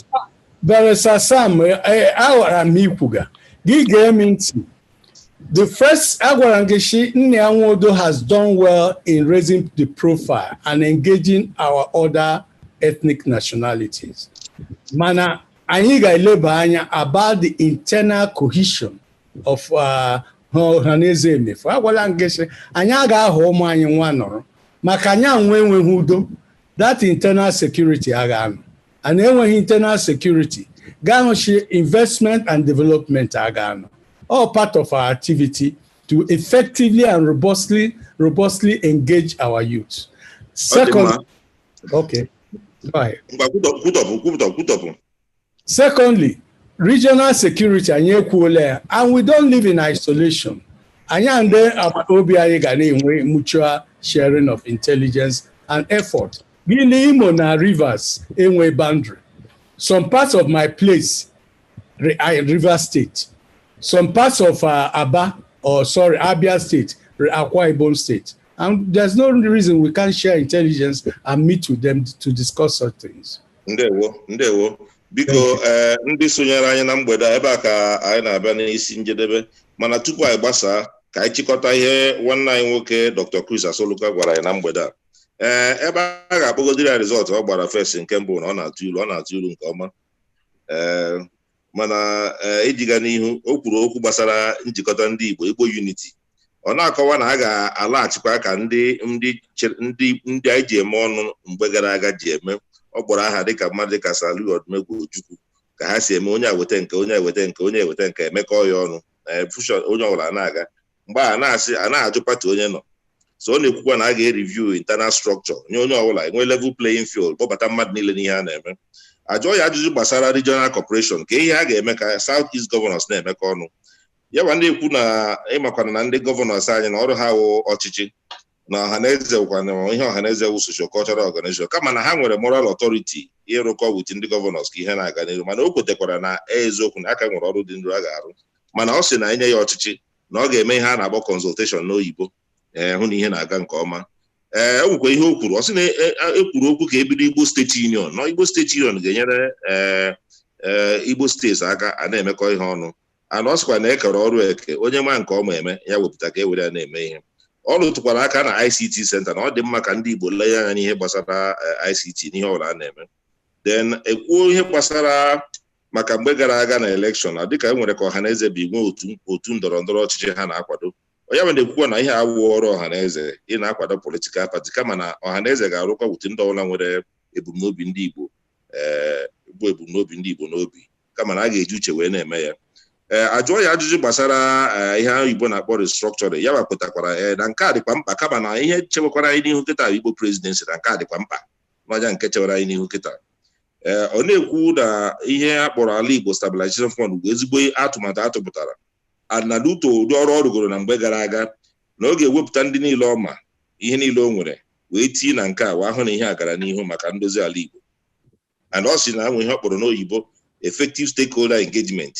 Barrister Sam, aghọrọ m ikwuga gị, gee m ntị. The first, agwara m gị shi Nnia Nwodo has done well in raising the profile and engaging our other ethnic nationalities. Mana anyị ga-eleba anya about the internal cohesion of Ọhaneze emefu. Agwala m gị sị anyị aga-ahụ ụmụ anyị nwa nọrọ maka anyị anwe enweghị udo, that internal security agha anọ and enweghị internal security ga-ahụchi investment and development aga anọ. All part of our activity to effectively and robustly engage our youth. Second, okay, go ahead. Secondly, regional security anyị ekwuola ya, and we don't live in isolation. Anyị and agbata obi anyị ga na-enwe mutual sharing of intelligence and effort. Gịnị Imo na Rivers enwe boundary. Some parts of my place, Rivers State. Some parts of Aba, or sorry, Abia State, Akwa Ibom State. And there's no reason we can't share intelligence and meet with them to discuss such things. Ndewo, ndewo. Biko, ndị sonyere anyị na mgbede ebe a ka anyị na-abịa n'isi njedebe, mana tupu anyị gbasaa ka anyị chịkọta ihe nwanne anyị nwoke Dr. Chris Asoluka gwara anyị na mgbede a. Ebe a ga-akpọgodiri ya rizọtụ ọ gbara fes nke mbụ na ọ na-atụ ilu nke ọma. Mana ijiga n'ihu o kwuru okwu gbasara njikọta ndị Igbo, Igbo unity. Ọ na-akọwa na a ga-alaghachikwa ka ndị anyị ji eme ọnụ mgbe gara aga ji eme. Ọ kpọrọ aha dịka mmadụ dịka Saliu Odumegwu Ojukwu ka ha si eme, onye eweta nke, onye eweta nke, onye eweta nke, emekọ ya ọnụ, fushọn onye ọbụla na-aga. Mgbe a na-asị a na-ajụ pati onye nọ. So ọ na-ekwukwa na a ga-ereview internal structure nye onye ọbụla enwe level playing field, kpọbata mmadụ niile n'ihe a na-eme. Ajụọ ya ajụjụ gbasara regional corporation, ka ihe a ga-eme ka South East governors na-emekọ ọnụ. Ya gwa ndị ekwu na ịmakwana na ndị gọvanọs anyị na ọrụ ha wụ ọchịchị na ọhaneze wụkwana ihe ọhaneze wụ socio cultural organization, kama na ha nwere moral authority ịrụkọ with ndị gọvanọs ka ihe na-aga n'ihu. Mana o kwetekwara na eziokwu na aka nwere ọrụ dị nro a ga-arụ, mana ọ sị na enye ya ọchịchị na ọ ga-eme ihe a na-akpọ consultation n'oyibo, hụ na ihe na-aga nke ọma. Ee, o nwekwa ihe o kwuru, ọ sị na ekwuru okwu ka ebido Igbo State Union, na Igbo State Union ga-enyere Igbo steeti aka a na-emekọ ihe ọnụ. Ana ọ sịkwa na ekere ọrụ eke, onye ma nke ọma eme ya wepụta ka e were ya na-eme ihe. Ọ rụtụkwara aka na ICT center na ọ dị mma ka ndị Igbo lenye anya n'ihe gbasara ICT n'ihe ọbụla a na-eme. Then ekwuo ihe gbasara maka mgbe gara aga na elekshọn na dịka e nwere ka ọhaneze bụ inwe otu ndọrọ ndọrọ ọchịchị ha na-akwado. Onye bụ na-ekwukwa na ihe awụ ọrụ ọhaneze ị na-akwado politikal pati, kama na ọhaneze ga-arụkwa wute ndị ọbụla nwere ebumnobi ndị Igbo, bụ ebumnobi ndị Igbo n'obi, kama na a ga-eji uche wee na-eme ya. Ajụọ ya ajụjụ gbasara ihe ahụ Igbo na-akpọ restructuring, ya wapụtakwara na nke a dịkwa mkpa, kama na ihe chewekwara anyị n'ihu kịta Igbo presidency na nke a dịkwa mkpa n'ọnya nke chewere anyị n'ihu kịta. Ọ na-ekwu na ihe a kpọrọ ala Igbo Stabilization Fund bụ ezigbo atụmatụ atụpụtara na luto ụdị ọrụ ọ rụgoro na mgbe gara aga, na ọ ga-ewepụta ndị niile ọma ihe niile o nwere wee tinye na nke a wee hụ na ihe a gara n'ihu maka ndozi ala Igbo. And ọ sị na anwe ihe ọ kpọrọ n'oyibo effective stakeholder engagement,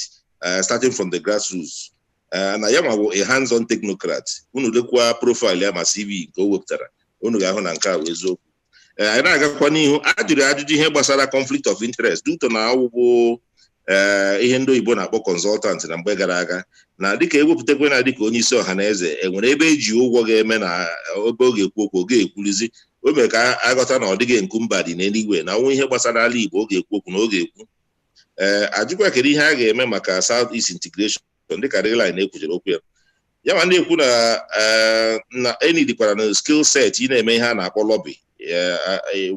starting from the grassroots. Na ya ma bụ a hands-on technocrat. Unu lekwa profile ya ma CV nke o wepụtara, unu ga-ahụ na nke a bụ eziokwu. Anyị na-agakwa n'ihu, a jụrụ ajụjụ ihe gbasara conflict of interest due to na awụgwụ ihe ndị oyibo na-akpọ consultant na mgbe gara aga, na dịka ewepụtakwa na dịka onye isi ọhaneze enwere ebe eji ụgwọ ga-eme na ebe ọ ga-ekwu okwu ọ ga-ekwulizi. O mere ka aghọta na ọ dịghị nkumba dị n'eluigwe na ọnwụ ihe gbasara ala Igbo ọ ga-ekwu okwu na ọ ga-ekwu. Ajụkwa kedu ihe a ga-eme maka South East integration dịka Reline ekwujere okwu ya. Ya ma na-ekwu na enidikwara na skill set ị na-eme ihe a na-akpọ lobby,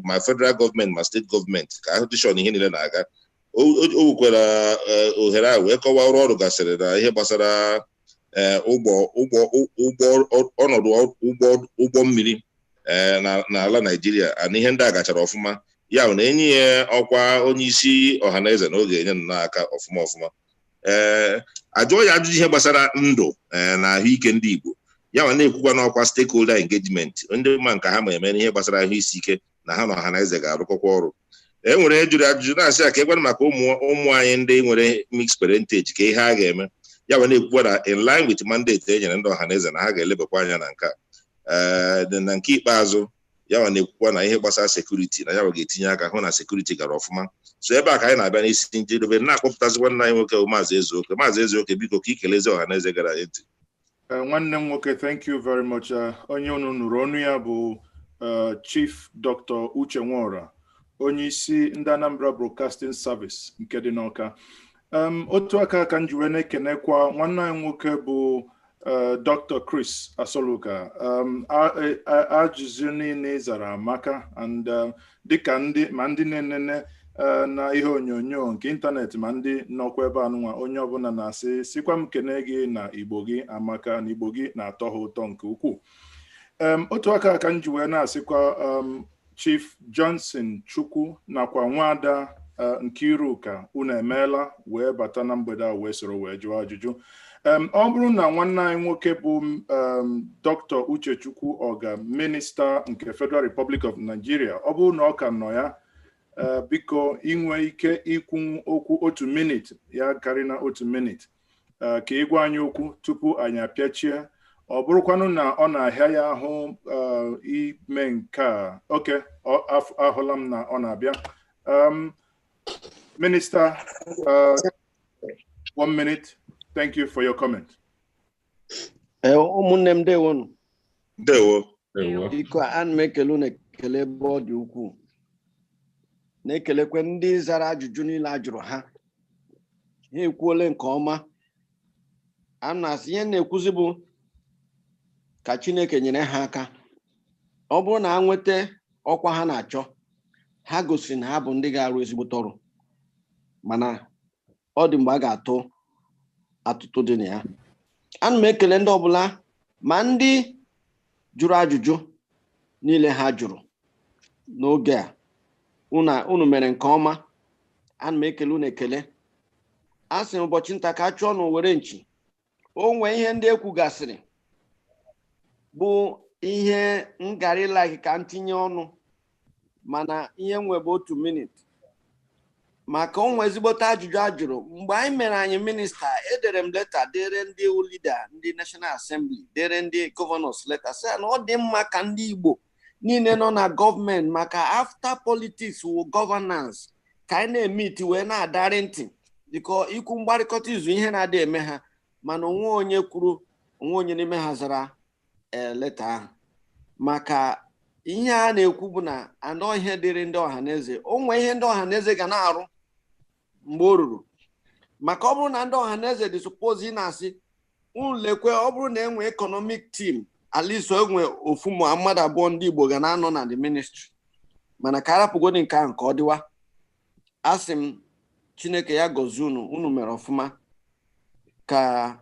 ma federal gọọmenti ma steeti gọọmenti ka ahụtishọn ihe niile na-aga. O nwekwara ohere a wee kọwaa ọrụ ọ rụgasịrị na ihe gbasara ọnọdụ ụgbọ mmiri n'ala Naijiria na ihe ndị a gachara ọfụma. Ya bụ na enyi ya ọkwa onye isi ọhaneze na oge enye n'aka ọfụma ọfụma. Ajụọ ya ajụjụ ihe gbasara ndụ na ahụike ndị Igbo. Ya ma na-ekwukwa n'ọkwa stakeholder engagement, ndị mma nke ha ma eme n'ihe gbasara ahụ isi ike na ha na ọhaneze ga-arụkọkwa ọrụ. E nwere jụrụ ajụjụ na-asị ya ka ekwenụ maka ụmụ anyị ndị nwere mixed parentage ka ihe a ga-eme. Ya ma na-ekwukwa na in line with mandate e nyere ndị ọhaneze na ha ga-elebakwa anya na nke a. Na nke ikpeazụ, ya ma na-ekwukwa na ihe gbasara sekuriti na ya ma ga-etinye aka hụ na sekuriti gara ọfụma. So ebe a ka anyị na-abịa n'isi njedebe na-akpọpụtazikwa nna anyị nwoke bụ Maazị Ezeoke. Maazị Ezeoke, biko ka ikelezi ọhaneze gara anyị ntị. Nwanne m nwoke, thank you very much. Onye unu nụrụ ọnụ ya bụ Chief Dr. Uche Nwora, onye isi ndị Anambra Broadcasting Service nke dị n'Awka. Otu aka ka m ji wee na-ekenekwa nwanne anyị nwoke bụ Dr. Chris Asoluka. Ajụjụ niile ị zara amaka, and dịka ndị ma ndị na-enene na ihe onyonyo nke ịntanetị ma ndị nọkwa ebe anụnwa, onye ọbụla na-asị sikwa m kene gị na Igbo gị amaka, na Igbo gị na-atọ ha ụtọ nke ukwuu. Otu aka ka m ji wee na-asịkwa Chief Johnson Chukwu nakwa nwada Nkiruka, unu emeela wee bata na mgbede a wee soro wee jụọ ajụjụ. Ọ bụrụ na nwanne anyị nwoke bụ Dr. Uchechukwu Oga, minista nke Federal Republic of Nigeria, ọ bụrụ na ọ ka nọ ya, biko inwe ike ikwu okwu 1 minute, ya karị na 1 minute, ka ị gwa anyị okwu tupu anyị apịachie. Ọ bụrụkwanụ na ọ na-ahịa ya ahụ ime nke a, oke ahụla m na ọ na-abịa. Minister, 1 minute. Thank you for your comment. Ụmụnne m, ndewonu. Ndewo. Biko, ana m ekele unu ekele ebe ọ dị ukwuu, na-ekelekwe ndị zara ajụjụ niile a jụrụ ha. Ha ekwuole nke ọma. A na-asị ihe na-ekwuzi bụ ka Chineke nyere ha aka. Ọ bụrụ na ha nweta ọkwa ha na-achọ, ha gosiri na ha bụ ndị ga-arụ ezigbote ọrụ, mana ọ dị mgbe a ga-atụ atụtụ dị na ya. Ana m ekele ndị ọbụla ma ndị jụrụ ajụjụ niile ha jụrụ n'oge a. Unu mere nke ọma. Ana m ekele unu ekele. A sị ụbọchị nta ka a chụọ na were nchi. O nwee ihe ndị ekwugasịrị bụ ihe ngari like ka ntinye ọnụ, mana ihe nwe bụ 1 minute. Maka onwe ezigbote ajụjụ a jụrụ mgbe anyị mere anyị minista, edere m leta dere ndị leader ndị National Assembly, dere ndị governors leta, sị na ọ dị mma ka ndị Igbo niile nọ na gọọmenti, maka after politics wụ governance, ka anyị na-emiti wee na-adarị ntị dịka ikwu mgbarịkọta izu ihe na-adị eme ha. Mana onwe onye kwuru, onwe onye n'ime ha zara leta ahụ. Maka ihe a na-ekwu bụ na anọ ihe dịrị ndị ọhaneze, onwe ihe ndị ọhaneze ga na-arụ mgbe o ruru. Maka ọ bụrụ na ndị ọhaneze dị suppose ị na-asị unu lekwe, ọ bụrụ na enwe economic team, at least enwe ofu ma mmadụ abụọ ndị Igbo ga na-anọ na the ministry. Mana ka arapụgodi nke ahụ ka ọ dịwa. Asị m Chineke ya gọzie unu, unu mere ọfụma, ka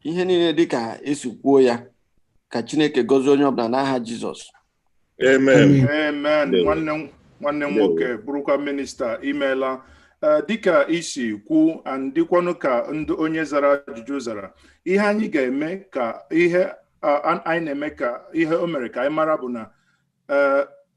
ihe niile dị ka esi kwuo ya, ka Chineke gọzie onye ọbụla n'aha Jizọs. Amen. Amen. Nwanne m nwoke bụrụkwa minista, imeela. Dịka isi kwu, andịkwanụ ka ndị onye zara ajụjụ zara, ihe anyị ga-eme ka ihe anyị na-eme ka ihe o mere ka anyị mara bụ na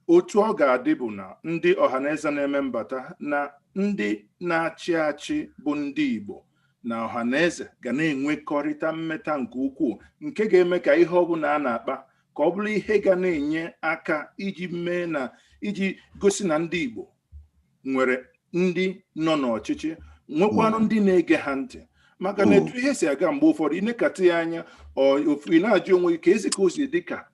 otu ọ ga-adị bụ na ndị ọhaneze na-eme mbata na ndị na-achị achị bụ ndị Igbo na ọhaneze ga na-enwekọrịta mmeta nke ukwuu, nke ga-eme ka ihe ọbụla a na-akpa ka ọ bụrụ ihe ga na-enye aka iji mee na iji gosi na ndị Igbo nwere ndị nọ n'ọchịchị, nwekwanụ ndị na-ege ha ntị. Maka na etu ihe si aga mgbe ụfọdụ, ịnekata ya anya, ị na-ajụ onwe gị ka ezi ka o si dị ka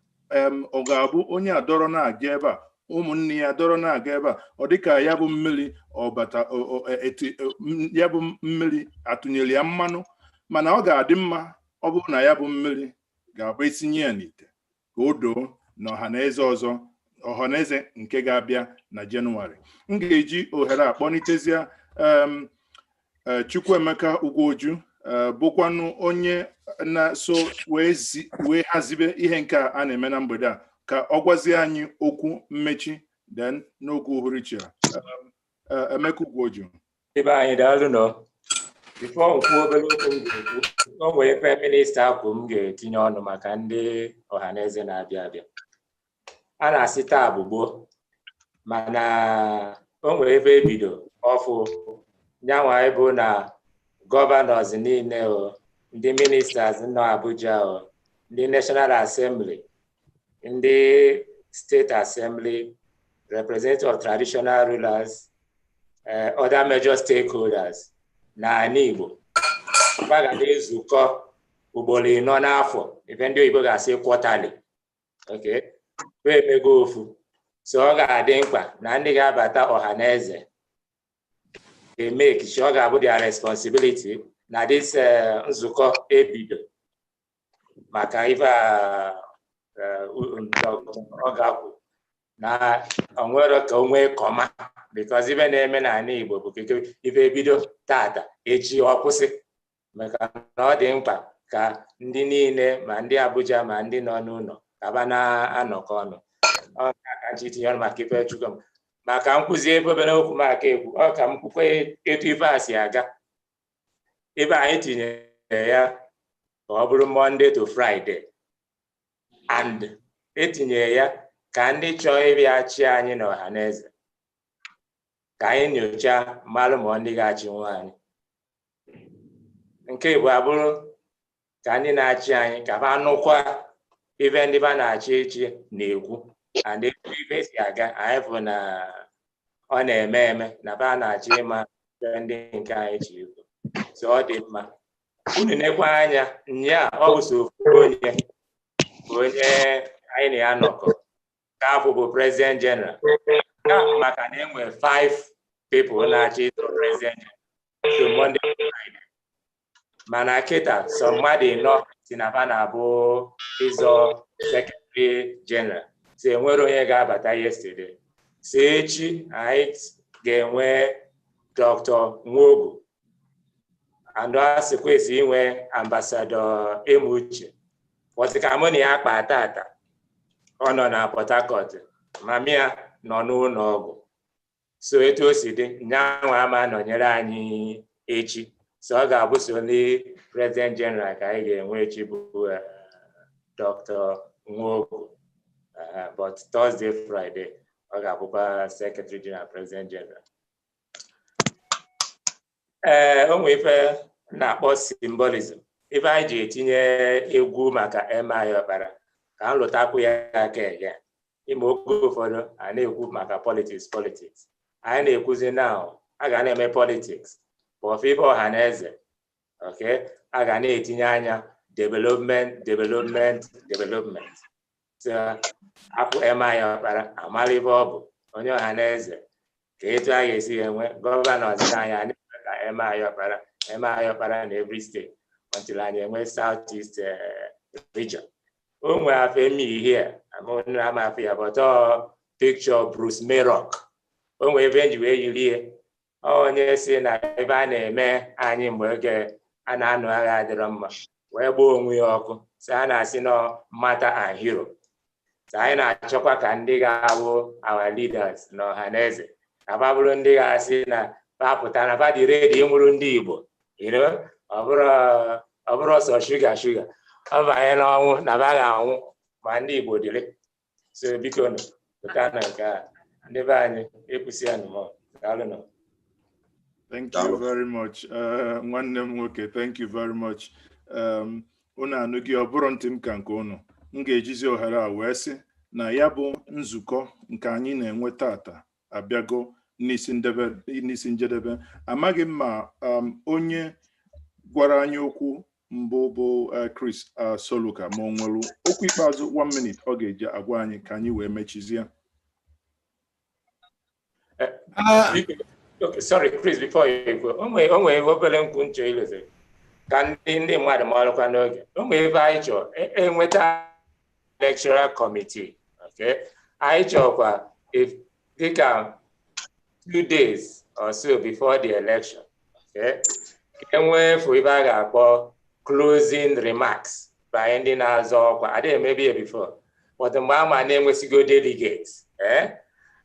ọ ga-abụ onye adọrọ na-aga ebe a, ụmụnne ya adọrọ na-aga ebe a, ọ dịka ya bụ mmiri ọbata ya bụ mmiri atụnyere ya mmanụ. Mana ọ ga-adị mma ọ bụrụ na ya bụ mmiri ga-abụ etinye ya n'ite ka o doo na ọhaneze ọzọ, ọhaneze nke ga-abịa na Jenụwarị. M ga-eji ohere a kpọnitezie Chukwuemeka Ugwuoju, bụkwanụ onye na-so wee hazibe ihe nke a na-eme na mgbede a, ka ọ gwazie anyị okwu mmechi then n'oge uhuruchi a. Emeka Ugwuoju. Ebe anyị daalụ nọ. Before m kwuo obere okwu m ga-ekwu, o nwere ebe minista kwụ m ga-etinye ọnụ maka ndị ọhaneze na-abịa abịa. A na-asị taa bụ gboo, mana o nwere ebe ebido ọfụ nyanwa bụ na gọvanọs niile o, ndị ministers nọ Abuja o, ndị National Assembly, ndị State Assembly, representative of traditional rulers, other major stakeholders na ala Igbo ga na-ezukọ Ugboro ịnọ n'afọ, ife ndị oyibo ga-asị quarterly. Okay, wee emego ofu. So ọ ga-adị mkpa na ndị ga-abata ọha na eze ga-emeki sure ọ ga-abụ their responsibility na this nzukọ ebido maka ife a ọ ga-akwụ na onwere ka o nwee comma, because ife na-eme n'ala Igbo bụ keke ife ebido tata, echi ọ kwụsị, maka na ọ dị mkpa ka ndị niile, ma ndị Abuja ma ndị nọ n'ụlọ, kaba na-anọkọ ọnụ. Ọ ka nchi tinye ọnụ maka ife Chukwu maka nkwụzi ebe obere okwu m aka ekwu ọ ka m kwukwe etu ife a si aga. Ebe anyị tinyere ya ka ọ bụrụ Monday to Friday, and etinyere ya ka ndị chọọ ịbịa chi anyị na ọha na eze, ka anyị nyochaa mmalụ ma ndị ga-achị nwa anyị. Nke bụ abụrụ ka ndị na-achị anyị ka ha nụkwa ife ndị ba na-achị echi na-ekwu, and etu ife si aga, anyị fụ na ọ na-eme eme na ba na-achọ ịma ife ndị nke anyị chi ekwu. So ọ dị mma unu nekwa anya nya. Ọ bụ so ofu onye bụ onye anyị na ya nọkọ ka afọ bụ president general ka, maka na enwe five people na-achọ ịzọ president general, so Monday to Friday. Mana kịta, sọ mmadụ ịnọ si na fa na-abụ ịzọ secretary general, si enwere onye ga-abata yesterday. Si echi anyị ga-enwe Dr. Nwogu, and asịkwesị inwe Ambassador Emuche pọtụ ka mụ na ya kpa tata. Ọ nọ na Port Harcourt, mami ya nọ n'ụlọ ọgwụ, so etu o si dị, nyanwa ama nọnyere anyị echi. So ọ ga-abụ so ndị president general ka anyị ga-enwe echi bụ Dr. Nwogu, but Thursday, Friday, ọ ga-abụkwa secretary general, president general. Ee, o nwee ife na-akpọ symbolism, ife anyị ji etinye egwu maka M.I. Ọkpara ka m lụtakwu ya aka ege ime. Oge ụfọdụ a na-ekwu maka politics, politics anyị na-ekwuzi now, a ga na-eme politics, but ife ọha na eze, okay, a ga na-etinye anya development, development, development. So apụ M.I. Ọkpara, amala ife ọ bụ onye ọha na eze, ka etu a ga-esi enwe governor ọzọ anyị a na-eme ka M.I. Ọkpara, M.I. Ọkpara na every state until anyị enwe South East region. O nwere afọ emi ihe a ama afọ ya, but ọ picture Bruce Mayrock. O nwere ebe nji wee yiri ya, onye si na ebe a na-eme anyị mgbe oge a na-anụ agha adịrọ mma, wee gbaa onwe ya ọkụ. Si a na-asị nọ martyr and hero. So anyị na-achọkwa ka ndị ga-abụ our leaders na ọha na eze ka fa bụrụ ndị ga-asị na fa pụta na fa dị ready ịnwụrụ ndị Igbo. Ọ bụrụ ọsọ shuga shuga, ọ banye n'ọnwụ na fa ga-anwụ ma ndị Igbo dịrị. So biko nụ, pụta na nke a, ndị be anyị, ekwusi ya nụ. Daalụ nụ. Thank you very much. Nwanne m nwoke, thank you very much. Unu anụghị, ọ bụrụ ntị m ka nke unu. M ga-ejizi ohere a wee sị na ya bụ nzukọ nke anyị na-enwe tata abịago n'isi njedebe. Amaghị m ma onye gwara anyị okwu mbụ bụ Chris Soluka, ma o nwere okwu ikpeazụ, one minute, ọ ga-eji agwa anyị ka anyị wee mechizie. Okay, sorry Chris, before you go, o nwere obere nkwu nchọ ileze ka ndị mmadụ marụkwa n'oge. O nwere ebe anyị chọrọ enweta electoral committee, okay? Anyị chọrọkwa if dịka 2 days or so before the election, okay, ka enwee fụ ebe a ga-akpọ closing remarks by ndị na-azọ ọkwa. Adịghị emebi ya before, but mgbe ama na-enwesigo delegates,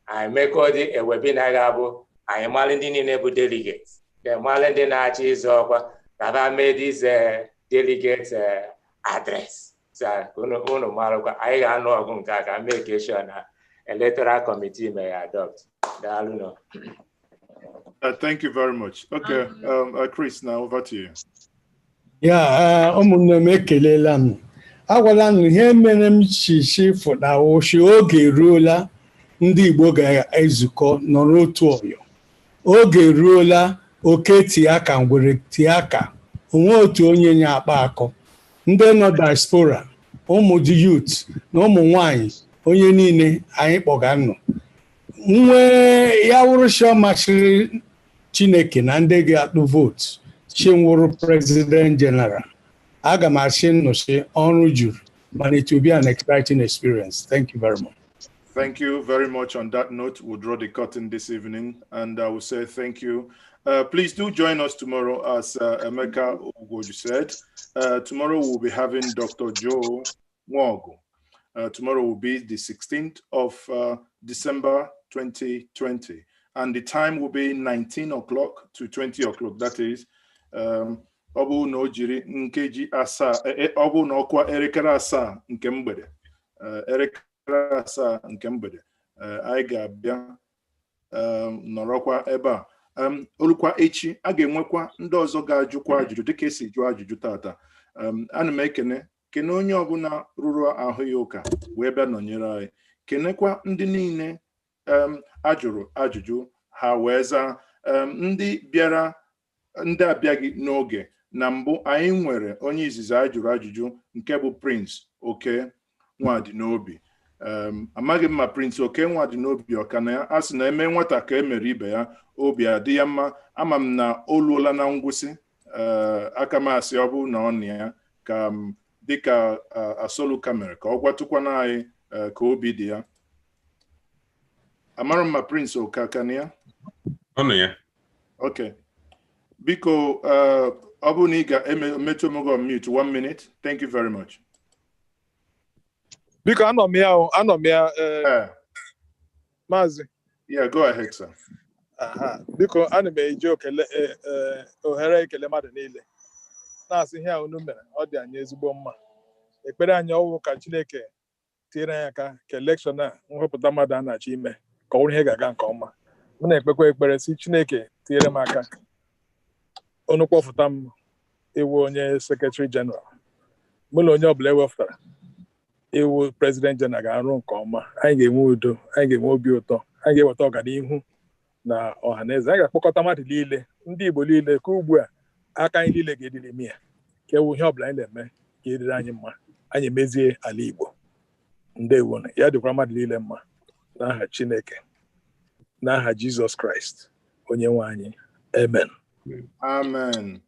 anyị mekọdị a webinar ga-abụ anyị malụ ndị niile bụ delegates, then malụ ndị na-achọ ịzọ ọkwa ka ha mee this delegate address. So unu marụkwa anyị ga-anụ ọgụ nke a ka make sure na electoral committee may adopt. Daalụ nọ. Thank you very much. Okay, Chris, now over to you. Ya, ụmụnne m, ekelela m. Agwala m ihe mere m chi fụta ụchi. Oge eruola ndị Igbo ga-ezukọ nọrọ otu ọyọ. Oge eruola oke tie aka, ngwere tie aka, onwe otu onye nye akpa akọ. Ndị nọ diaspora, ụmụ dị youth na ụmụ nwanyị, onye niile anyị kpọga nnụ. Nwee ya wụrụ shọ machiri Chineke na ndị ga-atụ vootu chinwụrụ president general. Aga m asị nnụsị ọrụ juru, mana it will be an exciting experience. Thank you very much. Thank you very much. On that note, we'll draw the curtain this evening, and I will say thank you. Please do join us tomorrow, as Emeka Ugwoju said. Tomorrow we'll be having Dr. Joe Nwogu. Tomorrow will be the 16th of December 2020, and the time will be 19 o'clock to 20 o'clock. That is, ọ bụ na o jiri nkeji asaa, ọ bụ na ọkwa elekere asaa nke mgbede, elekere asaa nke mgbede, anyị ga-abịa nọrọkwa ebe a. Olukwa echi a ga-enwekwa ndị ọzọ ga-ajụkwa ajụjụ dịka esi jụọ ajụjụ tata. Ana m ekene kene onye ọbụla rụrụ ahụ ya ụka wee bịa nọnyere anyị, kenekwa ndị niile ajụrụ ajụjụ ha wee zaa, ndị bịara, ndị abịaghị n'oge. Na mbụ anyị nwere onye izizi anyị jụrụ ajụjụ nke bụ Prince Oke Nwadinobi. Amaghị m ma Prince Oke Nwadinobi ọka na ya a sị na eme nwata ka e mere ibe ya obi adị ya mma. Ama m na o luola na ngwụsị, aka m asị ọ bụ na ọ na ya ka dịka Asoluka mere ka ọ gwatụkwana anyị ka obi dị ya. Amara m ma Prince Oke aka na ya. Ọ nọ ya. Okay. Biko, ọ bụrụ na ị ga-emetụ m gị mute 1 minute. Thank you very much. Biko, anọ m ya o, anọ m ya, Maazị. Yeah, go ahead, sir. Aha, biko, ana m eji okele ohere ekele mmadụ niile na-asị ihe a unu mere ọ dị anyị ezigbo mma. Ekpere anyị ọwụ ka Chineke tinyere anyị aka ka election a nhọpụta mmadụ a na-achọ ime ka ọ bụrụ ihe ga-aga nke ọma. M na-ekpekwa ekpere si Chineke tinyere m aka unu kpọfụta m iwu onye secretary general, mụ na onye ọbụla ewepụtara iwu president general ga-arụ nke ọma. Anyị ga-enwe udo, anyị ga-enwe obi ụtọ, anyị ga-eweta ọganihu na ọha na eze. Anyị ga-akpọkọta mmadụ niile, ndị Igbo niile, ka ugbu a aka anyị niile ga-ediri ime ya, ka ewu ihe ọbụla anyị na-eme ka ediri anyị mma, anyị emezie ala Igbo. Ndewo, ya dịkwara mmadụ niile mma n'aha Chineke, n'aha Jizọs Kraịst onye nwe anyị. Amen. Amen.